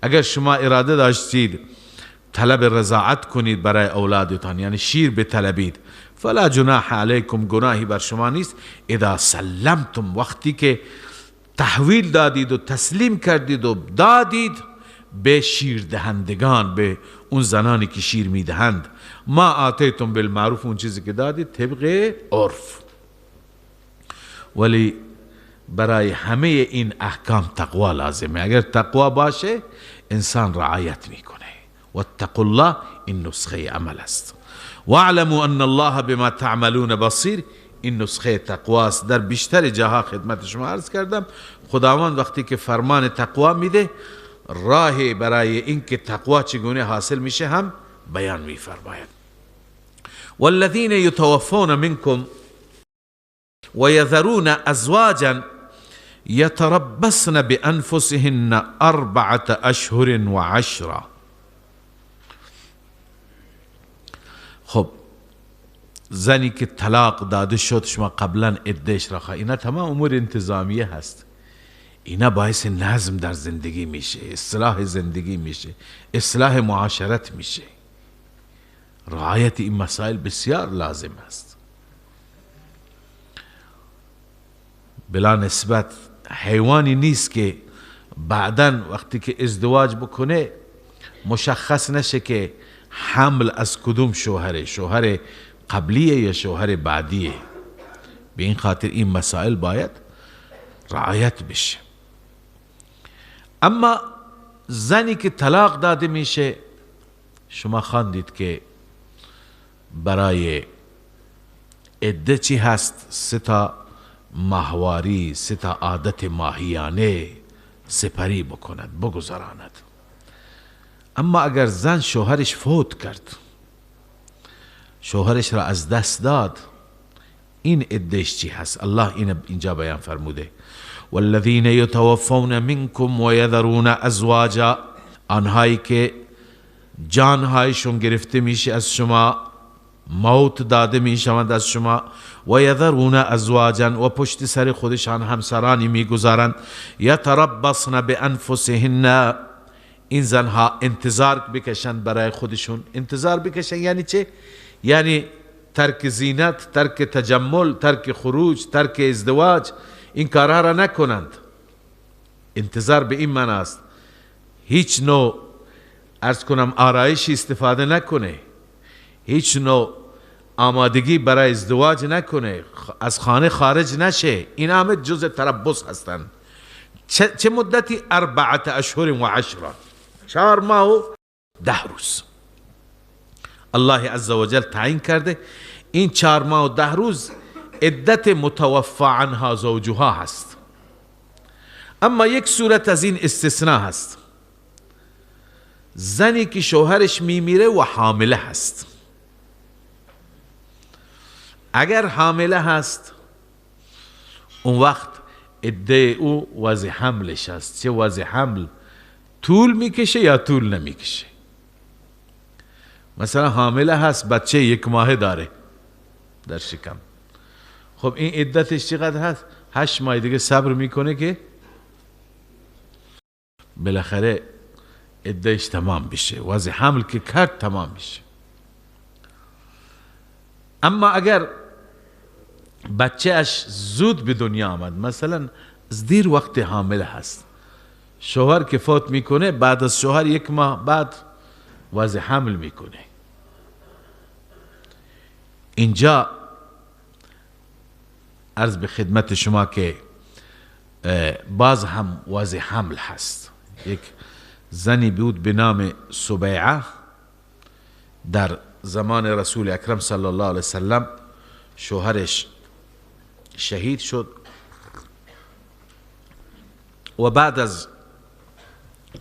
اگر شما اراده داشتید طلب رضاعت کنید برای اولادتان، یعنی شیر بطلبید، فلا جناح علیکم، گناهی بر شما نیست، اذا سلمتم، وقتی که تحویل دادید و تسلیم کردید و دادید به شیر دهندگان، به اون زنانی که شیر میدهند، ما آتیتم بالمعروف، اون چیزی که دادید طبق عرف. ولی برای همه این احکام تقوا لازمه. اگر تقوا باشه انسان رعایت میکنه. واتقوا الله، این نسخه عمل است. واعلموا ان الله بما تعملون بصیر، این نسخه تقوا است. در بیشتر جاها خدمت شما عرض کردم، خداوند وقتی که فرمان تقوا میده، راه برای اینکه تقوا چگونه حاصل میشه هم بیان میفرماید. والذین یتوفون منکم ويذرون ازواجا يتربصن بانفسهن 4 أشهر و10. خب زنی که طلاق داده شد، شما قبلا عدهش را خواهید، اینا تمام امور انتظامیه هست، اینا باعث نظم در زندگی میشه، اصلاح زندگی میشه، اصلاح معاشرت میشه. رعایت این مسائل بسیار لازم است. بلا نسبت حیوانی نیست که بعداً وقتی که ازدواج بکنه مشخص نشه که حمل از کدوم شوهره، شوهر قبلیه یا شوهر بعدیه. به این خاطر این مسائل باید رعایت بشه. اما زنی که طلاق داده میشه، شما خواندید که برای عده چی هست؟ 3 تا ماهواری، 3 تا عادت ماهیانه سپری بکند، بگذراند. اما اگر زن شوهرش فوت کرد، شوهرش را از دست داد، این عدهش چی هست؟ الله این اینجا بیان فرموده: والذین یتوفون منکم ویذرون ازواجا، آنهایی که جانهایشون گرفته میشه از شما، موت داده میشوند از شما، و یذرون ازواجا، و پشت سر خودشان همسرانی میگذارند، یتربصن بانفسهن، این زنها انتظار بکشند برای خودشون. انتظار بکشند یعنی چه؟ یعنی ترک زینت، ترک تجمل، ترک خروج، ترک ازدواج، این کارها را نکنند. انتظار به این معنی است هیچ نوع عرض کنم آرایشی استفاده نکنه، هیچ نوع آمادگی برای ازدواج نکنه، از خانه خارج نشه. این همه جزء تربص هستند. چه مدتی؟ 4 أشهر و 10، 4 ماه و 10 روز. الله عزوجل تعیین کرده این 4 ماه و 10 روز عدت متوفا عنها زوجها هست. اما یک صورت از این استثناء هست، زنی که شوهرش میمیره و حامله هست. اگر حامله هست، اون وقت عده او وضع حملش هست. چه وضع حمل طول میکشه یا طول نمیکشه. مثلا حامله هست، بچه 1 ماهه داره در شکم، خب این عدتش چقدر هست؟ 8 ماه دیگه صبر میکنه که بالاخره عدهش تمام بشه، وضع حمل که کرد تمام میشه. اما اگر بچه اش زود به دنیا آمد، مثلا از دیر وقت حامله هست، شوهر که فوت میکنه، بعد از شوهر 1 ماه بعد وضع حمل میکنه، اینجا عرض به خدمت شما که باز هم وضع حمل هست. یک زنی بود به نام سبیعه، در زمان رسول اکرم صلی الله علیه وسلم شوهرش شهید شد و بعد از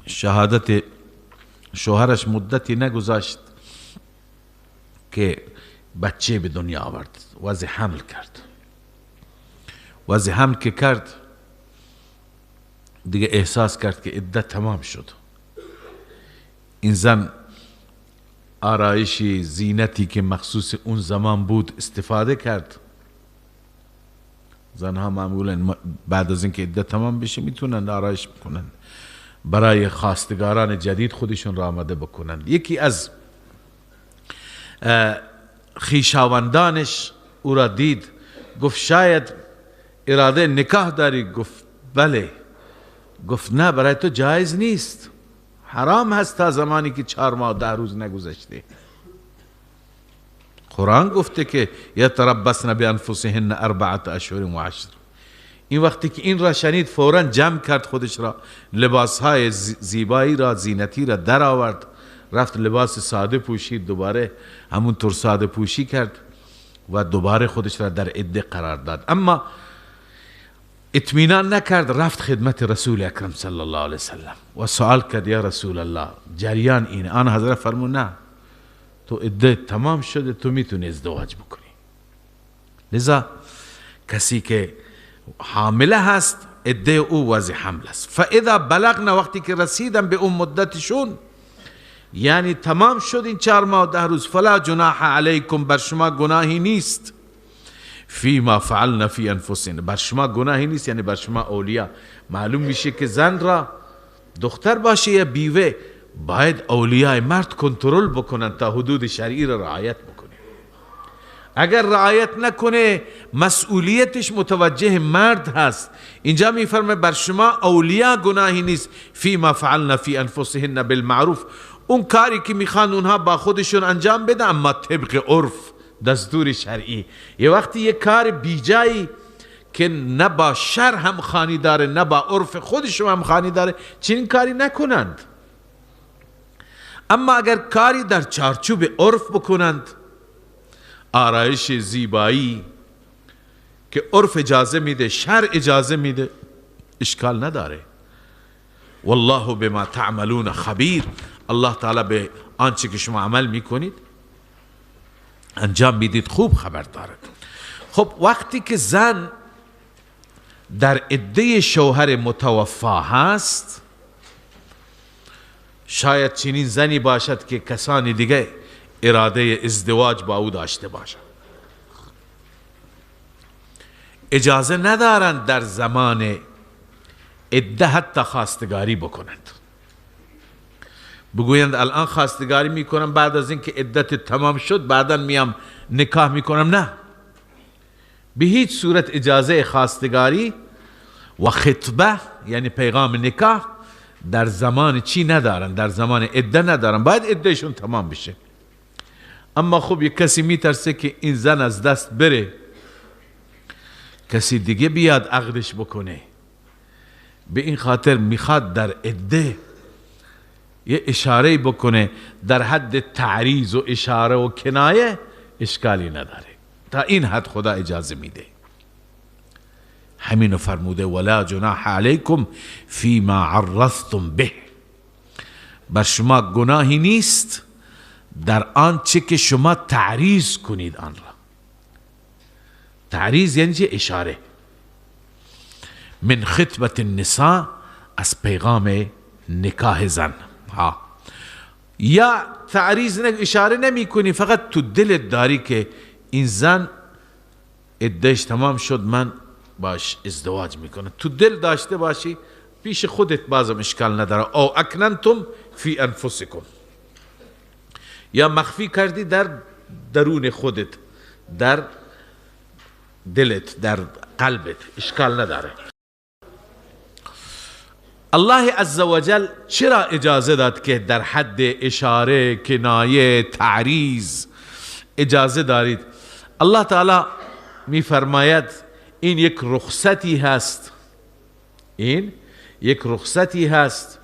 شهادت شوهرش مدتی نگذاشت که بچه به دنیا آورد، وضع حمل کرد. وضع حمل که کرد دیگه احساس کرد که عدت تمام شد. این زن آرایشی زینتی که مخصوص اون زمان بود استفاده کرد. زنها معمولا بعد از اینکه عدت تمام بشه میتونن آرایش بکنن، برای خواستگاران جدید خودشون را آماده بکنن. یکی از خویشاوندانش او را دید، گفت شاید اراده نکاح داری؟ گفت بله. گفت نه، برای تو جایز نیست، حرام هست تا زمانی که 4 ماه 10 روز نگذشته. قرآن گفته که یتربصن بانفسهن 4 أشهر و 10. این وقتی که این را شنید فوراً جمع کرد خودش را، لباسهای زیبایی را، زینتی را در آورد، رفت لباس ساده پوشید، دوباره همونطور ساده پوشی کرد و دوباره خودش را در عده قرار داد. اما اطمینان نکرد، رفت خدمت رسول اکرم صلی الله علیه وسلم و سوال کرد یا رسول الله جریان اینه. آن حضرت فرمود نه، تو عده تمام شده، تو میتونی ازدواج بکنی. لذا کسی که حامله هست عده او وضع حمل است. فاذا بلغنا، وقتی که رسیدن به اون مدتشون، یعنی تمام شد این 4 ماه و 10 روز، فلا جناح علیکم، بر شما گناهی نیست، فیما فعلنا فی انفسنا، بر شما گناهی نیست، یعنی بر شما اولیا. معلوم میشه که زن را دختر باشه یا بیوه باید اولیای مرد کنترل بکنن تا حدود شرعی را رعایت بکنه. اگر رعایت نکنه مسئولیتش متوجه مرد هست. اینجا میفرمه بر شما اولیا گناهی نیست، فیما فعلنا فی انفسهن بالمعروف، اون کاری که میخوان اونها با خودشون انجام بده اما طبق عرف، دستور شرعی. یه وقتی یه کار بیجایی که نه با شرع هم خانی داره نه با عرف خودشون هم خانی داره، چنین کاری نکنند. اما اگر کاری در چارچوب عرف بکنند، آرایش زیبایی که عرف اجازه میده، شرع اجازه میده، اشکال نداره. والله بما تعملون خبیر، الله تعالی به آنچه که شما عمل میکنید انجام میدید خوب خبر دارد. خب وقتی که زن در عده شوهر متوفا هست، شاید چنین زنی باشد که کسانی دیگه اراده ازدواج با او داشته باشند، اجازه ندارند در زمان عده حتی خواستگاری بکنند، بگویند الان خواستگاری میکنم، بعد از اینکه عدت تمام شد بعدا میام نکاح میکنم. نه، به هیچ صورت اجازه خواستگاری و خطبه یعنی پیغام نکاح در زمان چی ندارن؟ در زمان عده ندارن، باید عدهشون تمام بشه. اما خب یک کسی میترسه که این زن از دست بره، کسی دیگه بیاد عقدش بکنه، به این خاطر میخواد در عده یه اشاره بکنه، در حد تعریض و اشاره و کنایه اشکالی نداره. تا این حد خدا اجازه میده. همینو فرموده ولا جناح علیکم فیما عرضتم به، بر شما گناهی نیست در آنچه که شما تعریض کنید آن را. تعریض یعنی چه؟ اشاره. من خطبت النساء، از پیغام نکاح زن ها. یا تعریض اشاره نمی کنی، فقط تو دلت داری که این زن عدهش تمام شد، من باش ازدواج میکنم، تو دل داشته باشی، پیش خودت بازم اشکال نداره. او اکننتم فی انفسکم، یا مخفی کردی در درون خودت، در دلت، در قلبت، اشکال نداره. الله عزوجل چرا اجازه داد که در حد اشاره، کنایه، تعریض اجازه دارید؟ الله تعالی میفرماید این یک رخصتی هست، این یک رخصتی هست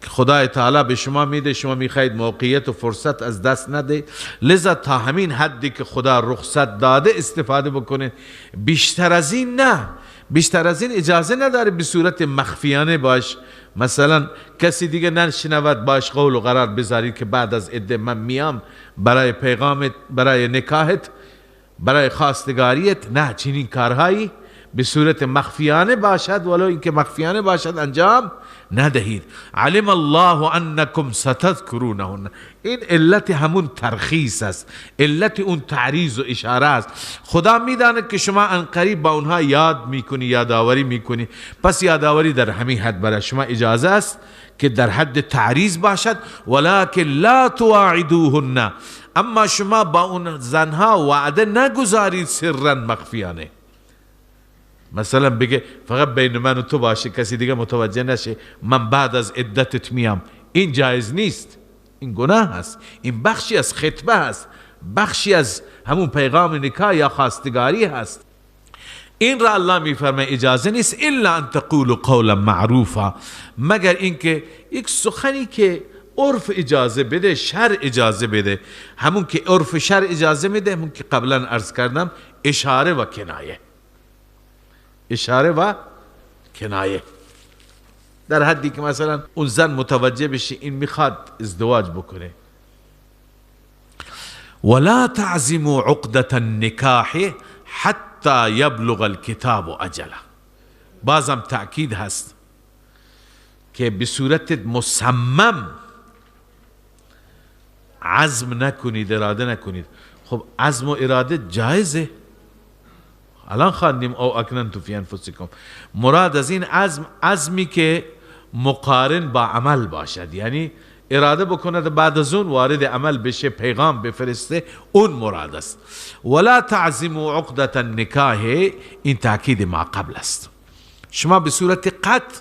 که خدای تعالی به شما میده، شما میخواید موقعیت و فرصت از دست نده، لذا تا همین حدی که خدا رخصت داده استفاده بکنه، بیشتر از این نه، بیشتر از این اجازه نداره به صورت مخفیانه باش، مثلا کسی دیگه نشنود، باش قول و قرار بذارید که بعد از عده من میام برای پیغامت، برای نکاحت، برای خواستگاریت. نه، چنین کارهایی به صورت مخفیانه باشد، ولو اینکه مخفیانه باشد انجام ندهید. علم الله انکم ستذکرونهن، این علت همون ترخیص است، علت اون تعریض و اشاره است. خدا میداند که شما عنقریب با اونها یاد میکنی، یادآوری میکنی، پس یادآوری در همین حد برای شما اجازه است که در حد تعریض باشد. ولکن لا تواعدوهن، اما شما با اون زنها وعده نگذارید سرا، مخفیانه. مثلا بگه فقط بین من و تو باشه، کسی دیگه متوجه نشه، من بعد از عدتت میام. این جایز نیست، این گناه است، این بخشی از خطبه است، بخشی از همون پیغام نکاح یا خواستگاری هست. این را الله میفرماید اجازه نیست الا ان تقولوا قولا معروفا، مگر اینکه یک سخنی که عرف اجازه بده، شرع اجازه بده. همون که عرف شرع اجازه میده، همون که قبلا عرض کردم، اشاره و کنایه، اشاره و کنایه، در حدی که مثلا اون زن متوجه بشه این میخواد ازدواج بکنه. ولا تعزموا عقدة النکاح حتی یبلغ الکتاب اجله. بازم تأکید هست که به صورت مصمم عزم نکنید، اراده نکنید. خب عزم و اراده جایزه، الان خواندیم او اکننتم فی انفسکم. مراد از این عزم، عزمی که مقارن با عمل باشد، یعنی اراده بکند بعد از اون وارد عمل بشه، پیغام بفرسته، اون مراد است. ولا تعزموا عقدة النکاح، این تاکید ما قبل است. شما به صورت قطع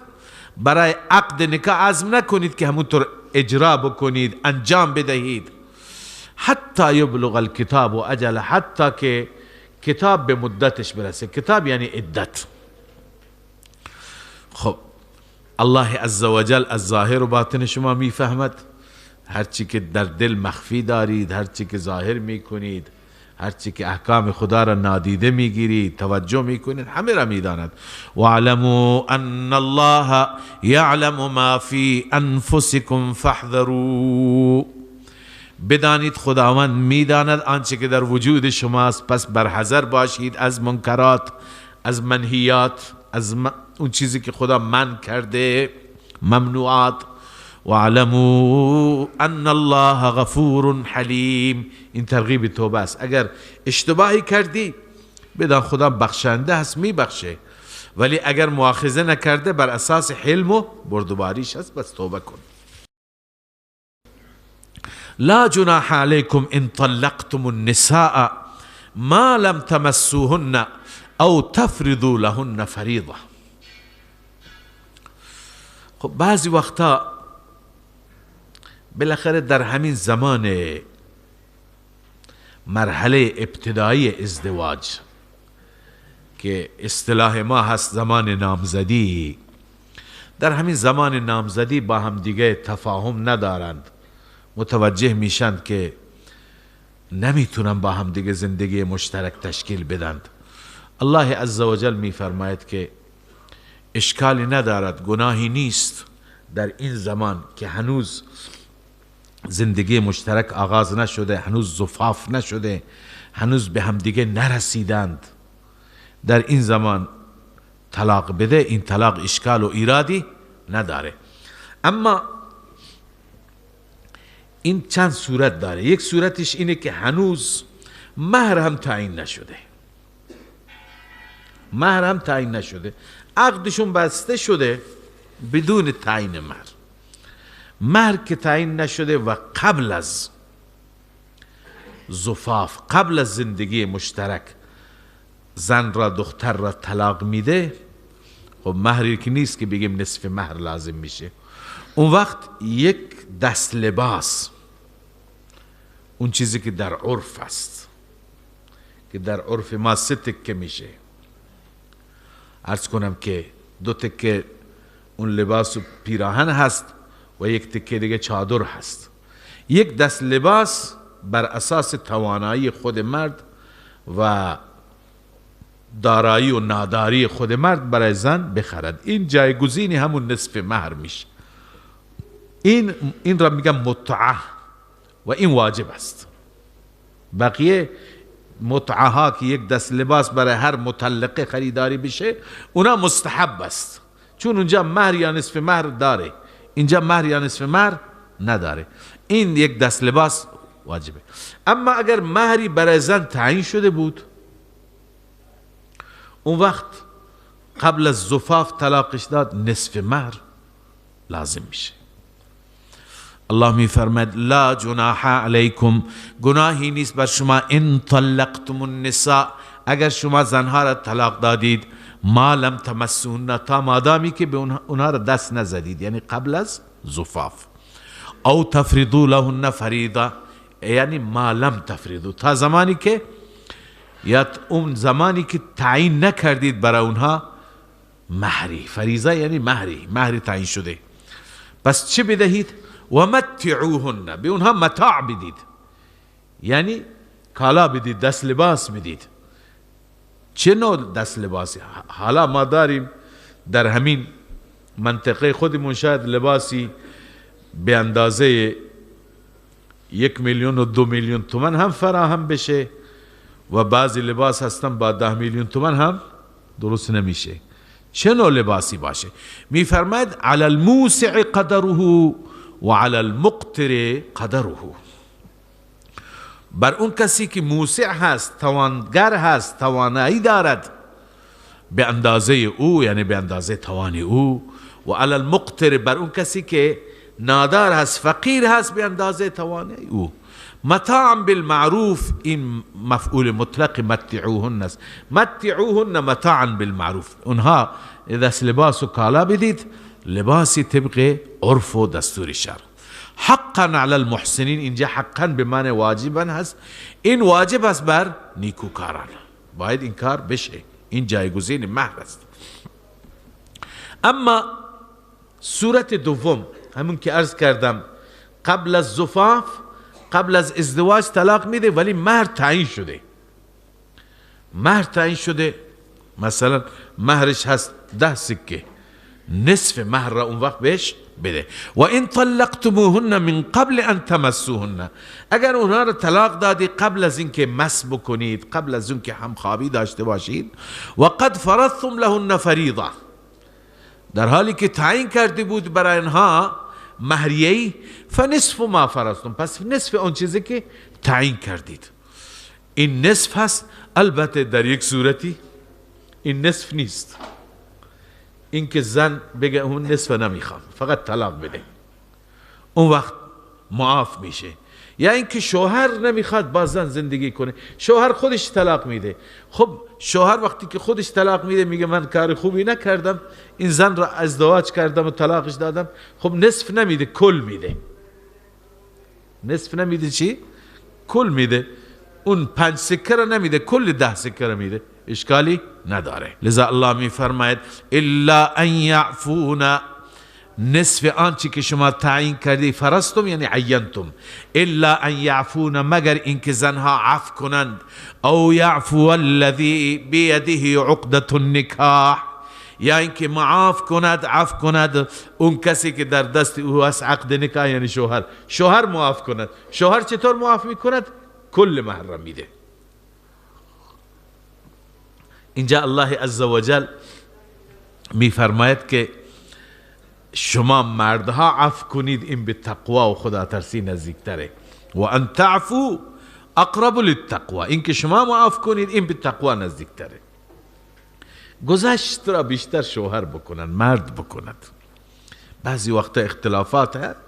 برای عقد نکاح عزم نکنید که همونطور اجرا بکنید، انجام بدهید. حتی یبلغ الکتاب و اجل، حتی که کتاب به مدتش برسه. کتاب یعنی عدت. خب الله عزوجل از ظاهر و باطن شما میفهمد، هرچی که در دل مخفی دارید، هرچی که ظاهر میکنید، هرچی که احکام خدا را نادیده میگیرید، توجه میکنید، همه را میداند. واعلموا ان الله یعلم ما فی انفسکم فاحذروا. بدانید خداوند میداند آنچه که در وجود شماست، پس برحذر باشید از منکرات، از منهیات، از اون چیزی که خدا منع کرده، ممنوعات. واعلموا ان الله غفور حلیم. این ترغیب توبه است. اگر اشتباهی کردی بدان خدا بخشنده هست، میبخشه، ولی اگر مؤاخذه نکرده بر اساس حلم و بردباریش هست، بس توبه کن. لا جناح علیکم ان طلقتم النساء ما لم تمسوهن او تفرضوا لهن فریضه. خب بعضی وقتا بالاخره در همین زمان مرحله ابتدایی ازدواج که اصطلاح ما هست زمان نامزدی، در همین زمان نامزدی با هم دیگه تفاهم ندارند، متوجه میشند که نمیتونن با هم دیگه زندگی مشترک تشکیل بدند. الله عزوجل میفرماید که اشکالی ندارد، گناهی نیست در این زمان که هنوز زندگی مشترک آغاز نشده، هنوز زفاف نشده، هنوز به همدیگه نرسیدند، در این زمان طلاق بده، این طلاق اشکال و ایرادی نداره. اما این چند صورت داره. یک صورتش اینه که هنوز مهر هم تعیین نشده، مهر هم تعیین نشده، عقدشون بسته شده بدون تعیین مهر. مهر که تعیین نشده و قبل از زفاف، قبل از زندگی مشترک زن را، دختر را طلاق میده، خب مهری که نیست که بگیم نصف مهر لازم میشه. اون وقت یک دست لباس، اون چیزی که در عرف است، که در عرف ما 3 تکه میشه، عرض کنم که 2 تکه اون لباس و پیراهن هست و 1 تکه دیگه چادر هست. یک دست لباس بر اساس توانایی خود مرد و دارایی و ناداری خود مرد برای زن بخرد. این جایگزینی همون نصف مهر میشه. این را میگم متعه و این واجب است. بقیه متعه ها که یک دست لباس برای هر مطلقه خریداری بشه، اونا مستحب است، چون اونجا مهر یا نصف مهر داره، اینجا مهر یا نصف مهر نداره. این یک دست لباس واجبه. اما اگر مهری برای زن تعیین شده بود، اون وقت قبل از زفاف طلاقش داد، نصف مهر لازم میشه. الله میفرماد لا جناح علیکم، گناهی نیست بر شما، ان طلقتم النساء، اگر شما زنها را طلاق دادید، ما لم تمسوهن، تا مادامی که به اونها را دست نزدید، یعنی قبل از زفاف، او تفرضوا لهن فریضه، یعنی ما لم تفرضوا، تا زمانی که یا اون زمانی که تعیین نکردید برای اونها مهری. فریضه یعنی مهری، مهری تعیین شده. پس چه بدهید؟ و متعوهن، به اونها متاع بدید، یعنی کالا بدید، دست لباس بدید. چه نوع دست لباسی؟ حالا ما داریم در همین منطقه خودمون شاید لباسی به اندازه 1 میلیون و 2 میلیون تومن هم فراهم بشه و بعضی لباس هستن با 10 میلیون تومن هم درست نمیشه. چه نوع لباسی باشه؟ میفرماید علی الموسع قدره و علی المقتر قدره. بر اون کسی که موسع هست، توانگر هست، توانایی دارد به اندازه او، یعنی به اندازه توان او، و علی المقتر، بر اون کسی که نادار هست، فقیر هست، به اندازه توانایی او. متاعا بالمعروف، این مفعول مطلق متعوهن است. متعوهن متاعا بالمعروف، اونها دست لباس و کالا بدید، لباسی طبق عرف و دستور شرع. حقا علی المحسنین، اینجا حقا به معنی واجبا هست، این واجب است بر نیکوکاران، باید این کار بشه، این جایگزین مهر است. اما صورت دوم، همون که عرض کردم، قبل از زفاف، قبل از ازدواج طلاق میده ولی مهر تعیین شده، مهر تعیین شده، مثلا مهرش هست 10 سکه، نصف مهر را اون وقت بهش بده. و این طلقتموهن من قبل ان تمسوهن، اگر اونها را طلاق دادی قبل از اینکه مس بکنید، قبل از اینکه همخوابی داشته باشید، و قد فرضتم لهن فریضه، در حالی که تعیین کرده بود برای اینها مهریه، فنصف ما فرضتم، پس نصف اون چیزی که تعیین کردید، این نصف هست. البته در یک صورتی این نصف نیست، این که زن بگه اون نصف نمیخوام، فقط طلاق بده، اون وقت معاف میشه. یا اینکه شوهر نمیخواد با زن زندگی کنه، شوهر خودش طلاق میده. خب شوهر وقتی که خودش طلاق میده میگه من کار خوبی نکردم، این زن را ازدواج کردم و طلاقش دادم. خب نصف نمیده، کل میده. نصف نمیده چی؟ کل میده. اون 5 سکه را نمیده، کل 10 سکه را میده، اشکالی نداره. لذا الله میفرماید الا ان یعفون، نصف آنچه که شما تعیین کردی، فرستم یعنی عینتم، الا ان یعفون، مگر اینکه زنها عفو کنند، او یعفو الذی بیده عقدة النکاح، یا اینکه معاف کند، عفو کند اون کسی که در دست او هست عقد نکاح، یعنی شوهر. شوهر معاف کند. شوهر چطور معاف میکند؟ کل مهر را میده. اینجا الله عزوجل میفرماید که شما مردها عفو کنید، این به تقوا و خدا ترسی نزدیکتره. و ان تعفو اقرب للتقوا، این که شما معاف کنید این به تقوا نزدیکتره. گذشت را بیشتر شوهر بکنن، مرد بکند. بعضی وقتا اختلافات هست،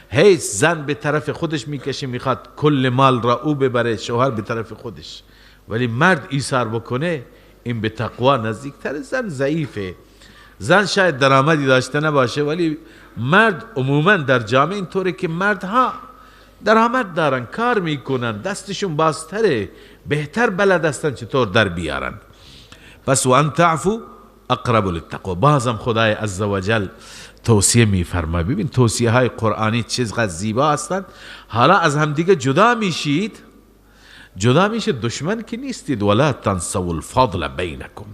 هیچ زن به طرف خودش میکشه، میخواد کل مال را او ببره، شوهر به طرف خودش، ولی مرد ایثار بکنه این به تقوا نزدیکتره. زن ضعیفه، زن شاید درآمدی داشته نباشه، ولی مرد عموما در جامعه اینطوره که مردها درآمد دارن، کار میکنن، دستشون بازتره، بهتر بلد هستن چطور در بیارن. پس و ان تعفو اقرب للتقوا. بازم خدای عزوجل توصیه میفرماید. ببین توصیه های قرآنی چقدر زیبا هستند. حالا از همدیگه جدا میشید، جدا میشه، دشمن که نیستید. ولا تنسوا الفضل بینکم،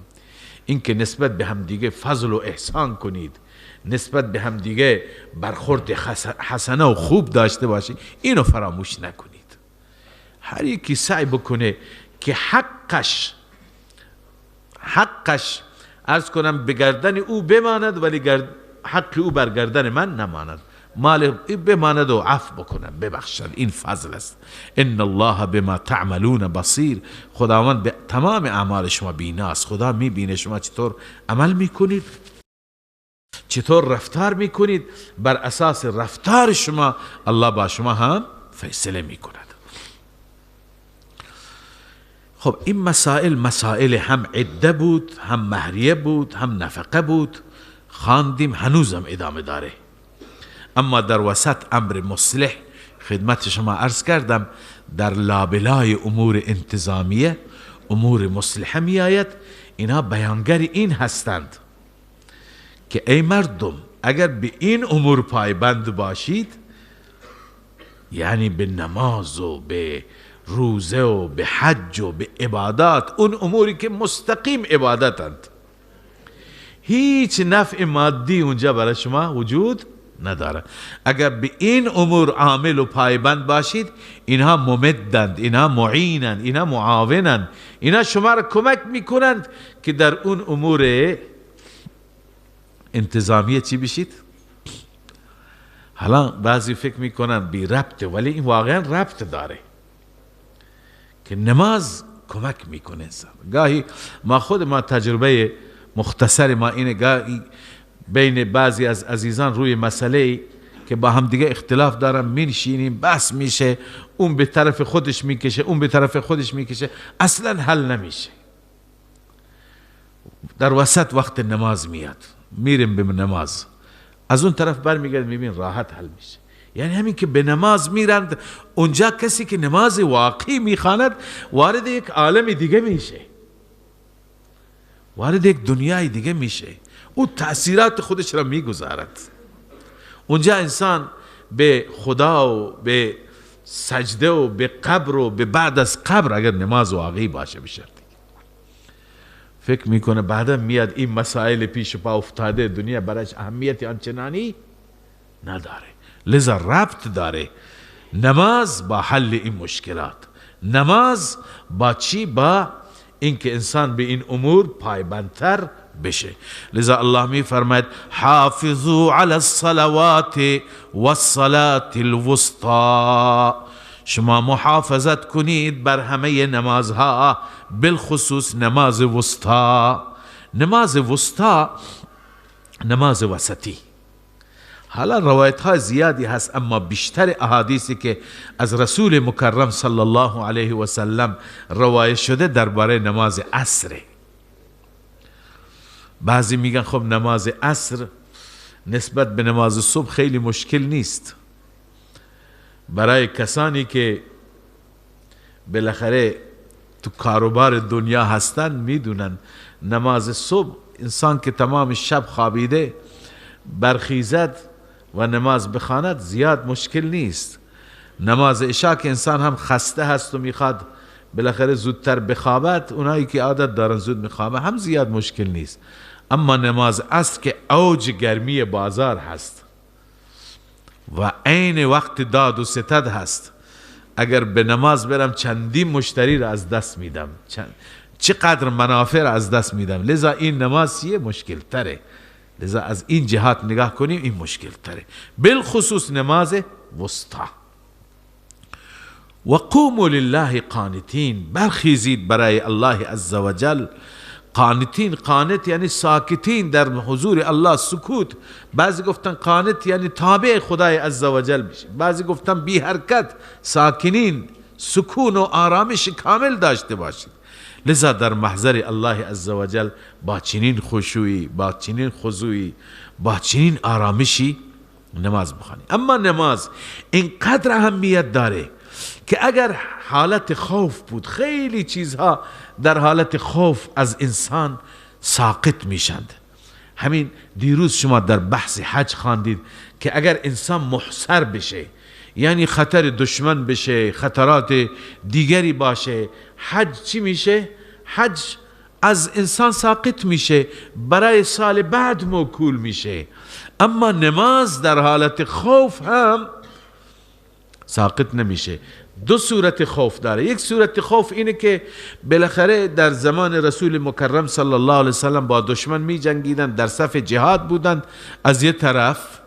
اینکه نسبت به همدیگه فضل و احسان کنید، نسبت به همدیگه برخورد حسنه و خوب داشته باشید، اینو فراموش نکنید. هر یکی سعی بکنه که حقش عرض کنم به گردن او بماند، ولی حق او بر گردن من نماند، مال بماند و عفو بکنم، ببخشد. این فضل است. ان الله بما تعملون بصیر، خداوند به تمام اعمال شما بیناست. خدا میبینه شما چطور عمل میکنید، چطور رفتار میکنید. بر اساس رفتار شما الله با شما هم فیصله میکند. خب این مسائل، مسائل هم عده بود، هم مهریه بود، هم نفقه بود، خواندیم، هنوزم ادامه داره. اما در وسط امر مصلح خدمت شما عرض کردم، در لابلای امور انتظامیه، امور مصلحه می آید، اینها بیانگر این هستند که ای مردم اگر به این امور پایبند باشید، یعنی به نماز و به روزه و به حج و به عبادات، اون اموری که مستقیم عبادتند، هیچ نفع مادی اونجا برای شما وجود نداره. اگر به این امور عامل و پایبند باشید، اینها ممدند، اینها معینند، اینها معاونند، اینها شما را کمک میکنند که در اون امور انتظامیه چی بشید. حالا بعضی فکر میکنن بی ربطه، ولی این واقعا ربط داره که نماز کمک میکنه انسان. گاهی ما خود ما تجربه مختصر ما اینه، گاهی بین بعضی از عزیزان روی مسئله که با هم دیگه اختلاف دارن مینشینیم، بحث میشه، اون به طرف خودش میکشه، اون به طرف خودش میکشه، اصلا حل نمیشه. در وسط وقت نماز میاد، میریم به نماز، از اون طرف برمیگرد میبین راحت حل میشه. یعنی همین که به نماز میرند، اونجا کسی که نماز واقعی میخواند وارد یک عالم دیگه میشه، وارد یک دنیای دیگه میشه، او تأثیرات خودش را میگذارد. اونجا انسان به خدا و به سجده و به قبر و به بعد از قبر، اگر نماز واقعی باشه بشه، فکر میکنه بعدا میاد این مسائل پیش پا افتاده دنیا برایش اهمیت آنچنانی نداره. لذا ربط داره نماز با حل این مشکلات. نماز با چی؟ با اینکه انسان به این امور پایبندتر بشه. لذا الله می فرماید حافظوا علی الصلوات والصلاة الوسطى، شما محافظت کنید بر همه نمازها، بالخصوص نماز وسطا. نماز وسطا نماز وسطی. حالا روایت های زیادی هست، اما بیشتر احادیثی که از رسول مکرم صلی الله علیه و سلم روایت شده درباره نماز عصره. بعضی میگن خب نماز عصر نسبت به نماز صبح خیلی مشکل نیست، برای کسانی که بالاخره تو کاروبار دنیا هستن میدونن نماز صبح انسان که تمام شب خوابیده برخیزد و نماز بخواند زیاد مشکل نیست. نماز عشاء که انسان هم خسته هست و میخواد بالاخره زودتر بخوابد، اونایی که عادت دارن زود میخوابه هم زیاد مشکل نیست. اما نماز عصر که اوج گرمی بازار هست و عین وقت داد و ستد هست، اگر به نماز برم چندین مشتری را از دست میدم، چقدر منافع را از دست میدم. لذا این نماز یه مشکل تره. لذا از این جهات نگاه کنیم این مشکل تره، بالخصوص نماز وسطا. و قوموا لله قانتین، برخیزید برای الله عزوجل. قانتین، قانت یعنی ساکتین در حضور الله، سکوت. بعضی گفتن قانت یعنی تابع خدای عزوجل بشه، بعضی گفتن بی حرکت، ساکنین، سکون و آرامش کامل داشته باشید. لذا در محضر الله عزوجل با چنین خشوعی، با چنین خضوعی، با چنین آرامشی نماز بخوانید. اما نماز اینقدر اهمیت داره که اگر حالت خوف بود، خیلی چیزها در حالت خوف از انسان ساقط میشند. همین دیروز شما در بحث حج خواندید که اگر انسان محصر بشه، یعنی خطر دشمن بشه، خطرات دیگری باشه، حج چی میشه؟ حج از انسان ساقط میشه، برای سال بعد موکول میشه. اما نماز در حالت خوف هم ساقط نمیشه. دو صورت خوف داره. یک صورت خوف اینه که بالاخره در زمان رسول مکرم صلی الله علیه وسلم با دشمن می جنگیدن، در صف جهاد بودند. از یه طرف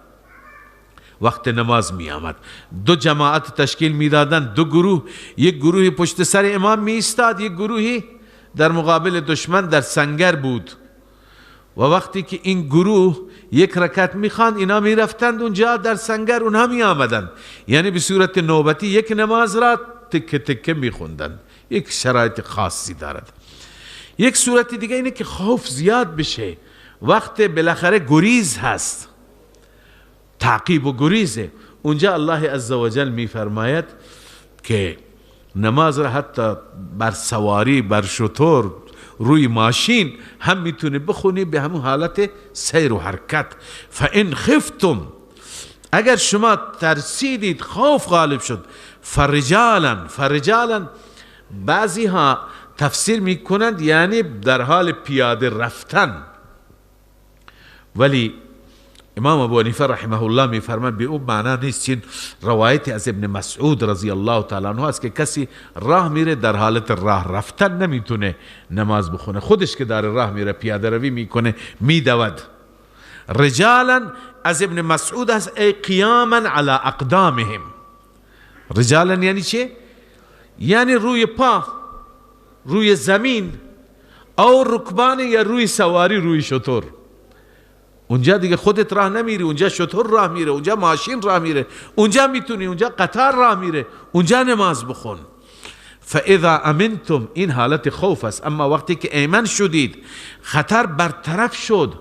وقت نماز می آمد، دو جماعت تشکیل می دادن، دو گروه، یک گروهی پشت سر امام می ایستاد، یک گروهی در مقابل دشمن در سنگر بود. و وقتی که این گروه یک رکعت میخواند، اینا میرفتند اونجا در سنگر، اونها می آمدند. یعنی به صورت نوبتی یک نماز را تکه تکه میخوندند. یک شرایط خاصی دارد. یک صورت دیگه اینه که خوف زیاد بشه، وقت بالاخره گریز هست، تعقیب و گریزه. اونجا الله عزوجل میفرماید که نماز را حتی بر سواری، بر شتر، روی ماشین هم میتونی بخونی به همون حالت سیر و حرکت. فان خفتم، اگر شما ترسیدید، خوف غالب شد، فرجالا، فرجالا بعضی ها تفسیر میکنند یعنی در حال پیاده رفتن، ولی امام ابو حنیفه رحمه الله میفرماید به او معنا نیست. چین روایت از ابن مسعود رضی الله تعالی عنه است که کسی راه میره در حالت راه رفتن نمیتونه نماز بخونه، خودش که داره راه میره پیاده روی میکنه میدود. رجالا از ابن مسعود است، ای قیاما علی اقدامهم. رجالا یعنی چه؟ یعنی روی پا، روی زمین، او رکبان یا روی سواری، روی شتر. اونجا دیگه خودت راه نمیری، اونجا شتر راه میره، اونجا ماشین راه میره، اونجا میتونی، اونجا قطار راه میره، اونجا نماز بخون. فاذا امنتم، این حالت خوف است. اما وقتی که ایمن شدید، خطر برطرف شد،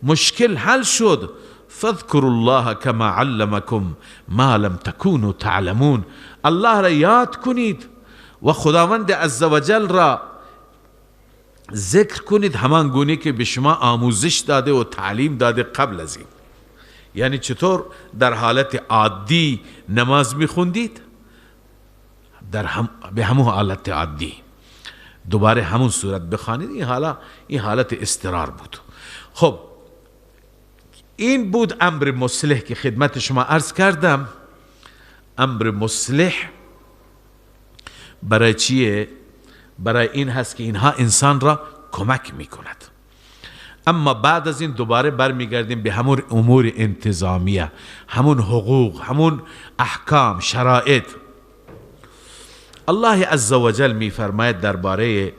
مشکل حل شد، فاذكروا الله كما علمكم ما لم تكونوا تعلمون، الله را یاد کنید و خداوند عزوجل را ذکر کنید همان گونه که به شما آموزش داده و تعلیم داده قبل از این. یعنی چطور در حالت عادی نماز میخوندید، به همون حالت عادی دوباره همون صورت بخوانید. این حالت اضطرار بود. خب این بود امر مصلح که خدمت شما عرض کردم. امر مصلح برای چیه؟ برای این هست که اینها انسان را کمک میکند. اما بعد از این دوباره برمیگردیم به همون امور انتظامیه، همون حقوق، همون احکام، شرایط. الله عزوجل میفرماید درباره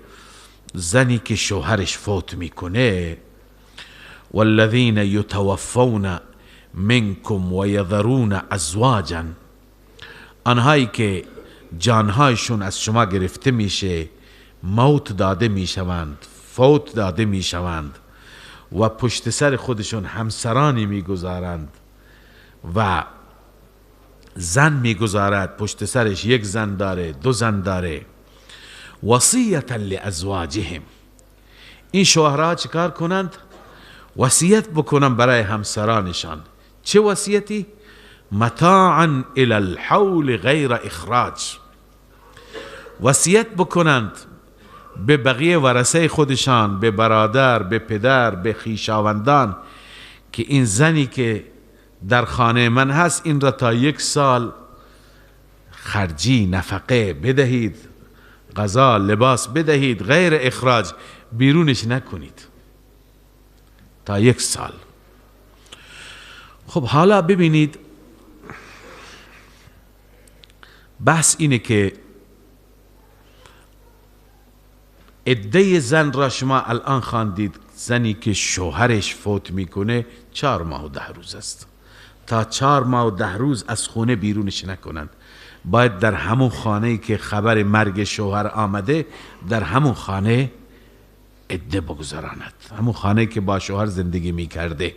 زنی که شوهرش فوت میکنه، والذین یتوفون منکم ویذرون ازواجا، آنهایی که جانهایشون از شما گرفته میشه، موت داده میشوند، فوت داده میشوند و پشت سر خودشون همسرانی میگذارند و زن میگذارد پشت سرش، یک زن داره، دو زن داره. وصیتا لازواجهم، این شوهرها چیکار کنند؟ وصیت بکنن برای همسرانشان. چه وصیتی؟ متاعا الی الحول غیر اخراج. وصیت بکنند به بقیه ورثه خودشان، به برادر، به پدر، به خویشاوندان که این زنی که در خانه من هست این را تا 1 سال خرجی، نفقه بدهید، غذا، لباس بدهید، غیر اخراج، بیرونش نکنید تا 1 سال. خب حالا ببینید، بحث اینه که عده زن را شما الان خواندید، زنی که شوهرش فوت میکنه 4 ماه و 10 روز است. تا 4 ماه و 10 روز از خونه بیرونش نکنند. باید در همون خانه که خبر مرگ شوهر آمده در همون خانه عده بگذراند، همون خانه که با شوهر زندگی میکرده.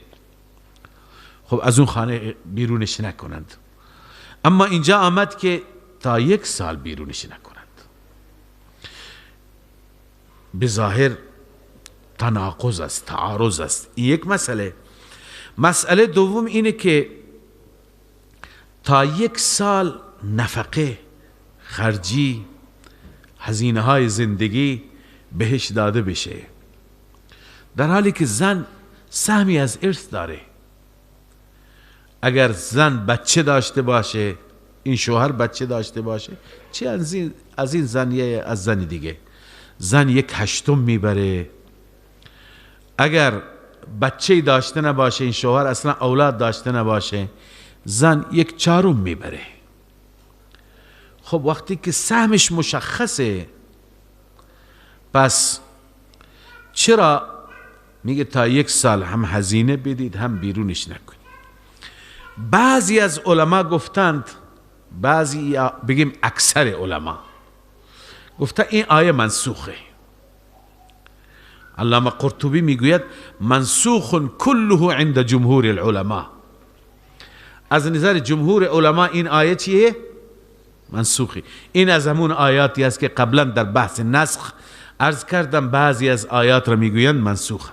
خب از اون خانه بیرونش نکنند. اما اینجا آمد که تا 1 سال بیرونش نکنند. به ظاهر تناقض است، تعارض است. این یک مسئله. مسئله دوم اینه که تا 1 سال نفقه، خرجی، هزینه های زندگی بهش داده بشه، در حالی که زن سهمی از ارث داره. اگر زن بچه داشته باشه، این شوهر بچه داشته باشه، چه از این زن یا از زن دیگه، زن 1/8 میبره. اگر بچه داشته نباشه، این شوهر اصلا اولاد داشته نباشه، زن 1/4 میبره. خب وقتی که سهمش مشخصه، پس چرا میگه تا 1 سال هم هزینه بدید هم بیرونش نکنید؟ بعضی از علما گفتند، بعضی بگیم اکثر علما گفته این آیه منسوخه. علامه قرطبی میگوید منسوخ كله عند جمهور العلماء. از نظر جمهور علما این آیه چیه؟ منسوخه. این از همون آیاتی است که قبلا در بحث نسخ عرض کردم، بعضی از آیات را میگویند منسوخه.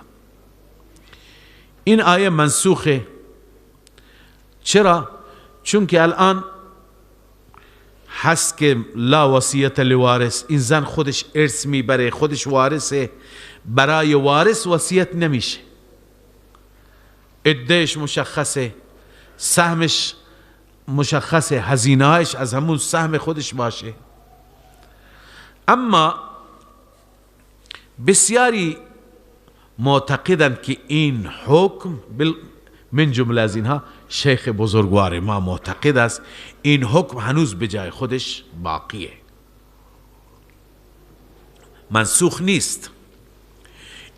این آیه منسوخه. چرا؟ چون که الان هست که لا وصیت لوارث، این زن خودش ارث میبره، خودش وارثه، برای وارث وصیت نمیشه، عدهش مشخصه، سهمش مشخصه، هزینه‌اش از همون سهم خودش باشه. اما بسیاری معتقدند که این حکم، من جمله از اینها شیخ بزرگوار ما معتقد است این حکم هنوز به جای خودش باقیه، منسوخ نیست.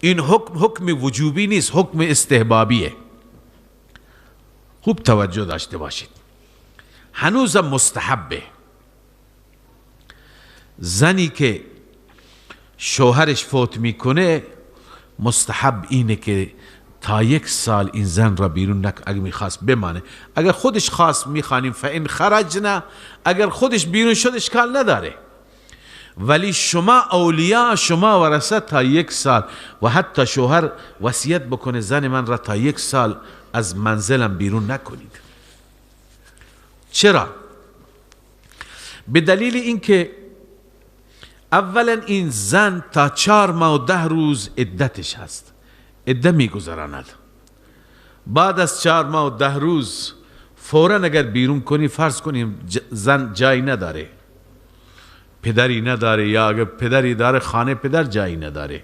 این حکم حکم وجوبی نیست، حکم استحبابیه. خوب توجه داشته باشید، هنوزم مستحبه. زنی که شوهرش فوت میکنه مستحب اینه که تا 1 سال این زن را بیرون نکنه، اگر میخواست بمانه، اگر خودش خواست میخوانیم فان خرجنا، اگر خودش بیرون شد اشکال نداره، ولی شما اولیا، شما ورثه تا 1 سال، و حتی شوهر وصیت بکنه زن من را تا 1 سال از منزلم بیرون نکنید. چرا؟ به دلیل اینکه اولا این زن تا 4 ماه و 10 روز عدتش هست، عده میگذراند. بعد از 4 ماه و 10 روز فورا اگر بیرون کنی، فرض کنیم زن جایی نداره، پدری نداره، یا اگر پدری داره خانه پدر جایی نداره،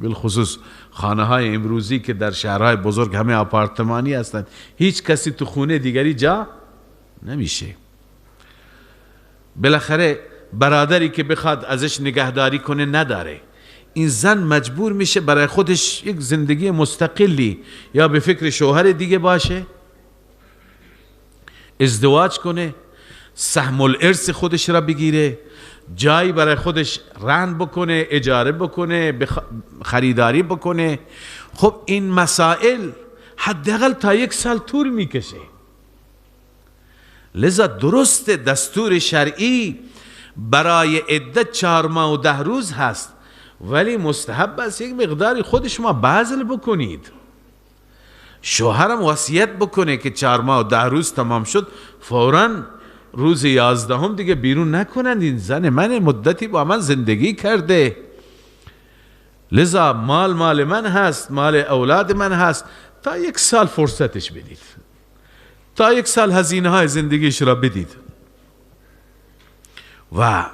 بالخصوص خانه های امروزی که در شهرهای بزرگ همه آپارتمانی هستند، هیچ کسی تو خونه دیگری جا نمیشه. بالاخره برادری که بخواد ازش نگهداری کنه نداره. این زن مجبور میشه برای خودش یک زندگی مستقلی یا به فکر شوهر دیگه باشه، ازدواج کنه، سهم الارث خودش را بگیره، جایی برای خودش رهن بکنه، اجاره بکنه، خریداری بکنه. خب این مسائل حداقل تا 1 سال طول میکشه. لذا درست دستور شرعی برای عدت 4 ماه و 10 روز هست، ولی مستحب است یک مقداری خود شما بذل بکنید. شوهرم وصیت بکنه که 4 ماه و 10 روز تمام شد، فوراً روز 11 دیگه بیرون نکنند، این زن من مدتی با من زندگی کرده، لذا مال مال من هست، مال اولاد من هست. تا 1 سال فرصتش بدید، تا 1 سال هزینه های زندگیش را بدید و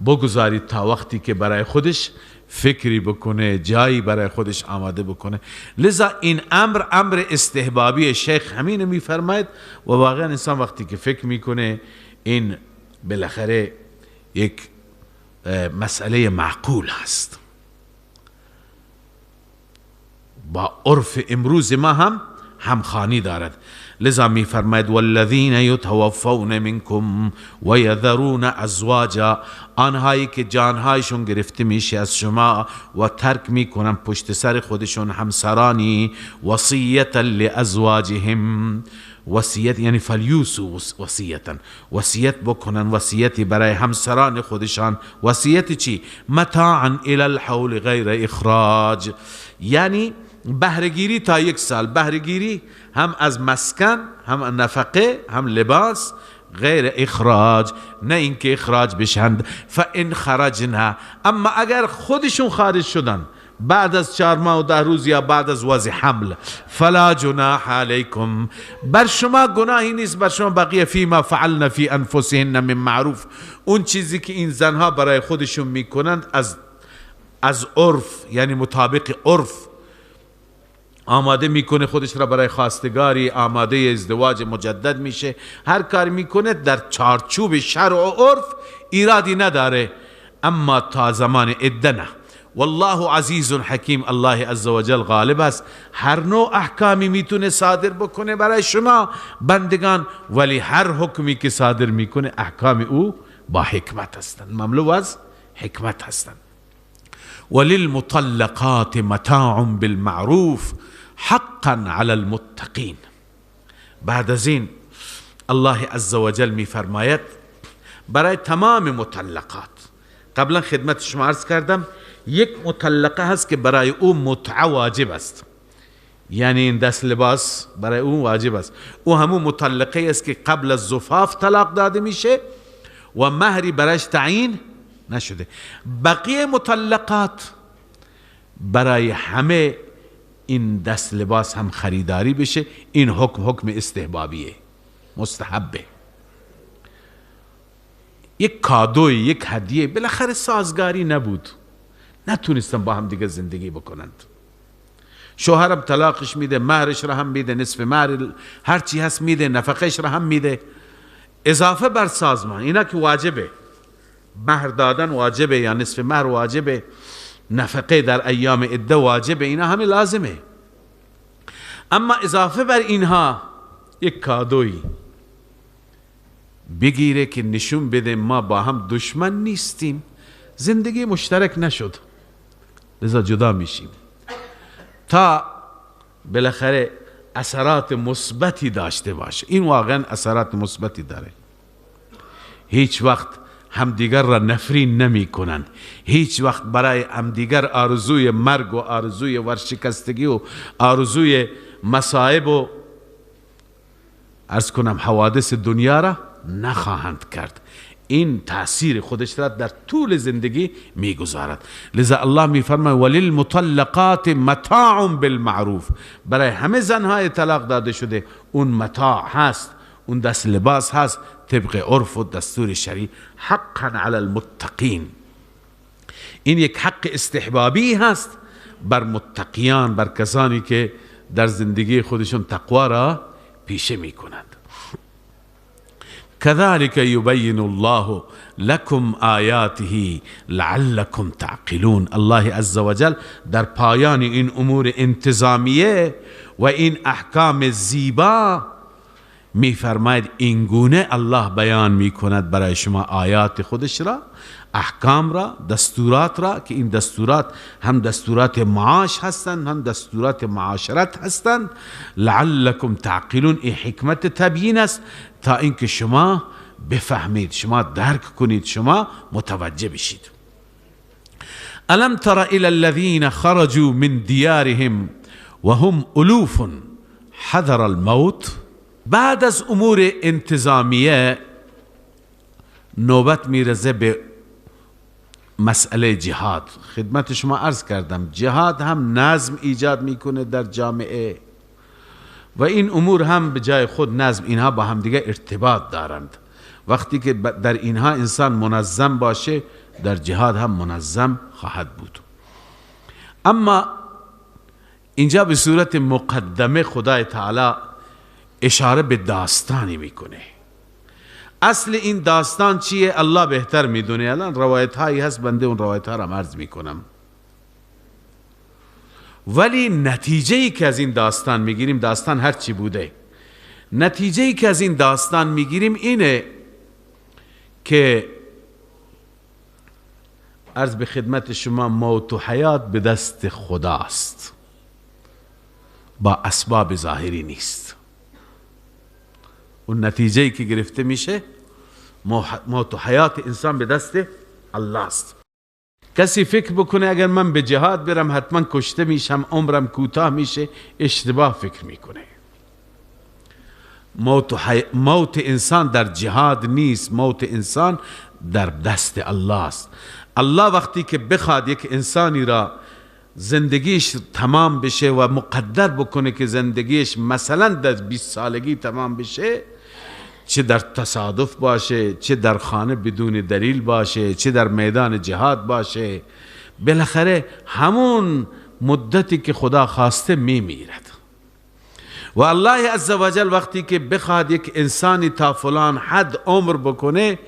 بگذارید تا وقتی که برای خودش فکری بکنه، جایی برای خودش آماده بکنه. لذا این امر امر استحبابی، شیخ همین میفرماید و واقعا انسان وقتی که فکر میکنه این بالاخره یک مسئله معقول هست، با عرف امروز ما هم همخوانی دارد. لذا میفرماید والذین یتوفون منکم و یذرون ازواجا، آنهایی که جانهایشون گرفته میشه از شما و ترک میکنن پشت سر خودشون همسرانی، وصیتا لازواجهم، وصیت یعنی فلیوسو وصیتا، وصیت بکنن، وصیتی برای همسران خودشان. وصیت چی؟ متاعا الی الحول غیر اخراج، یعنی بهره‌گیری تا 1 سال، بهره‌گیری هم از مسکن، هم نفقه، هم لباس، غیر اخراج، نه اینکه اخراج بشند. فان خرجنا، اما اگر خودشون خارج شدن بعد از 4 ماه و 10 روز یا بعد از وضع حمل، فلا جناح علیکم، بر شما گناهی نیست، بر شما بقیه فیما فعلن فی انفسهن من معروف، اون چیزی که این زنها برای خودشون میکنند از عرف، یعنی مطابق عرف آماده میکنه خودش را برای خواستگاری، آماده ازدواج مجدد میشه، هر کار میکنه در چارچوب شرع و عرف ایرادی نداره، اما تا زمان عده نه. والله عزیز حکیم، الله عزوجل غالب است، هر نوع احکامی میتونه صادر بکنه برای شما بندگان، ولی هر حکمی که صادر میکنه احکام او با حکمت هستند، مملو از حکمت هستند. وللمطلقات متاع بالمعروف حقا علی المتقین. بعد از این الله عزوجل میفرماید برای تمام مطلقات. قبلا خدمت شما عرض کردم یک مطلقه هست که برای او متعه واجب است، یعنی این دست لباس برای او واجب است. او همون مطلقه است که قبل از زفاف طلاق داده میشه و مهری برایش تعیین نشده. بقیه مطلقات برای همه این دست لباس هم خریداری بشه. این حکم حکم استحبابیه، مستحبه، یک کادوی، یک هدیه. بالاخره سازگاری نبود، نتونستن با هم دیگه زندگی بکنند. شوهرم طلاقش میده، مهرش را هم میده، نصف مهر هرچی هست میده، نفقهش را هم میده، اضافه بر سازمان. اینا که واجبه، مهر دادن واجبه یا نصف مهر واجبه، نفقه در ایام عده واجبه، اینا همه لازمه. اما اضافه بر اینها یک کادویی بگیره که نشون بده ما با هم دشمن نیستیم، زندگی مشترک نشد لذا جدا میشیم، تا بالاخره اثرات مثبتی داشته باشه. این واقعا اثرات مثبتی داره. هیچ وقت همدیگر را نفرین نمی کنند، هیچ وقت برای همدیگر آرزوی مرگ و آرزوی ورشکستگی و آرزوی مصائب و عرض کنم حوادث دنیا را نخواهند کرد. این تأثیر خودش را در طول زندگی میگذارد. لذا الله میفرماید وللمطلقات متاع بالمعروف. برای همه زنهای طلاق داده شده اون متاع هست، اون دست لباس هست، طبق عرف و دستور شرعی. حقا علی المتقین، این یک حق استحبابی هست بر متقیان، بر کسانی که در زندگی خودشون تقوا را پیشه میکنند. كذلك يبين الله لكم آیاته لعلكم تعقلون. الله عز وجل در پایان این امور انتظامیه و این احکام زیبا میفرماید اینگونه الله بیان میکند برای شما آیات خودش را، احکام را، دستورات را، که این دستورات هم دستورات معاش هستند، هم دستورات معاشرت هستند. لعلکم تعقلون، این حکمت تبیین است تا اینکه شما بفهمید، شما درک کنید، شما متوجه بشید. الم تر الى الذين خرجوا من دیارهم وهم الوف حذر الموت. بعد از امور انتظامیه نوبت میرسه به مسئله جهاد. خدمت شما عرض کردم جهاد هم نظم ایجاد میکنه در جامعه و این امور هم به جای خود نظم، اینها با هم دیگه ارتباط دارند. وقتی که در اینها انسان منظم باشه در جهاد هم منظم خواهد بود. اما اینجا به صورت مقدمه خدای تعالی اشاره به داستانی میکنه. اصل این داستان چیه؟ الله بهتر میدونه. الان روایت هایی هست، بنده اون روایت ها را عرض میکنم، ولی نتیجه ای که از این داستان میگیریم، داستان هر چی بوده، نتیجه ای که از این داستان میگیریم اینه که عرض به خدمت شما موت و حیات به دست خداست، با اسباب ظاهری نیست. اون نتیجه ای که گرفته میشه موت و حیات انسان به دست الله است. کسی فکر بکنه اگر من به جهاد برم حتما کشته میشم، عمرم کوتاه میشه، اشتباه فکر میکنه. موت انسان در جهاد نیست، موت انسان در دست الله است. الله وقتی که بخواد یک انسانی را زندگیش تمام بشه و مقدر بکنه که زندگیش مثلا در 20 سالگی تمام بشه، چه در تصادف باشه، چه در خانه بدون دلیل باشه، چه در میدان جهاد باشه، بالاخره همون مدتی که خدا خواسته میمیرد. و الله عزوجل وقتی که بخواد یک انسانی تا فلان حد عمر بکنه،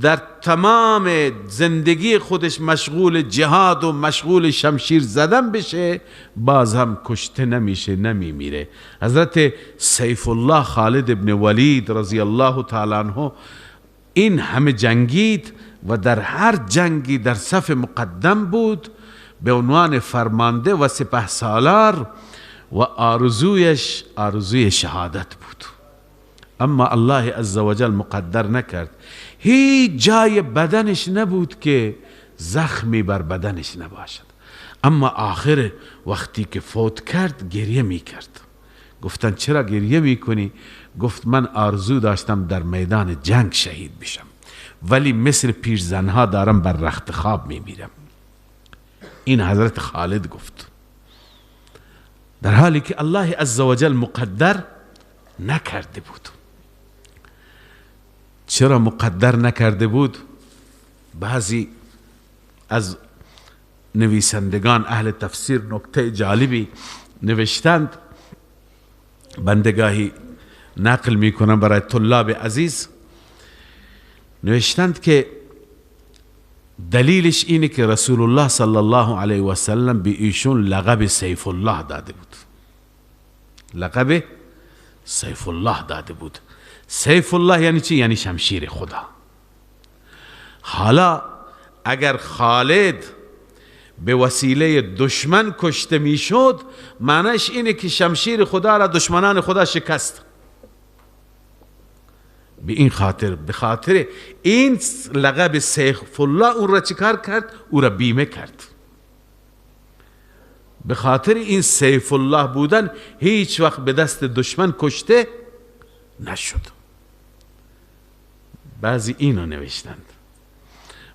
در تمام زندگی خودش مشغول جهاد و مشغول شمشیر زدن بشه، باز هم کشته نمیشه، نمیمیره. حضرت سیف الله خالد ابن ولید رضی الله تعالی عنه این همه جنگید و در هر جنگی در صف مقدم بود به عنوان فرمانده و سپه سالار و آرزویش آرزوی شهادت بود، اما الله عزوجل مقدر نکرد. هیچ جای بدنش نبود که زخمی بر بدنش نباشد. اما آخر وقتی که فوت کرد گریه میکرد. گفتن چرا گریه میکنی؟ گفت من آرزو داشتم در میدان جنگ شهید بشم، ولی مثل پیرزنها دارم بر رخت خواب میمیرم. این حضرت خالد گفت، در حالی که الله عزوجل مقدر نکرده بود. چرا مقدر نکرده بود؟ بعضی از نویسندگان اهل تفسیر نکته جالبی نوشتند، بندگاهی نقل میکنم برای طلاب عزیز. نوشتند که دلیلش اینه که رسول الله صلی الله علیه و سلم به ایشون لقب سیف الله داده بود. لقب سیف الله داده بود. سیف الله یعنی چی؟ یعنی شمشیر خدا. حالا اگر خالد به وسیله دشمن کشته میشد، معنیش اینه که شمشیر خدا را دشمنان خدا شکست. به این خاطر، به خاطر این لقب سیف الله اون را چیکار کرد؟ او را بیمه کرد. به خاطر این سیف الله بودن هیچ وقت به دست دشمن کشته نشد. بعضی اینو نوشتند،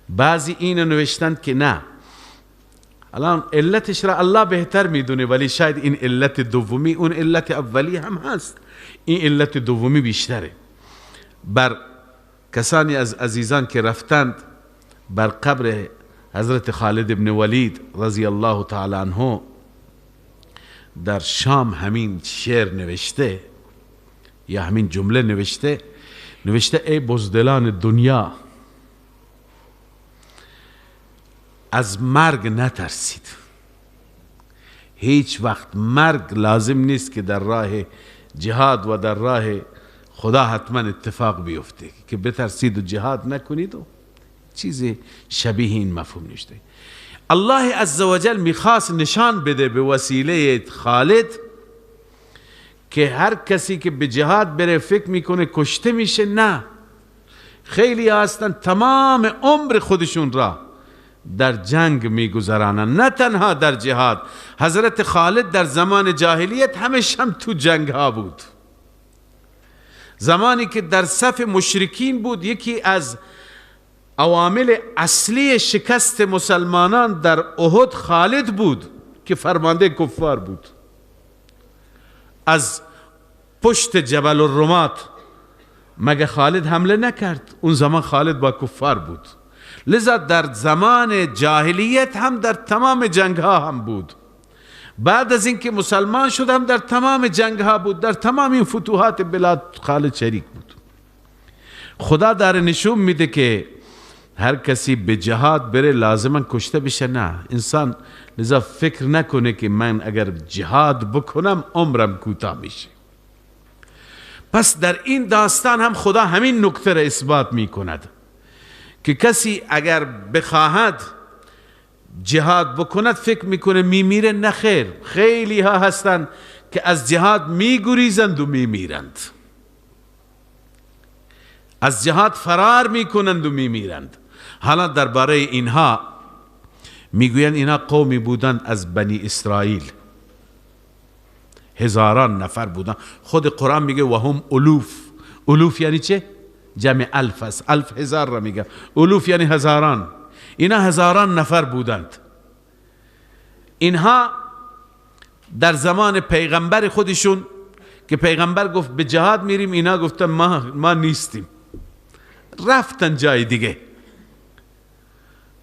بعضی اینو نوشتند که نه، الان علتش را الله بهتر میدونه، ولی شاید این علت دومی اون علت اولی هم هست. این علت دومی بیشتره. بر کسانی از عزیزان که رفتند بر قبر حضرت خالد ابن ولید رضی الله تعالی عنه در شام همین شعر نوشته یا همین جمله نوشته، نوشته ای بزدلان دنیا از مرگ نترسید. هیچ وقت مرگ لازم نیست که در راه جهاد و در راه خدا حتما اتفاق بیفته که بترسید و جهاد نکنید و چیزی شبیه این مفهوم نشته. الله عزوجل میخواست نشان بده به وسیله خالد که هر کسی که به جهاد بره فکر میکنه کشته میشه، نه، خیلی هستن تمام عمر خودشون را در جنگ میگذرانند، نه تنها در جهاد. حضرت خالد در زمان جاهلیت همیشه هم تو جنگ ها بود. زمانی که در صف مشرکین بود، یکی از عوامل اصلی شکست مسلمانان در احد خالد بود که فرمانده کفار بود. از پشت جبل الرمات مگه خالد حمله نکرد؟ اون زمان خالد با کفار بود. لذا در زمان جاهلیت هم در تمام جنگ ها هم بود. بعد از اینکه مسلمان شد هم در تمام جنگ ها بود، در تمام این فتوحات بلاد خالد شریک بود. خدا داره نشون میده که هر کسی به جهاد بره لازما کشته بشه، نه. انسان لذا فکر نکنه که من اگر جهاد بکنم عمرم کوتاه میشه. پس در این داستان هم خدا همین نکته را اثبات میکند که کسی اگر بخواهد جهاد بکند فکر میکنه میمیره، نه خیر، خیلی ها هستند که از جهاد میگریزند و میمیرند، از جهاد فرار میکنند و میمیرند. حالا درباره اینها میگویند اینها قومی بودند از بنی اسرائیل، هزاران نفر بودند. خود قرآن میگه و هم الوف. الوف یعنی چه؟ جمع الف است، الف هزار را میگه، الوف یعنی هزاران. اینا هزاران نفر بودند. اینها در زمان پیغمبر خودشون که پیغمبر گفت به جهاد میریم، اینا گفتن ما نیستیم، رفتن جای دیگه.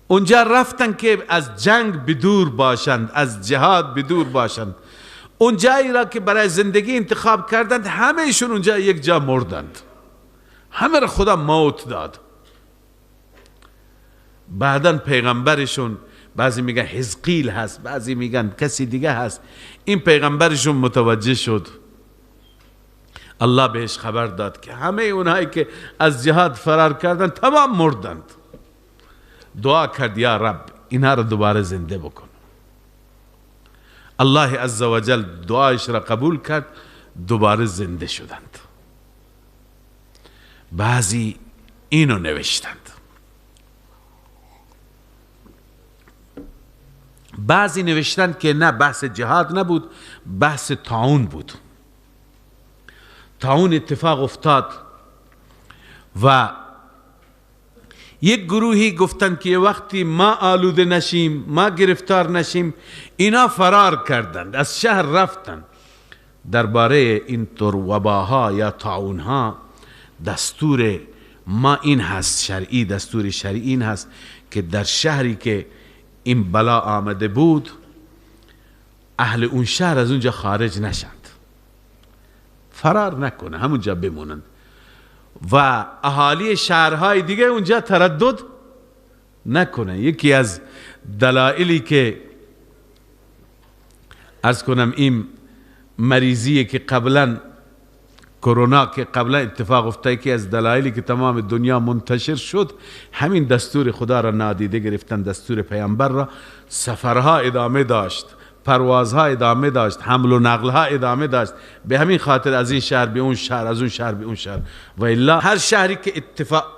اونجا رفتن که از جنگ بدور باشند، از جهاد بدور باشند. اون جایی را که برای زندگی انتخاب کردند همهشون اونجا یک جا مردند، همه را خدا موت داد. بعدا پیغمبرشون، بعضی میگن حزقیل هست، بعضی میگن کسی دیگه هست، این پیغمبرشون متوجه شد، الله بهش خبر داد که همه اونهایی که از جهاد فرار کردند تمام مردند. دعا کرد یا رب اینها را دوباره زنده بکن. الله عزوجل دعایش را قبول کرد، دوباره زنده شدند. بعضی اینو نوشتند. بعضی نوشتند که نه، بحث جهاد نبود، بحث طاعون بود. طاعون اتفاق افتاد و یک گروهی گفتند که وقتی ما آلوده نشیم، ما گرفتار نشیم، اینا فرار کردند، از شهر رفتند. درباره این طور وباها یا طاعونها دستور ما این هست، شرعی، دستور شرعی این هست که در شهری که این بلا آمده بود اهل اون شهر از اونجا خارج نشند، فرار نکنه، همونجا بمونند و اهالی شهرهای دیگه اونجا تردد نکنه. یکی از دلایلی که عرض کنم این مریضیه که قبلا کرونا که قبلا اتفاق افتاد، یکی از دلایلی که تمام دنیا منتشر شد همین دستور خدا را نادیده گرفتن، دستور پیامبر را. سفرها ادامه داشت، پروازها ادامه داشت، حمل و نقلها ادامه داشت، به همین خاطر از این شهر به اون شهر، از اون شهر به اون شهر. و الا هر شهری که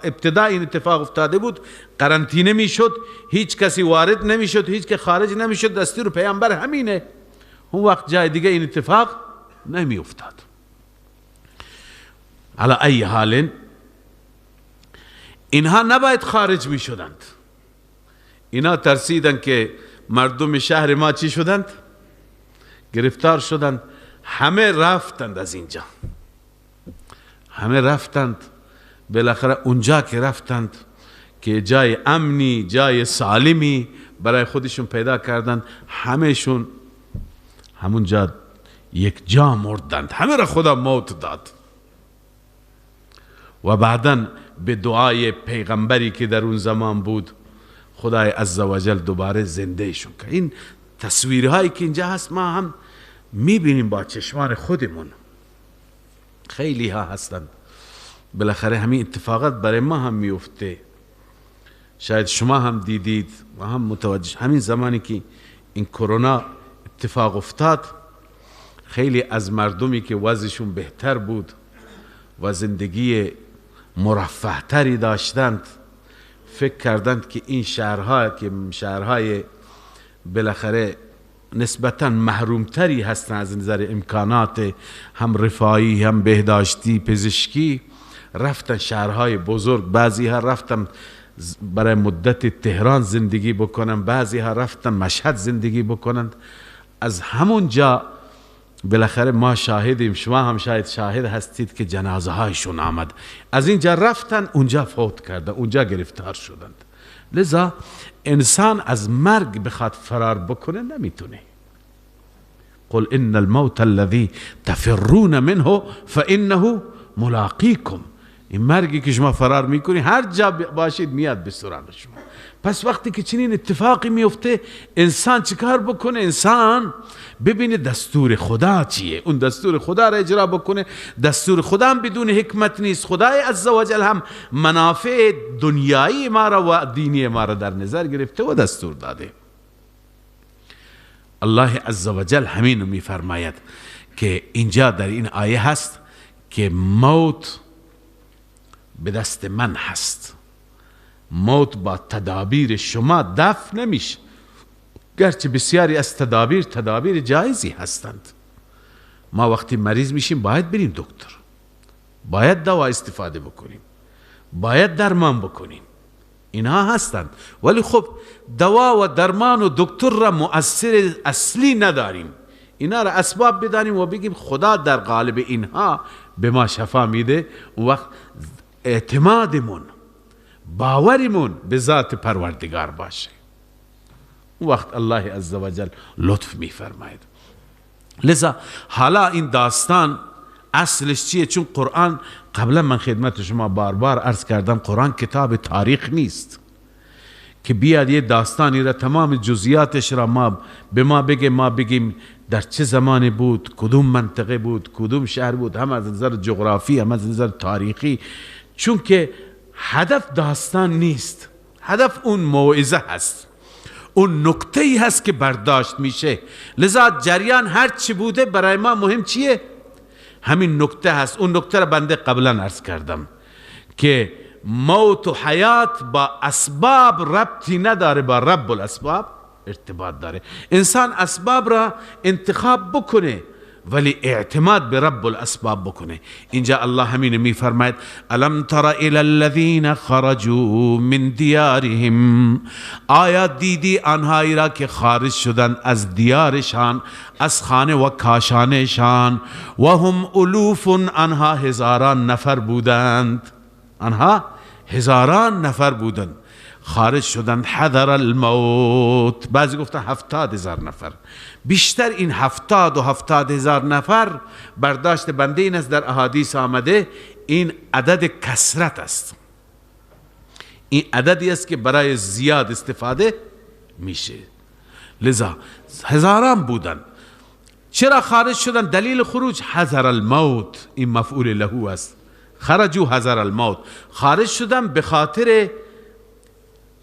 ابتدا این اتفاق افتاده بود قرنطینه میشد، هیچ کسی وارد نمیشد، هیچ که خارج نمیشد. دستور پیامبر همینه. اون وقت جای دیگه این اتفاق نمی افتاد. علی ای حال اینها نباید خارج می شدند. اینا ترسیدند که مردم شهر ما چی شدند؟ گرفتار شدند. همه رفتند از اینجا، همه رفتند. بالاخره اونجا که رفتند که جای امنی، جای سالمی برای خودشون پیدا کردند، همهشون همونجا یک جا مردند. همه را خدا موت داد. و بعدا به دعای پیغمبری که در اون زمان بود خدای عزوجل دوباره زنده شون کرد. این تصویرهایی که اینجا هست ما هم میبینیم با چشمان خودمون، خیلی ها هستند. بالاخره همین اتفاقات برای ما هم میفته، شاید شما هم دیدید و هم متوجه. همین زمانی که این کرونا اتفاق افتاد، خیلی از مردمی که وضعشون بهتر بود و زندگی مرفه تری داشتند فکر کردند که این شهرها که شهرهای بالاخره نسبتاً محرومتری هستند از نظر امکانات هم رفاهی هم بهداشتی پزشکی، رفتن شهرهای بزرگ. بعضی ها رفتن برای مدت تهران زندگی بکنن، بعضی ها رفتن مشهد زندگی بکنند. از همونجا بالاخره ما شاهدیم، شما هم شاید شاهد هستید که جنازه هایشون آمد، از اینجا رفتن اونجا فوت کردن، اونجا گرفتار شدند. لذا انسان از مرگ بخواد فرار بکنه نمیتونه. قل ان الموت الذي تفرون منه فانه ملاقیکم. این مرگی که شما فرار میکنی هر جا باشید میاد به سراغ شما. پس وقتی که چنین اتفاقی میفته انسان چیکار بکنه؟ انسان ببینه دستور خدا چیه، اون دستور خدا را اجرا بکنه. دستور خدا هم بدون حکمت نیست. خدای عزوجل هم منافع دنیایی ما را و دینی ما را در نظر گرفته و دستور داده. الله عزوجل همین میفرماید که اینجا در این آیه هست که موت به دست من هست، موت با تدابیر شما دفع نمیشه، گرچه بسیاری از تدابیر تدابیر جایزی هستند. ما وقتی مریض میشیم باید بریم دکتر، باید دوا استفاده بکنیم، باید درمان بکنیم، اینها هستند. ولی خب دوا و درمان و دکتر را مؤثر اصلی نداریم، اینا را اسباب بدانیم و بگیم خدا در قالب اینها به ما شفا میده. اون وقت اعتمادمون، باورمون به ذات پروردگار باشه، اون وقت الله عزوجل لطف میفرماید. لذا حالا این داستان اصلش چیه؟ چون قرآن، قبلا من خدمت شما بار بار عرض کردم، قرآن کتاب تاریخ نیست که بیاد یه داستانی را تمام جزئیاتش را ما به ما بگه، ما بگیم در چه زمانی بود، کدوم منطقه بود، کدوم شهر بود، هم از نظر جغرافی هم از نظر تاریخی. چون که هدف داستان نیست، هدف اون موعظه هست، اون نکته‌ای هست که برداشت میشه. لذا جریان هر چی بوده برای ما مهم چیه؟ همین نکته هست. اون نکته را بنده قبلا عرض کردم که موت و حیات با اسباب ربطی نداره، با رب الاسباب ارتباط داره. انسان اسباب را انتخاب بکنه ولی اعتماد به رب الاسباب بکنه. اینجا الله همین میفرماید: الم تر الى الذین خرجوا من دیارهم، آیا دیدی آنهایی را که خارج شدند از دیارشان، از خانه و کاشانشان، و هم الوف، آنها هزاران نفر بودند، آنها هزاران نفر بودند، خارج شدند. حذر الموت، بعضی گفتن 70,000 نفر، بیشتر این 70,000 نفر برداشت بنده این است، در احادیث آمده این عدد کثرت است، این عددی است که برای زیاد استفاده میشه، لذا هزاران بودند. چرا خارج شدن؟ دلیل خروج حذر الموت، این مفعول له است، خرجوا حذر الموت، خارج شدن به خاطر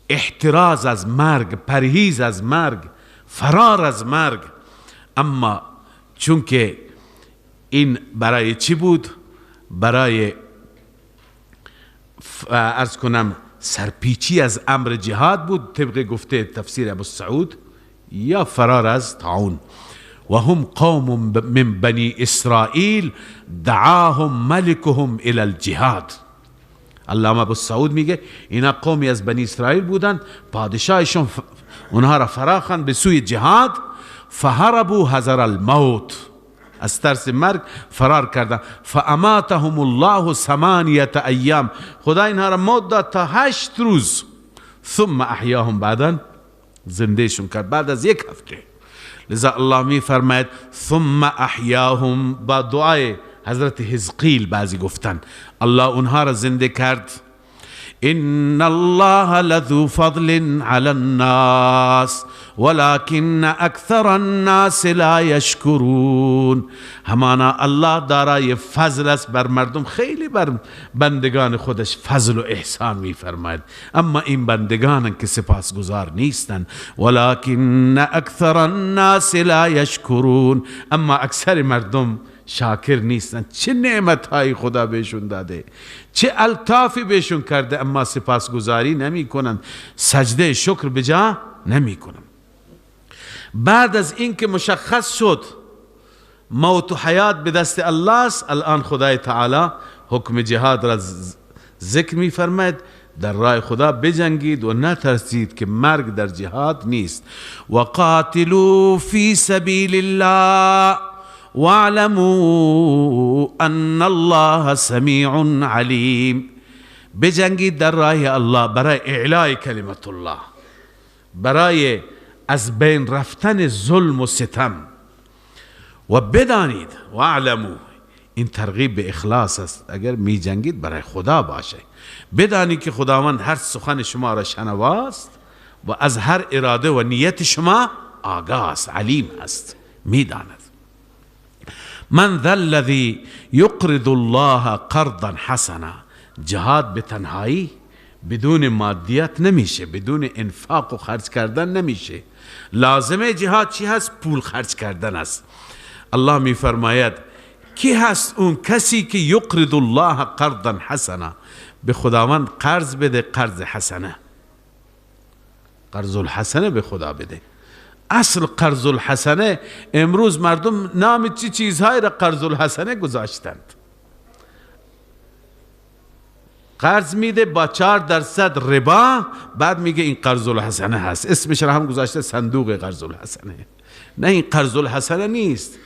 احتراز از مرگ، پرهیز از مرگ، فرار از مرگ. اما چون که این برای چی بود؟ برای عرض کنم سرپیچی از امر جهاد بود طبق گفته تفسیر ابو سعود، یا فرار از طاعون. و هم قوم من بنی اسرائیل دعاهم ملکهم الى الجهاد. علامه ابو سعود میگه اینا قومی از بنی اسرائیل بودند، پادشاهشون اونها را فراخواند به سوی جهاد، فهربوا حذر الموت، از ترس مرگ فرار کردند. فاماتهم الله 8 ایام، خدا اینها را موت داد تا 8 روز. ثم احیاهم، بعدا زندهشون کرد بعد از 1 هفته. لذا الله می فرماید ثم احیاهم، با دعای حضرت حزقیل بعضی گفتن الله اونها را زنده کرد. ان الله لذو فضل علی الناس ولكن اکثر الناس لا یشکرون. همانا الله دارای فضل است بر مردم، خیلی بر بندگان خودش فضل و احسان میفرماید، اما این بندگان که سپاسگزار نیستند. ولكن اکثر الناس لا یشکرون، اما اکثر مردم شاکر نیستن. چه نعمت های خدا بهشون داده، چه الطافی بهشون کرده، اما سپاسگزاری نمی کنن، سجده شکر بجا نمی کنن. بعد از اینکه مشخص شد موت و حیات به دست الله است، الان خدای تعالی حکم جهاد را ذکر می فرماید. در راه خدا بجنگید و نترسید که مرگ در جهاد نیست. و قاتلوا فی سبیل الله واعلموا ان الله سمیع علیم. بجنگید در راه الله برای اعلای کلمت الله، برای از بین رفتن ظلم و ستم. و بدانید، واعلموا، این ترغیب به اخلاص است، اگر می جنگید برای خدا باشه، بدانید که خداوند هر سخن شما را شنواست و از هر اراده و نیت شما آگاه است، علیم است، میداند. من ذا الذي يقرض الله قرضا حسنا. جهاد به تنهایی بدون مادیت نمیشه، بدون انفاق و خرج کردن نمیشه. لازمه جهاد چی هست؟ پول خرج کردن است. الله میفرماید کی هست اون کسی که یقرض الله قرضا حسنا، به خداوند قرض بده، قرض حسنه، قرض الحسنه به خدا بده. اصل قرض الحسنه، امروز مردم نام چی چیزهایی را قرض الحسنه گذاشتند. قرض میده با 4% ربا، بعد میگه این قرض الحسنه هست، اسمش را هم گذاشته صندوق قرض الحسنه. نه، این قرض الحسنه نیست،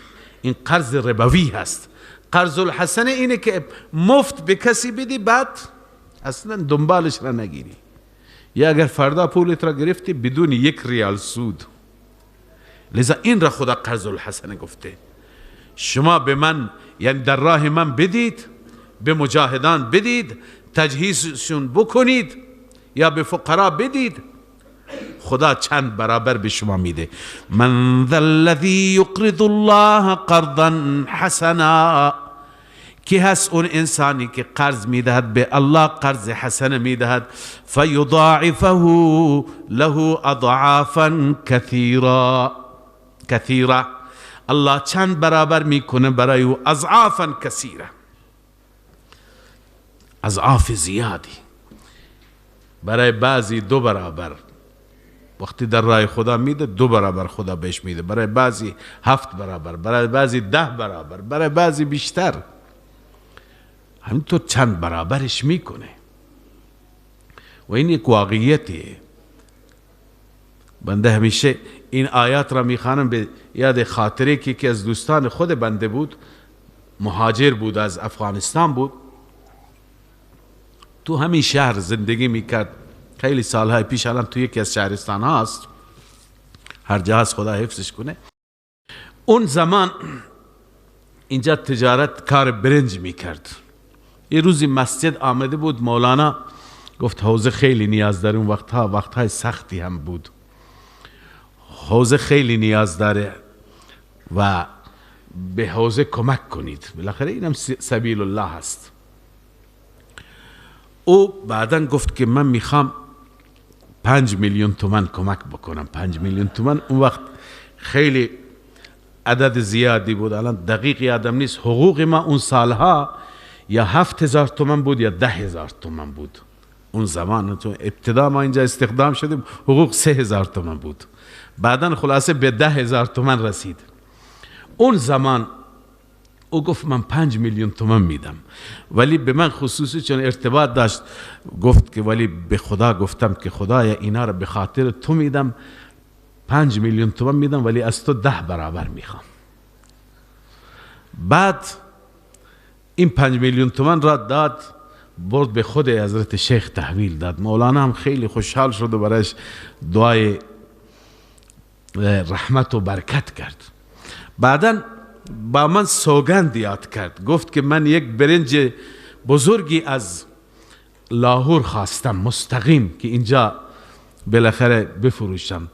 این قرض ربوی هست. قرض الحسنه اینه که مفت به کسی بدی، بعد اصلا دنبالش را نگیری، یا اگر فردا پولت را گرفتی بدون 1 ریال سود. لذا این را خدا قرض الحسنه گفته. شما به من، یعنی در راه من بدید، به مجاهدان بدید، تجهیزشون بکنید، یا به فقرا بدید، خدا چند برابر به شما میده. من ذا الذی یقرض الله قرضا حسنا. کی هست اون انسانی که قرض میدهد به الله، قرض حسنه میدهد، فیضاعفه له اضعافا کثیرا کثیره. الله چند برابر میکنه برای او، اضعافا کثیره، اضعاف زیادی. برای بعضی 2 برابر. وقتی در راه خدا میده 2 برابر خدا بهش میده، برای بعضی 7 برابر، برای بعضی 10 برابر، برای بعضی بیشتر. همینطور چند برابرش میکنه و این یک واقعیتیه. بنده همیشه این آیات را میخوانم به یاد خاطره که یکی از دوستان خود بنده بود، مهاجر بود، از افغانستان بود، تو همین شهر زندگی میکرد خیلی سالهای پیش، الان تو یکی از شهرستان هاست، هر جا هست خدا حفظش کنه. اون زمان اینجا تجارت کار برنج میکرد. یه روزی مسجد آمده بود، مولانا گفت حوزه خیلی نیاز داره، اون وقتها وقتهای سختی هم بود، حوزه خیلی نیاز داره و به حوزه کمک کنید، بالاخره اینم سبیل الله هست. او بعدا گفت که من میخوام 5 میلیون تومن کمک بکنم. 5 میلیون تومن اون وقت خیلی عدد زیادی بود، الان دقیق یادم نیست. حقوق ما اون سالها یا 7000 تومن بود یا 10000 تومن بود اون زمان. چون ابتدا ما اینجا استخدام شدیم حقوق 3000 تومن بود، بعدا خلاصه به 10000 تومن رسید. اون زمان او گفت من 5 میلیون تومن میدم، ولی به من خصوصی چون ارتباط داشت گفت که ولی به خدا گفتم که خدایا اینا رو به خاطر تو میدم، 5 میلیون تومن میدم ولی از تو 10 برابر میخوام. بعد این 5 میلیون تومن را داد، برد به خود حضرت شیخ تحویل داد. مولانا هم خیلی خوشحال شد و برایش دعای رحمت و برکت کرد. بعدا با من سوگند یاد کرد، گفت که من یک برنج بزرگی از لاهور خواستم مستقیم که اینجا بالاخره بفروشم،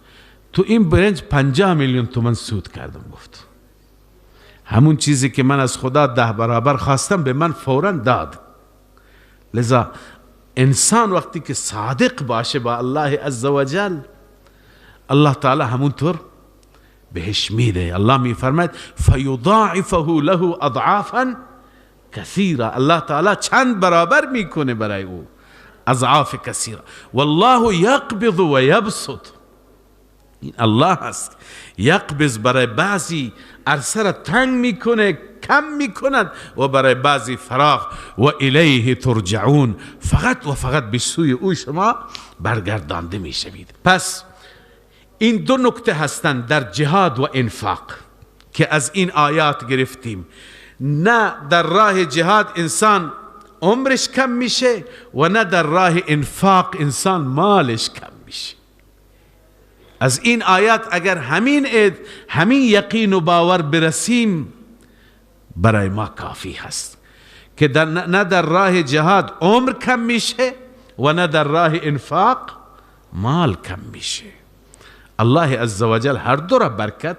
تو این برنج 50 میلیون تومن سود کردم. گفت همون چیزی که من از خدا 10 برابر خواستم به من فوراً داد. لذا انسان وقتی که صادق باشه با الله عزوجل، الله تعالی همونطور بهش میده. الله میفرماید فیضاعفه له اضعافا کثیره، الله تعالی چند برابر میکنه برای او، اضعاف کثیره. والله یقبض و یبسط، این الله هست. یقبض برای بعضی عرصه را تنگ میکنه، کم میکند، و برای بعضی فراخ. و الیه ترجعون، فقط و فقط به سوی او شما برگردانده میشوید. پس این دو نکته هستند در جهاد و انفاق که از این آیات گرفتیم. نه در راه جهاد انسان عمرش کم میشه و نه در راه انفاق انسان مالش کم میشه. از این آیات اگر همین یقین و باور برسیم برای ما کافی هست که نه در راه جهاد عمر کم میشه و نه در راه انفاق مال کم میشه. الله عزوجل هر دو را برکت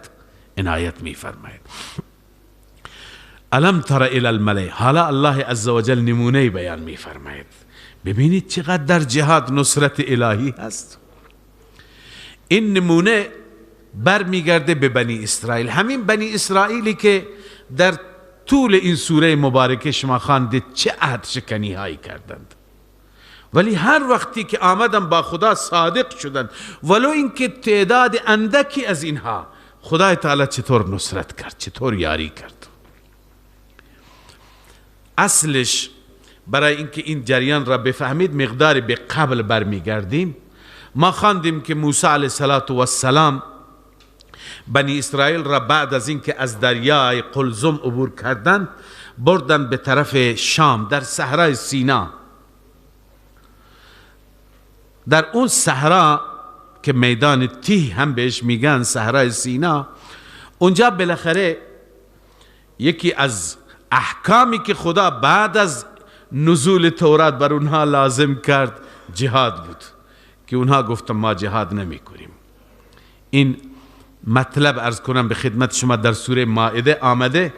عنایت میفرماید. الم تر الی الملأ، حالا الله عزوجل نمونه بیان میفرماید. ببینید چقدر در جهاد نصرت الهی هست. این نمونه برمیگرده به بنی اسرائیل، همین بنی اسرائیلی که در طول این سوره مبارکه شما خواندید چه عهد شکنی هایی کردند، ولی هر وقتی که آمدن با خدا صادق شدند، ولو اینکه تعداد اندکی از اینها، خدای تعالی چطور نصرت کرد، چطور یاری کرد. اصلش برای اینکه این جریان را بفهمید مقداری به قبل برمیگردیم. ما خواندیم که موسی علیه السلام بنی اسرائیل را بعد از اینکه از دریای قلزم عبور کردند بردن به طرف شام در صحرای سینا. در اون صحرا که میدان تیه هم بهش میگن صحرای سینا، اونجا بالاخره یکی از احکامی که خدا بعد از نزول تورات بر اونها لازم کرد جهاد بود که اونها گفتن ما جهاد نمی کنیم. این مطلب عرض کنم به خدمت شما در سوره مائده آمده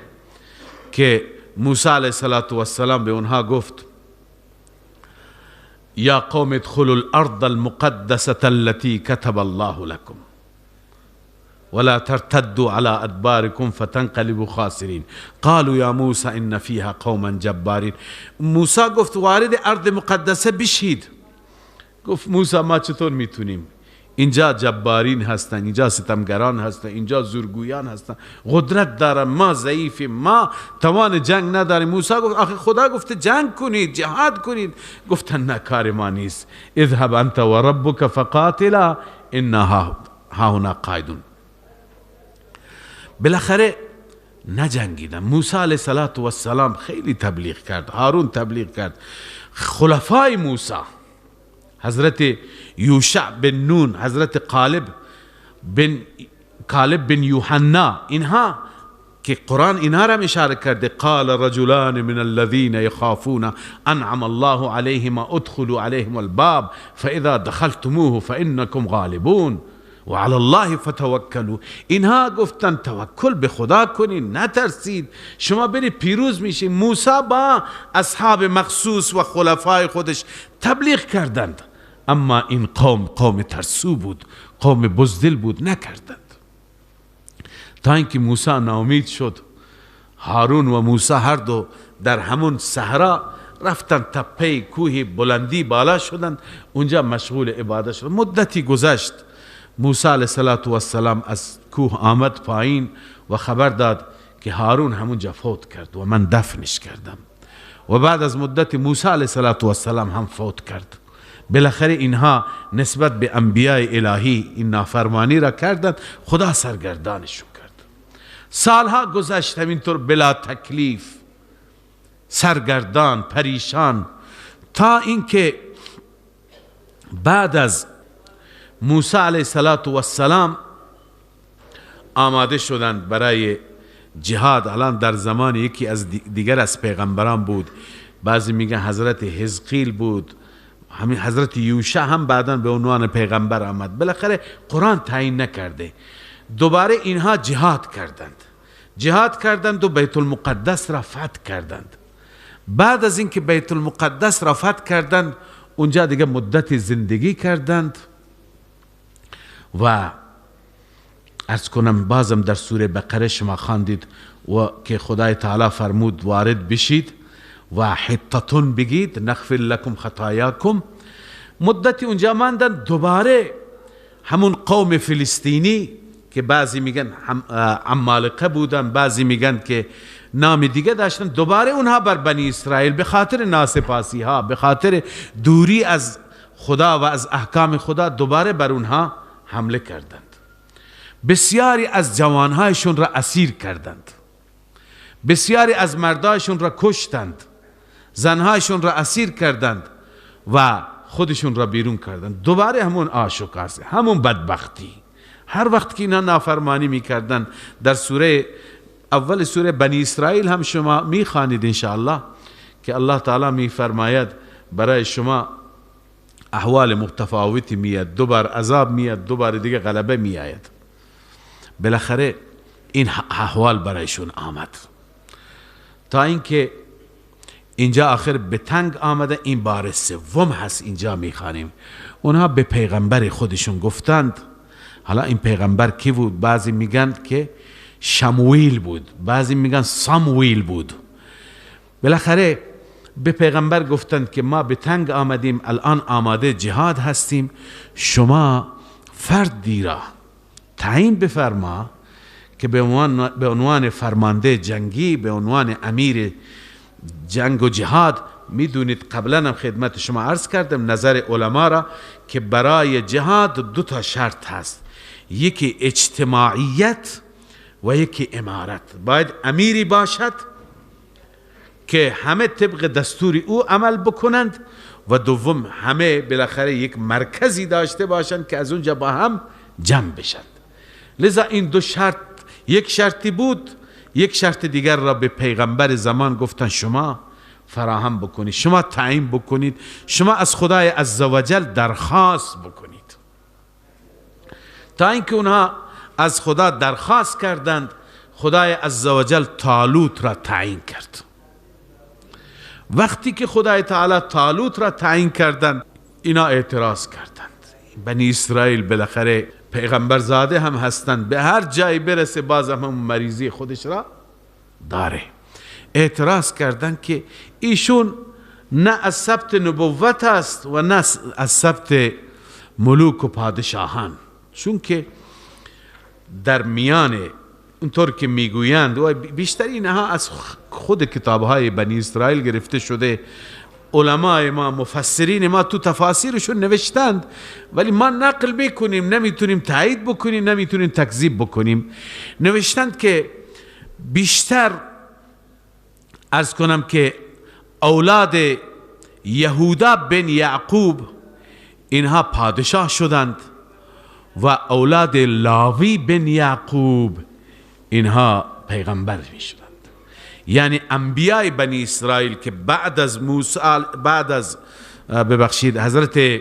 که موسی علیه السلام به اونها گفت یا قوم ادخلوا الارض المقدسة التي كتب الله لكم ولا ترتدوا على ادباركم فتنقلبوا خاسرين قالوا يا موسى ان فيها قوما جبارين. موسی گفت وارد ارض مقدسه بشید. گفت موسی ما چطور میتونیم؟ اینجا جبارین هستن، اینجا ستمگران هستن، اینجا زورگویان هستن، قدرت دارن، ما ضعیفیم، ما توان جنگ نداریم. موسی گفت آخه خدا گفته جنگ کنید، جهاد کنید. گفتن نه، کار ما نیست. اذهب انت و ربک فقاتلا انا هاهنا قاعدون. بالاخره نجنگیدن. موسی علیه السلام خیلی تبلیغ کرد، هارون تبلیغ کرد، خلفای موسی حضرت یوشع بن نون، حضرت قالب بن یوحنا، اینها که قرآن اینها را اشاره کرده، قال رجلان من الذين يخافون انعم الله عليهما ادخلوا عليهم الباب فاذا دخلتموه فانكم غالبون وعلى الله فتوکلوا. اینها گفتن توکل به خدا کنید، نترسید، شما برید پیروز میشید. موسی با اصحاب مخصوص و خلفای خودش تبلیغ کردند، اما این قوم قوم ترسو بود، قوم بزدل بود، نکردند. تا اینکه موسی ناامید شد. هارون و موسی هر دو در همون صحرا رفتن، تپه کوه بلندی بالا شدند، اونجا مشغول عبادت شدند. مدتی گذشت، موسی علیه السلام از کوه آمد پایین و خبر داد که هارون همونجا فوت کرد و من دفنش کردم. و بعد از مدت موسی علیه السلام هم فوت کرد. بالاخره اینها نسبت به انبیاء الهی این نافرمانی را کردند، خدا سرگردانشون کرد. سالها گذشت همینطور بلا تکلیف، سرگردان، پریشان، تا اینکه بعد از موسی علیه السلام آماده شدند برای جهاد. الان در زمان یکی از دیگر از پیغمبران بود، بعضی میگن حضرت حزقیل بود، همین حضرت یوشع هم بعدا به عنوان پیغمبر آمد. بالاخره قرآن تعیین نکرده. دوباره اینها جهاد کردند، جهاد کردند و بیت المقدس را فتح کردند. بعد از اینکه بیت المقدس را فتح کردند، اونجا دیگه مدت زندگی کردند و عرض کنم بازم در سوره بقره شما خواندید و که خدای تعالی فرمود وارد بشید و حطتون بگید نغفر لکم خطایاکم. مدتی اونجا ماندن. دوباره همون قوم فلسطینی که بعضی میگن عمالقه بودن، بعضی میگن که نام دیگه داشتن، دوباره اونها بر بنی اسرائیل به خاطر ناسپاسی ها، به خاطر دوری از خدا و از احکام خدا، دوباره بر اونها حمله کردند. بسیاری از جوانهایشون را اسیر کردند، بسیاری از مردایشون را کشتند، زنهایشون را اسیر کردند و خودشون را بیرون کردند. دوباره همون آش و کاسه، همون بدبختی. هر وقت که اینا نافرمانی میکردند، در سوره اول سوره بنی اسرائیل هم شما میخوانید انشاءالله که الله تعالی میفرماید برای شما احوال متفاوتی میاد، دوبار عذاب میاد، دوبار دیگه غلبه میآید. بالاخره این احوال برایشون آمد تا اینکه اینجا آخر به تنگ آمده. این بار سوم هست اینجا میخوانیم. اونها به پیغمبر خودشون گفتند. حالا این پیغمبر کی بود؟ بعضی میگن که شموئیل بود، بعضی میگن ساموئیل بود. بالاخره به پیغمبر گفتند که ما به تنگ آمدیم، الان آماده جهاد هستیم، شما فردی را تعیین بفرما که به عنوان فرمانده جنگی، به عنوان امیر جنگ و جهاد. میدونید قبلا هم خدمت شما عرض کردم نظر علما را که برای جهاد دو تا شرط هست، یکی اجتماعیت و یکی امارت. باید امیری باشد که همه طبق دستور او عمل بکنند و دوم همه بالاخره یک مرکزی داشته باشند که از اونجا با هم جمع بشند. لذا این دو شرط، یک شرطی بود، یک شرط دیگر را به پیغمبر زمان گفتن شما فراهم بکنید، شما تعیین بکنید، شما از خدای عزوجل درخواست بکنید. تا اینکه اونها از خدا درخواست کردند، خدای عزوجل طالوت را تعیین کرد. وقتی که خدای تعالی طالوت را تعیین کردند، اینا اعتراض کردند. بنی اسرائیل بالاخره پیغمبر زاده هم هستند، به هر جایی برسه باز هم مریضی خودش را داره. اعتراض کردند که ایشون نه از سبت نبوت است و نه از سبت ملوک و پادشاهان، چون که در میان اونطور که میگویند و بیشتر اینها از خود کتابهای بنی اسرائیل گرفته شده، علمای ما، مفسرین ما تو تفاسیرشون نوشتند، ولی ما نقل بکنیم نمیتونیم تایید بکنیم، نمیتونیم تکذیب بکنیم. نوشتند که بیشتر عرض کنم که اولاد یهودا بن یعقوب اینها پادشاه شدند و اولاد لاوی بن یعقوب اینها پیغمبر می شدند. یعنی انبیای بنی اسرائیل که بعد از موسی، بعد از ببخشید حضرت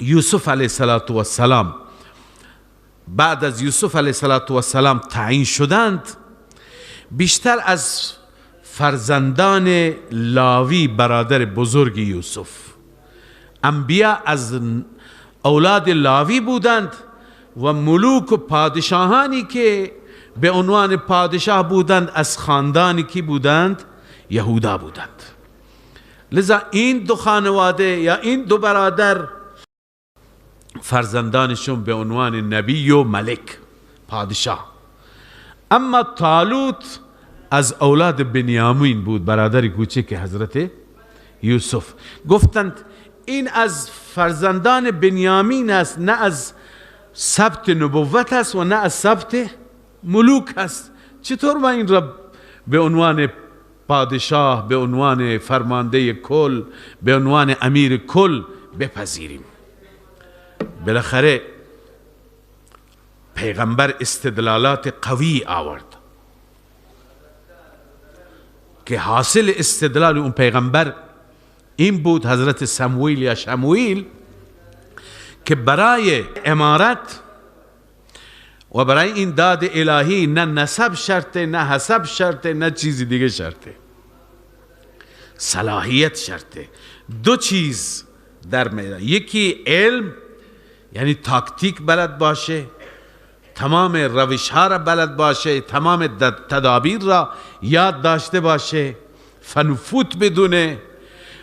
یوسف علیه السلام، بعد از یوسف علیه السلام تعیین شدند، بیشتر از فرزندان لاوی برادر بزرگ یوسف، انبیا از اولاد لاوی بودند و ملوک و پادشاهانی که به عنوان پادشاه بودند از خاندان کی بودند؟ یهودا بودند. لذا این دو خانواده یا این دو برادر فرزندانشون به عنوان نبی و ملک پادشاه. اما طالوت از اولاد بنیامین بود، برادر کوچک حضرت یوسف. گفتند این از فرزندان بنیامین است، نه از سبت نبوت است و نه از سبت ملوک است. چطور ما این را به عنوان پادشاه، به عنوان فرمانده کل، به عنوان امیر کل بپذیریم؟ بالاخره پیغمبر استدلالات قوی آورد که حاصل استدلال اون پیغمبر این بود، حضرت سموئیل یا شموئیل، که برای امارت و برای این داد الهی نه نسب شرطه، نه حسب شرطه، نه چیزی دیگه شرطه، صلاحیت شرطه. دو چیز در میدان، یکی علم، یعنی تاکتیک بلد باشه، تمام روش ها را بلد باشه، تمام تدابیر را یاد داشته باشه، فنفوت بدونه،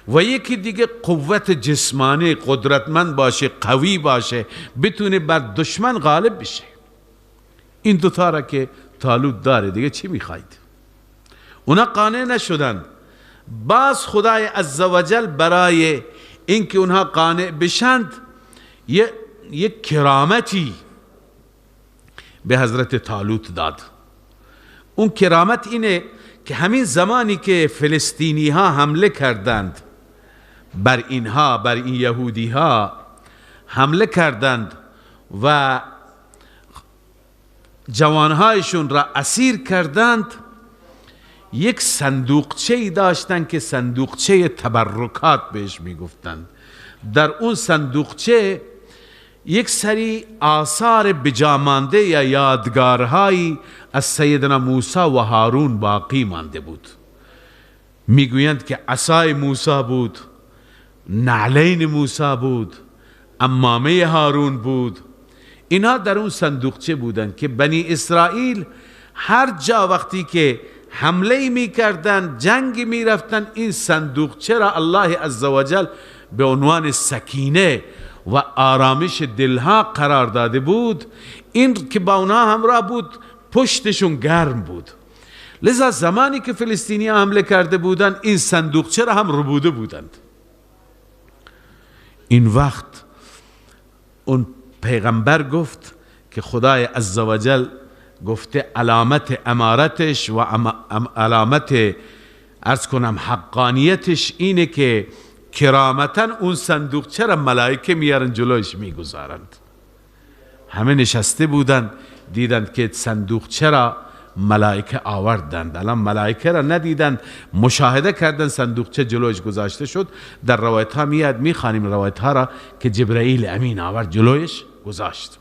و یکی دیگه قوت جسمانی، قدرتمند باشه، قوی باشه، بتونه بر دشمن غالب بشه. این دوتا را که طالوت داره، دیگه چی میخواید؟ اونا قانع نشدن. باز خدای عزوجل برای اینکه اونها قانع بشند یک کرامتی به حضرت طالوت داد. اون کرامت اینه که همین زمانی که فلسطینی ها حمله کردند بر اینها، بر این یهودی ها حمله کردند و جوانهایشون را اسیر کردند، یک صندوقچه‌ای داشتند که صندوقچه تبرکات بهش میگفتند. در اون صندوقچه یک سری آثار بجامانده یا یادگارهایی از سیدنا موسی و هارون باقی مانده بود. میگویند که عصای موسی بود، نعلین موسی بود، عمامه هارون بود. اینها در اون صندوقچه بودند که بنی اسرائیل هر جا وقتی که حمله میکردند، جنگ میرفتند، این صندوقچه را الله عزوجل به عنوان سکینه و آرامش دلها قرار داده بود. این که با اونها همراه بود پشتشون گرم بود. لذا زمانی که فلسطینی حمله کرده بودند این صندوقچه را هم ربوده بودند. این وقت اون پیغمبر گفت که خدای عزوجل گفته علامت امارتش و علامت عرض کنم حقانیتش اینه که کرامتا اون صندوقچه را ملائکه میارن جلوش میگذارند. همه نشسته بودند، دیدند که صندوقچه را ملائکه آوردند. الان ملائکه را ندیدند، مشاهده کردند صندوقچه جلوش گذاشته شد. در روایت ها میاد، میخوانیم روایت ها را که جبرئیل امین آورد جلوش گذاشت.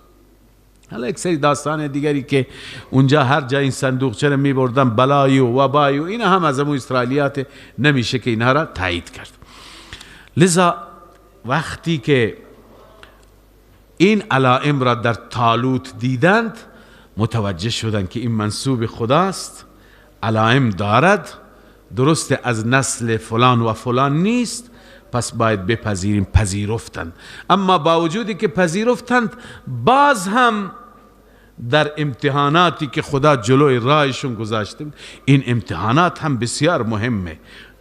حالا یک سری داستان دیگری که اونجا هر جا این صندوقچه را میبردن بلای و وبای و اینا هم از امو اسرائیلیات نمیشه که اینها را تایید کرد. لذا وقتی که این علائم را در طالوت دیدند متوجه شدند که این منسوب خداست، علائم دارد، درست از نسل فلان و فلان نیست، پس باید بپذیریم. پذیرفتند، اما با وجودی که پذیرفتند باز هم در امتحاناتی که خدا جلوی راهشون گذاشته، این امتحانات هم بسیار مهمه.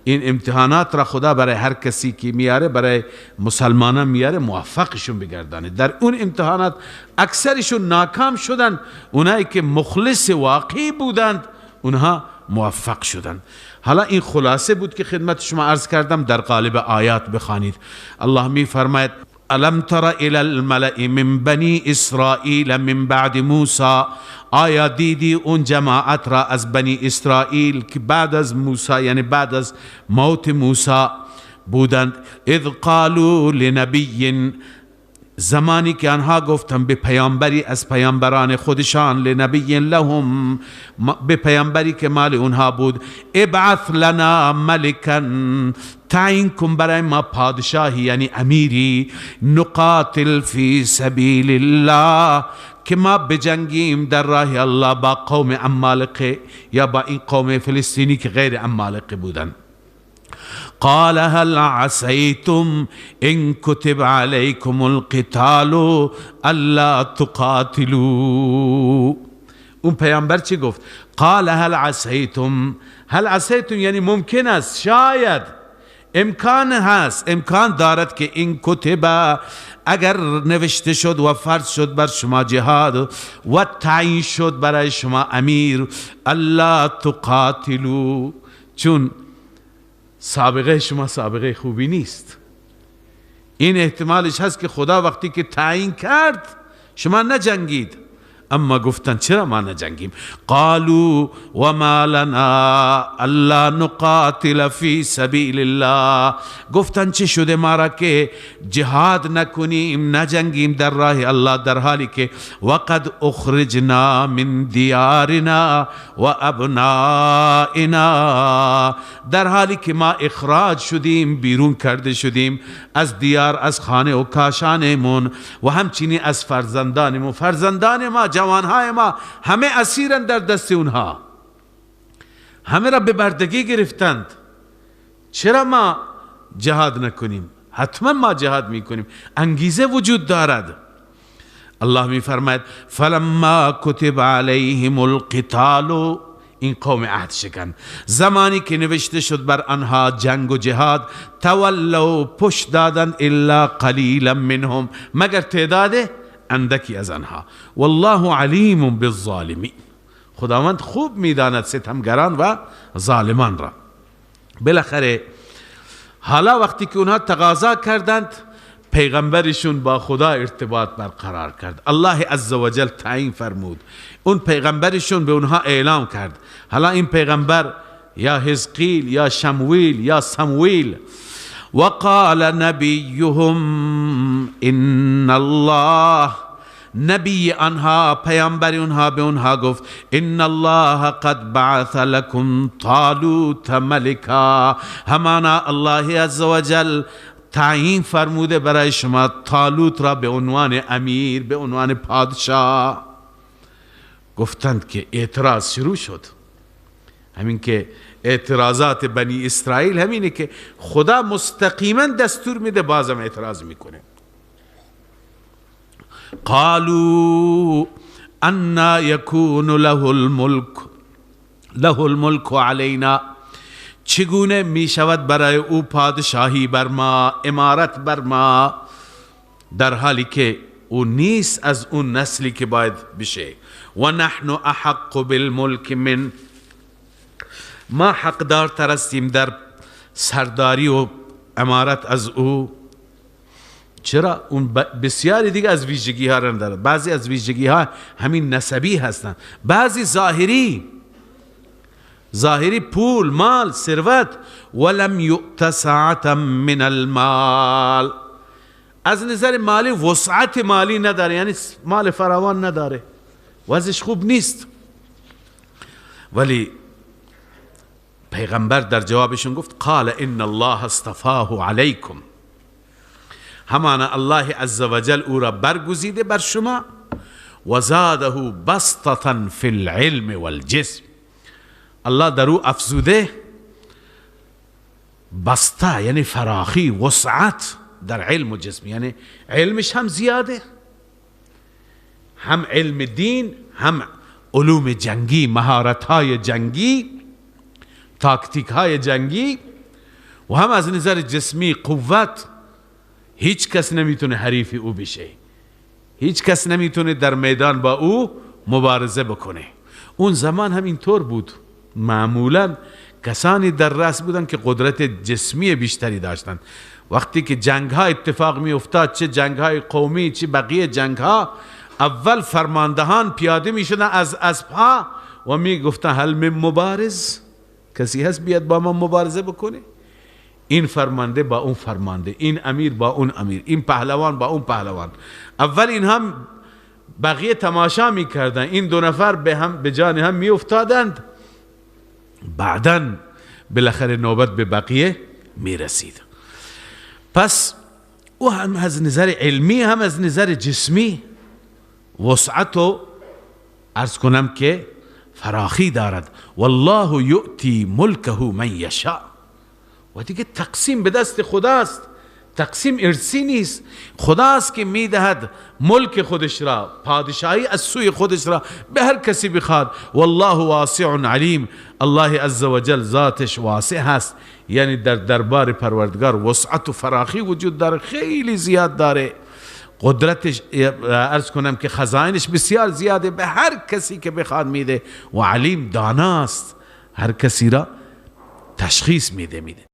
این امتحانات را خدا برای هر کسی که میاره، برای مسلمانان میاره، موفقشون بگردانه. در اون امتحانات اکثرشون ناکام شدند، اونایی که مخلص واقعی بودند اونها موفق شدند. حالا این خلاصه بود که خدمت شما عرض کردم، در قالب آیات بخوانید. الله می فرماید الم تر الى الملأ من بنی اسرائیل من بعد موسی، آیا دیدی اون جماعت را از بنی اسرائیل که بعد از موسی، یعنی بعد از موت موسی بودند؟ اذ قالوا لنبی، زمانی که آنها گفتند به پیامبری از پیامبران خودشان، لنبی لهم، به پیامبری که مال اونها بود، ابعث لنا ملکا، تعیین کن برای ما پادشاهی یعنی امیری، نقاتل فی سبیل الله، که ما بجنگیم در راه الله با قوم عمالقه یا با این قوم فلسطینی که غیر عمالقه بودند. قال هل عسيتم إن كتب عليكم القتال ألا تقاتلوا. اون پیامبر چی گفت؟ قال هل عسيتم، هل عسيتم یعنی ممکن است، شاید، امکان هست، امکان دارد که این کتب اگر نوشته شد و فرض شد بر شما جهاد و تعیین شد برای شما امیر، الا تقاتلوا، چون سابقه شما سابقه خوبی نیست. این احتمالش هست که خدا وقتی که تعیین کرد شما نجنگید. اما گفتن چرا ما نجنگیم؟ قالوا وما لنا الا نقاتل فی سبیل الله، گفتن چه شده ما را که جهاد نکنیم، نجنگیم در راه الله، در حالی که وقد اخرجنا من دیارنا و ابنائنا، در حالی که ما اخراج شدیم، بیرون کرده شدیم از دیار، از خانه و کاشانمون و همچنین از فرزندانمون. فرزندان ما، جوانهای ما همه اسیرند در دست اونها، همه را به بردگی گرفتند. چرا ما جهاد نکنیم؟ حتما ما جهاد میکنیم، انگیزه وجود دارد. الله میفرماید فلما کتب علیهم القتال، این قوم عهد شکن، زمانی که نوشته شد بر آنها جنگ و جهاد، تولوا، پشت دادند، الا قلیلا منهم، مگر تعداد اندکی از آنها. والله علیم بالظالمین، خداوند خوب میداند ستمگران و ظالمان را. بالاخره حالا وقتی که اونها تقاضا کردند، پیغمبرشون با خدا ارتباط برقرار کرد. الله عزوجل تعیین فرمود، اون پیغمبرشون به اونها اعلام کرد. حالا این پیغمبر یا حزقیل یا شمویل یا سمویل، وقال نبیهم ان الله، نبی آنها، پیامبر اونها به اونها گفت ان الله قد بعث لكم طالوت ملکا، همانا الله عزوجل تعیین فرموده برای شما طالوت را به عنوان امیر، به عنوان پادشاه. گفتند که اعتراض شروع شد. همین که اعتراضات بنی اسرائیل همینه که خدا مستقیما دستور میده، بازم اعتراض میکنه. قالوا انا یکون له الملک، له الملک علینا، چگونه میشود برای او پادشاهی بر ما، امارت بر ما، در حالی که او نیست از اون نسلی که باید بشه. و نحن احق بالملک من، ما حقدار تر هستیم در سرداری و امارت از او. چرا؟ اون بسیاری دیگه از ویژگی ها را داره. بعضی از ویژگی ها همین نسبی هستند، بعضی ظاهری، ظاهری پول، مال، ثروت. ولم یؤت سعة من المال، از نظر مالی وسعت مالی نداره، یعنی مال فراوان نداره، وضعش خوب نیست. ولی پیغمبر در جوابشون گفت قال ان الله اصطفاه علیکم، همانا الله عزوجل او را برگزیده بر شما، و زاده بسطة فی العلم والجسم، الله در او افزوده بسته، یعنی فراخی، وسعت در علم و جسم، یعنی علمش هم زیاده، هم علم دین، هم علوم جنگی، مهارت های جنگی، تاکتیک های جنگی، و هم از نظر جسمی قوت. هیچ کس نمیتونه حریف او بشه، هیچ کس نمیتونه در میدان با او مبارزه بکنه. اون زمان هم اینطور بود، معمولا کسانی در رأس بودن که قدرت جسمی بیشتری داشتند. وقتی که جنگ ها اتفاق می افتاد، چه جنگ های قومی چه بقیه جنگ ها، اول فرماندهان پیاده می شدن از اسبها و می گفتن هل من مبارز، کسی هست بیاد با ما مبارزه بکنه؟ این فرمانده با اون فرمانده، این امیر با اون امیر، این پهلوان با اون پهلوان. اول اینها بقیه تماشا میکردن، این دو نفر به هم به جان هم میافتادند، بعدا بالاخره نوبت به بقیه میرسید. پس او هم از نظر علمی هم از نظر جسمی وسعت و عرض کنم که فراخی دارد. والله یؤتی ملکه من یشاء. و دیگه تقسیم به دست خداست، تقسیم ارثی نیست، خداست که میدهد ملک خودش را، پادشاهی از سوی خودش را به هر کسی بخواد. والله واسع علیم. الله عز وجل ذاتش واسع هست، یعنی در دربار پروردگار وسعت و فراخی وجود داره، خیلی زیاد داره قدرتش، عرض کنم که خزائنش بسیار زیاده، به هر کسی که بخواد میده. و علیم داناست، هر کسی را تشخیص میده.